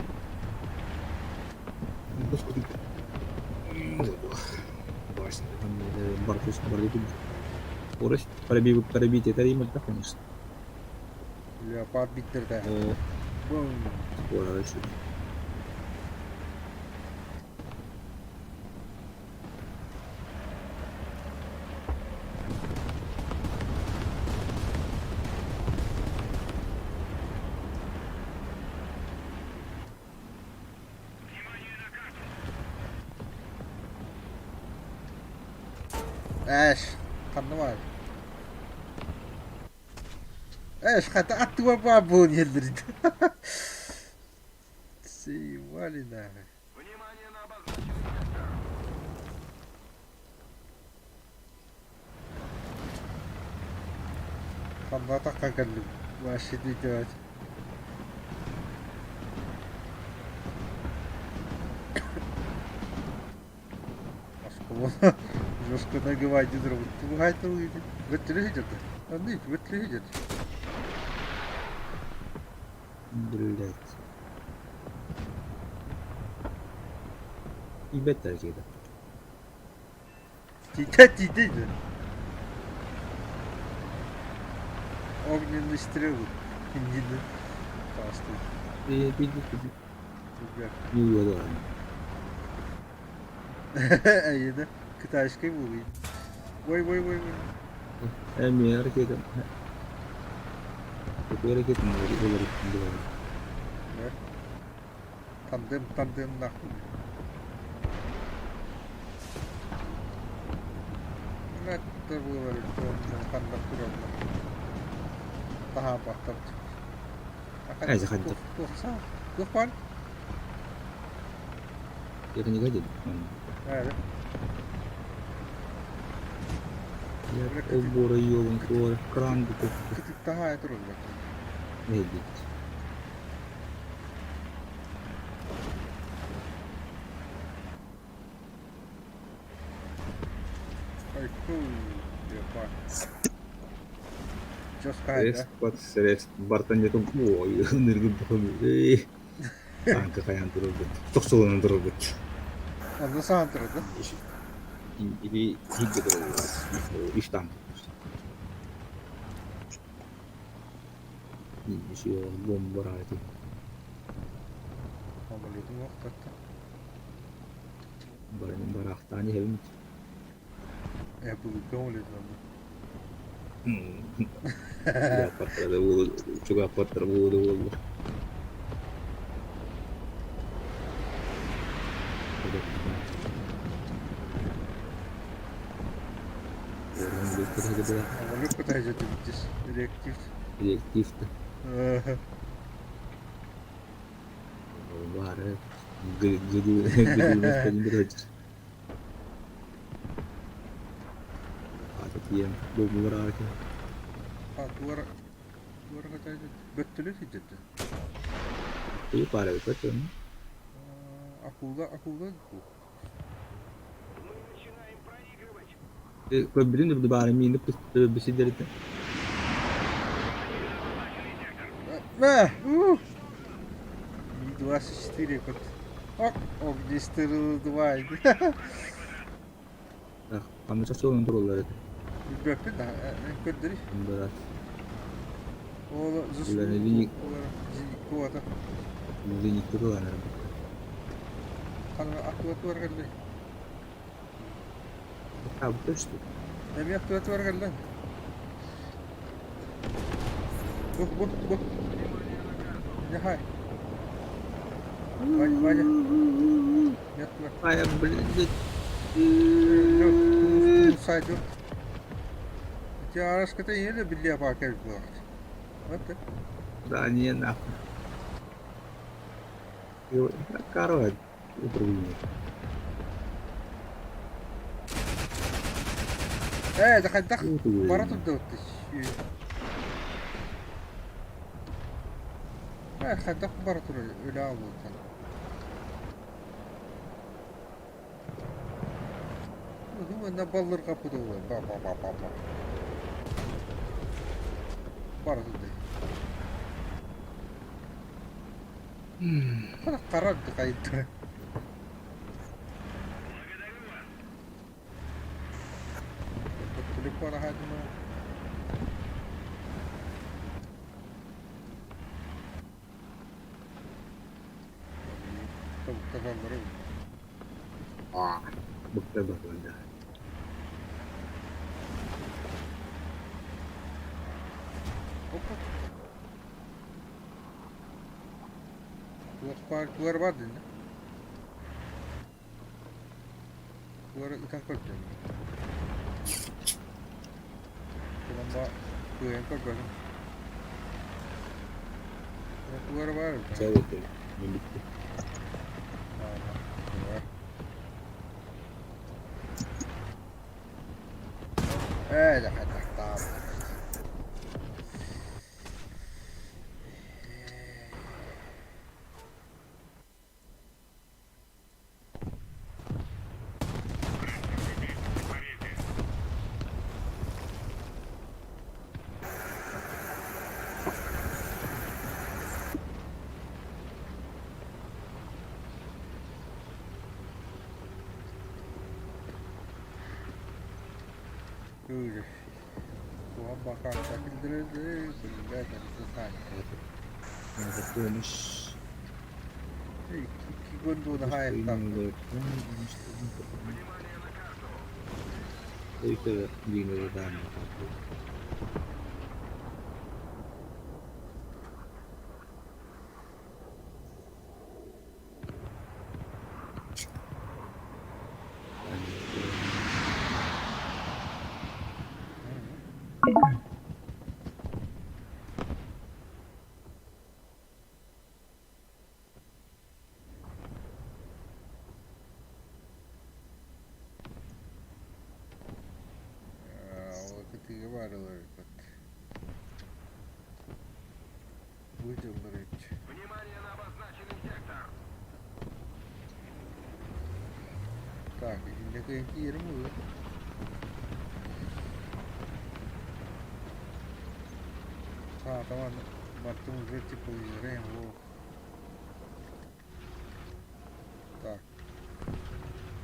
Скорость пробить это ремонт, да, конечно. Леопард биттер да. Бум. Скорость. Эш, ханна Эш, хата аттыга баар буолан иһэллэр Заебали нахуй. Ханна атахха кэллим. Вообще не делать. Осколон. Жестко нагибать Тугай тылыйды. Бөттүрү сидерді. Анны бөттүрү сидерді. Блять. И бета где-то. Тите тите. Огненный стрелы. Индины. Пасты. Ты, ты, ты, Не угадал. Айына. Китайский был. Ой, ой, ой, ой. Эми ракета. Какой ракета мы говорим? Тандем, тандем нахуй. Это было ханда куровна. Таха баттар. Ай, заходи. Тух бар? Это не годит. Я обора ёбан кор, кран Таха это руль. Эдит. Средств, бартан нету. Ой, ныргы Танка каян турбут. Тохсолон турбут. Онно саан турар да? Или хигге турбут. Иш танк. Еще бомба рати. Амалетин уақтатта. Барахтани хевмит. Э, бұл гомолетин онда. Чугаһаппаттара буолуо да буоллар. Реактив. Реактив Баары Акула, акула Көрбүтүн да баары миинip бисидерите. Мэ! Ми-24 кот. Оп, огнестрел 2. Ханна чахчы тураллар этэ. Билбэппин да, көрдөрүй. Бырат. Ол Үлэни куота. Зенитте тураллар. Ханна аттуа кэллэ. Табыта что? Эми аттуа кэллэ. Бу, бу, бу. Нехай. Ваня, Ваня. Нет, нет. Ай, блин. Сайду. Ити араската ийэ биллиэ баар кэлбит буолаҕыт. Вот Да, не нахуй. Короче, управление. Ээ, да хайдах бара турдубут Ээ, хайдах бара турар үлэ буолтан. Ну, на баллырҕаппыт ба ба ба ба ба. Бара турду. Хара хайда. Телефон хадма. Тобуктаталлары. Быкта бакында. Оп оп. Туар туар бар дин. Туар ытан көрдүм. Туран ба кыайан көрбөтүм. Туар бар. Чай мен битти. Ээ, да хайдахтаам. Öyle. Туға бақар такілдіреді, блядь, это Помощь. Икки гондуна хайттан. Ол кытыга барылар бит. Выделлар ич. Так, итинде кыйын киерим уу. А, там бартым уже тепловизорем, во. Так.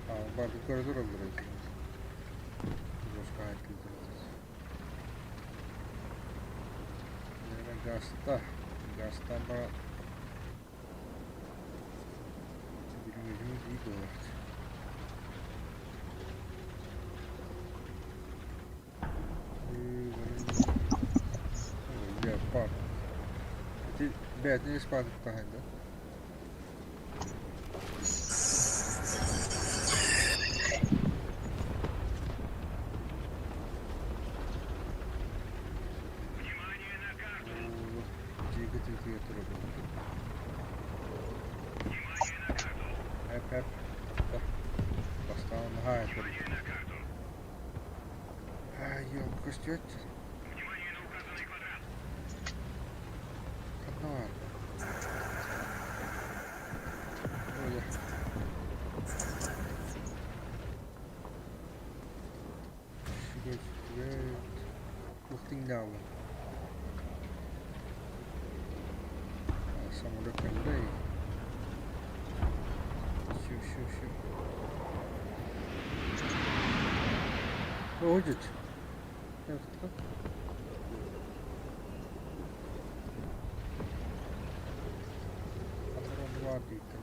А, барды коридор алыр Гаста. Гастан бара Bilmediğimiz iyi dolar. Испан. Ити бэйэтин Испан таһында. Дьиэгэ турар Эп-эп Бастаан наһаа этэр. Ай, көстүөт. Ханна баар? Ой. Үчүгэй, үчүгэй. Туох тиҥнээҕин? Самолет кэллэй. Всё, всё, всё. Ходит. Ханна баар дийтэн.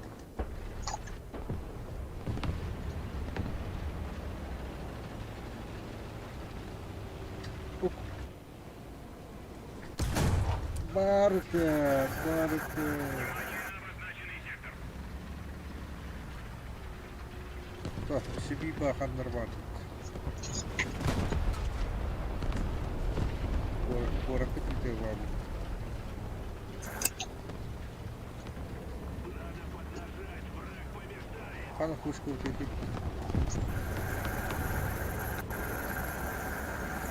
Барыта, барыта. Так, себе баханнар бар. Куоракка тиийдэ баар. Хана пушка утуйбут.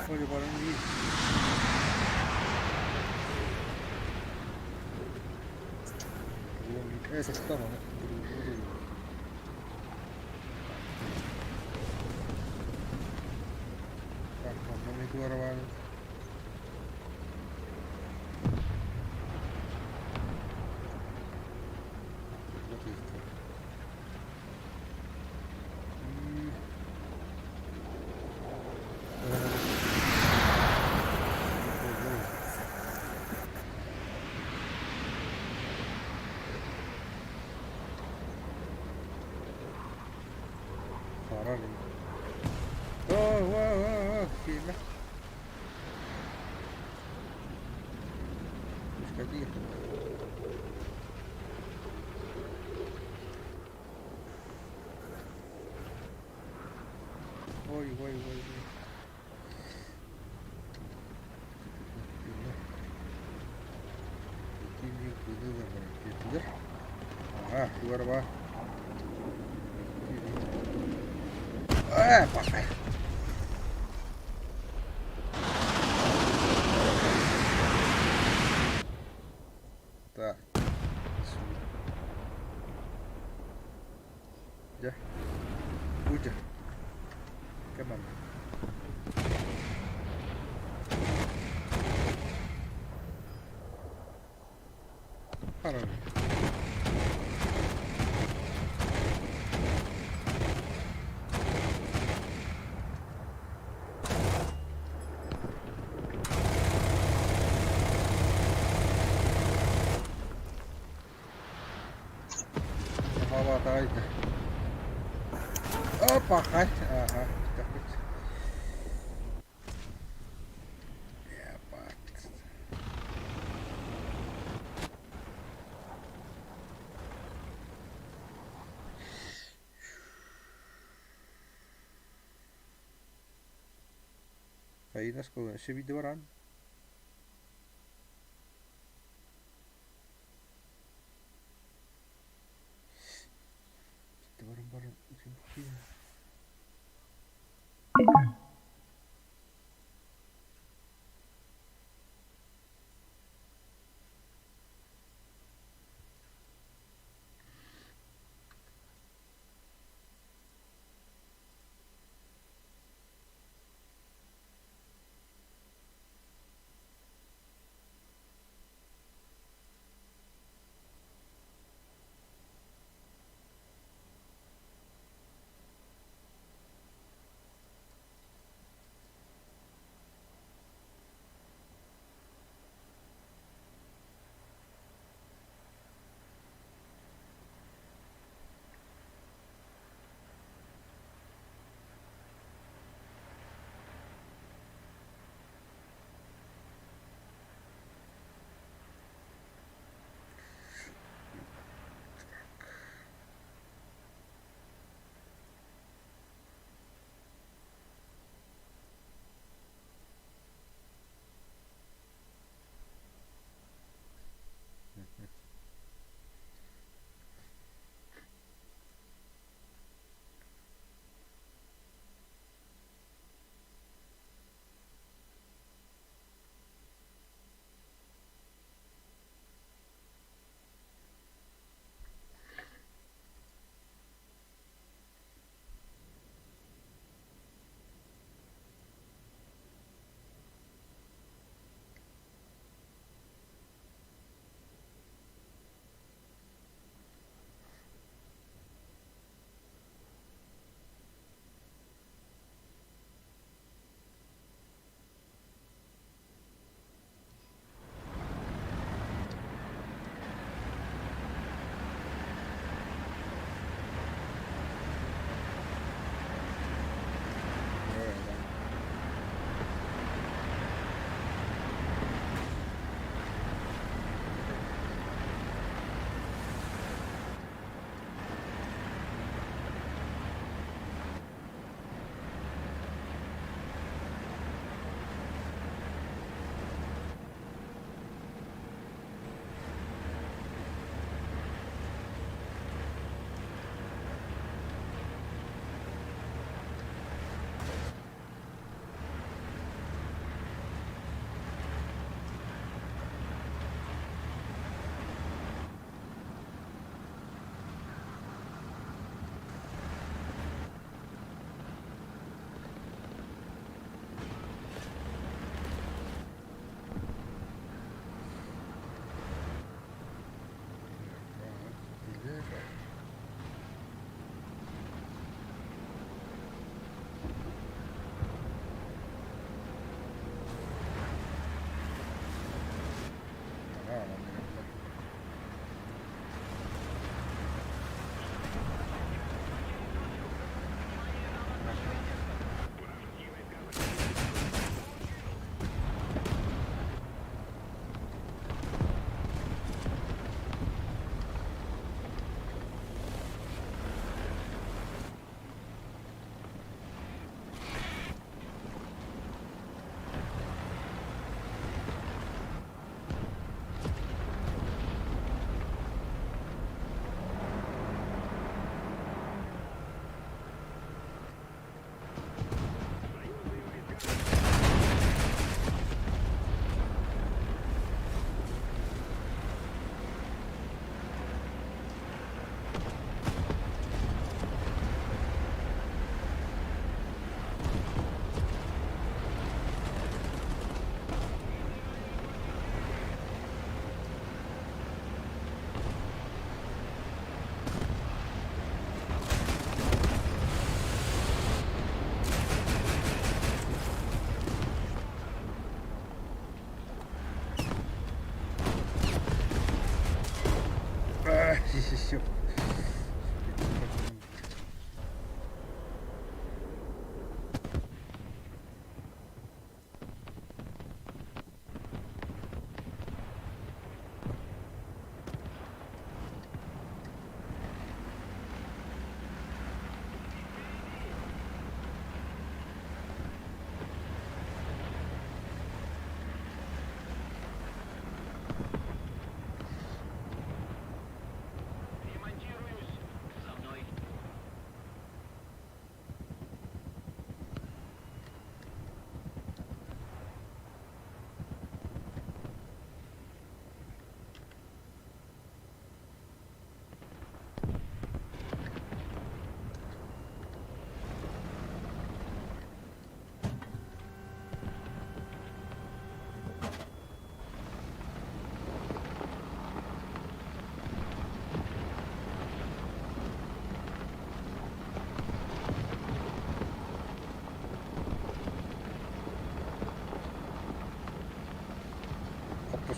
Ой, баран дии. Э, тоқтама. Так, манна метеор бар. Киирмэ. Пускай Ой, ой, ой, ой. Ага, тугар Э, пошли. Так. Дьэ. Будя. Кэмэн. Харан. Хамаатаҕай да. Опа, хай. Ага, бүтэхпит. Ебать. Фаина школа өссө биирдэ баран. Баран баран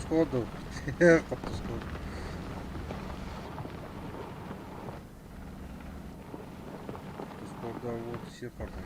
Хортускула дуу? Хортускула. Хортускула вот сир хортус.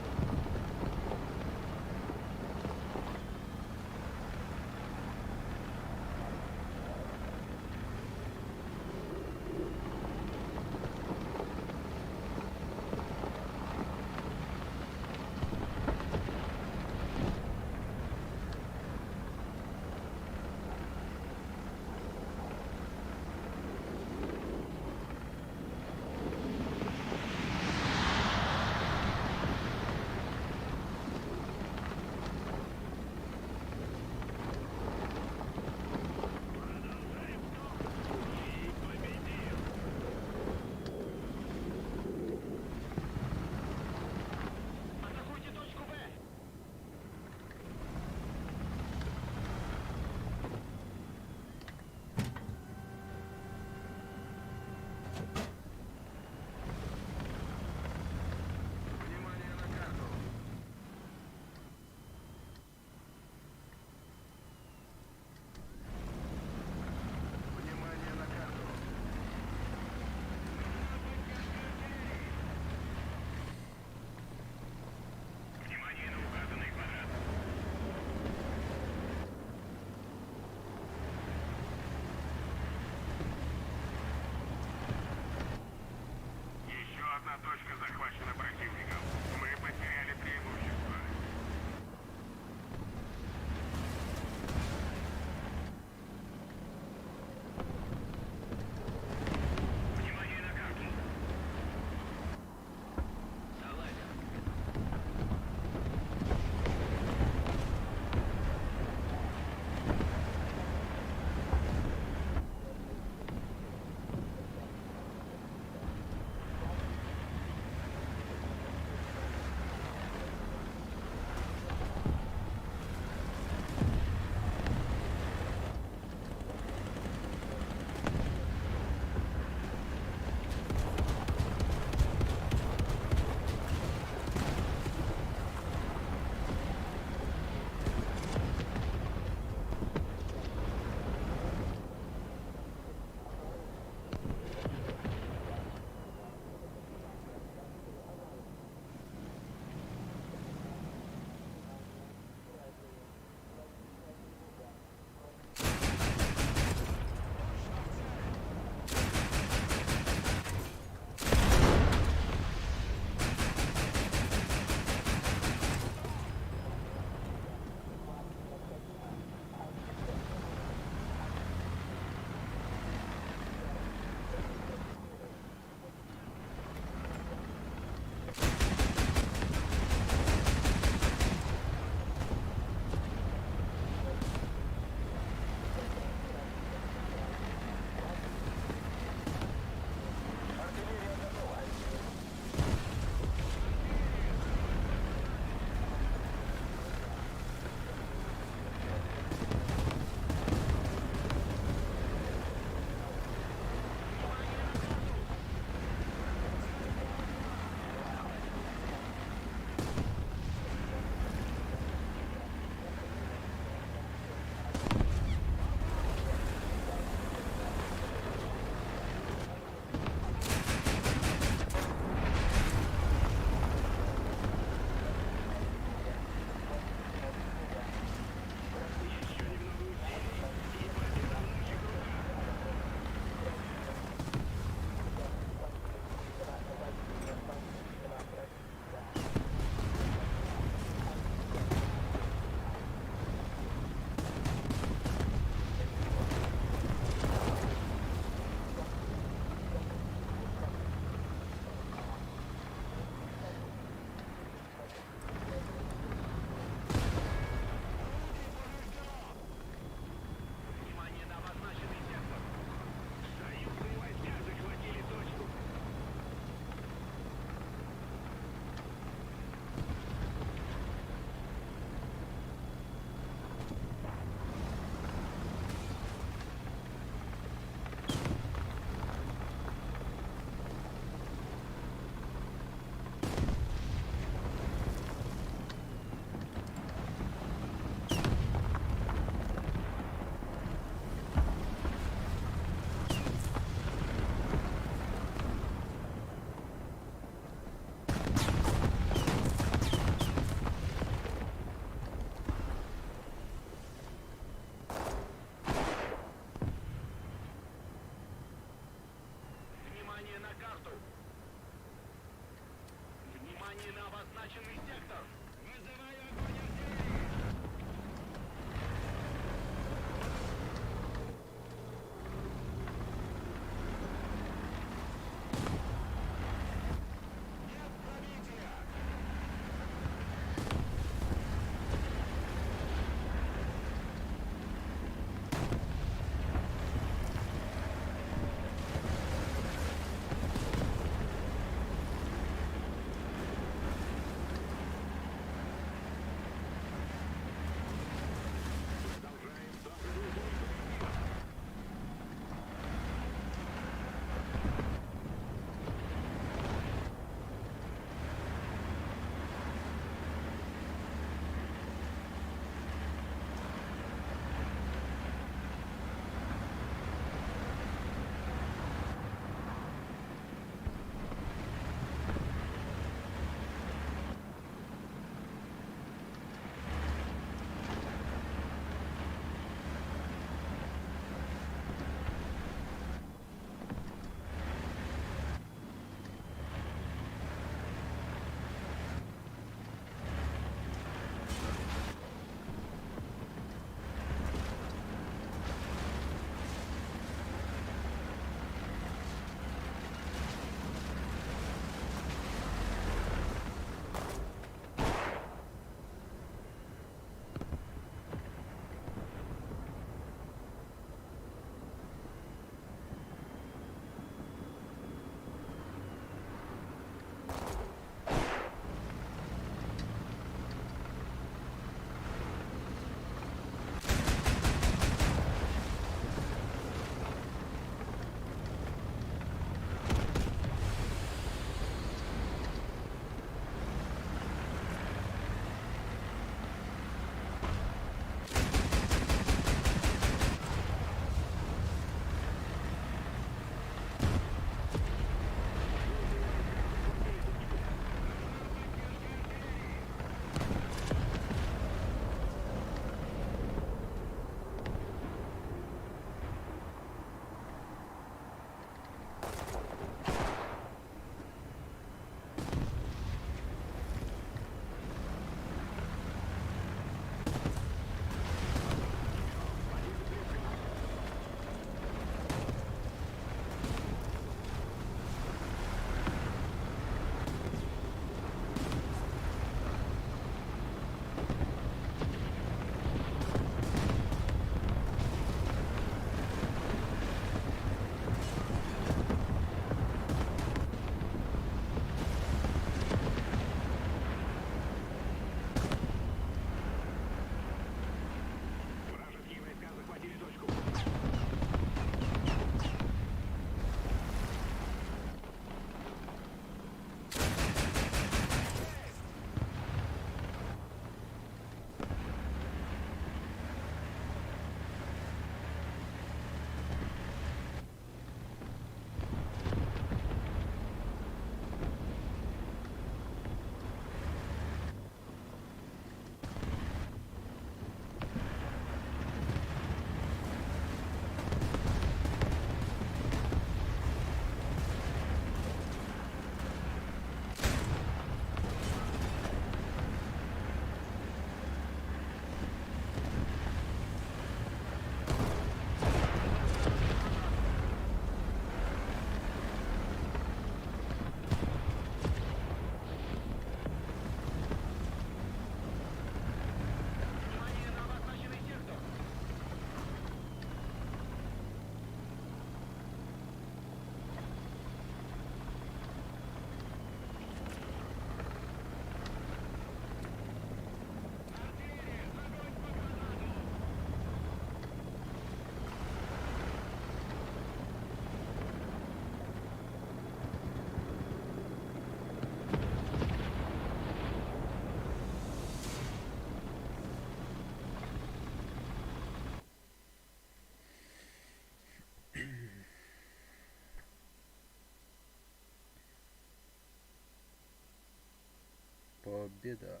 Беда.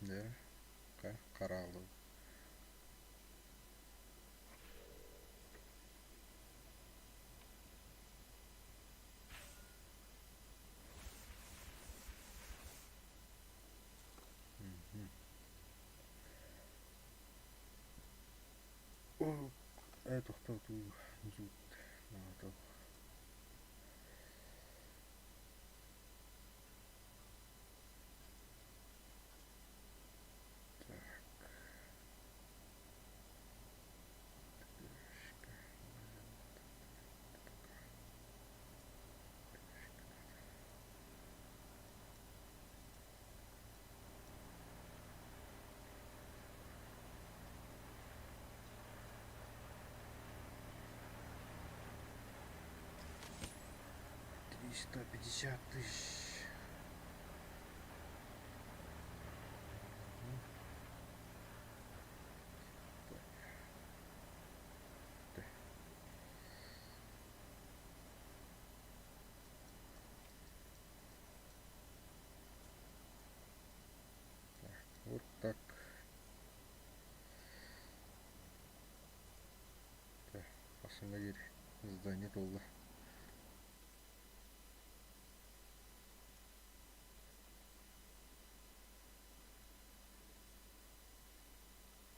Да? Кораллы. Тохтотуу зуут Так. 350 тысяч. Так. Так, вот так. Так, Здание толла.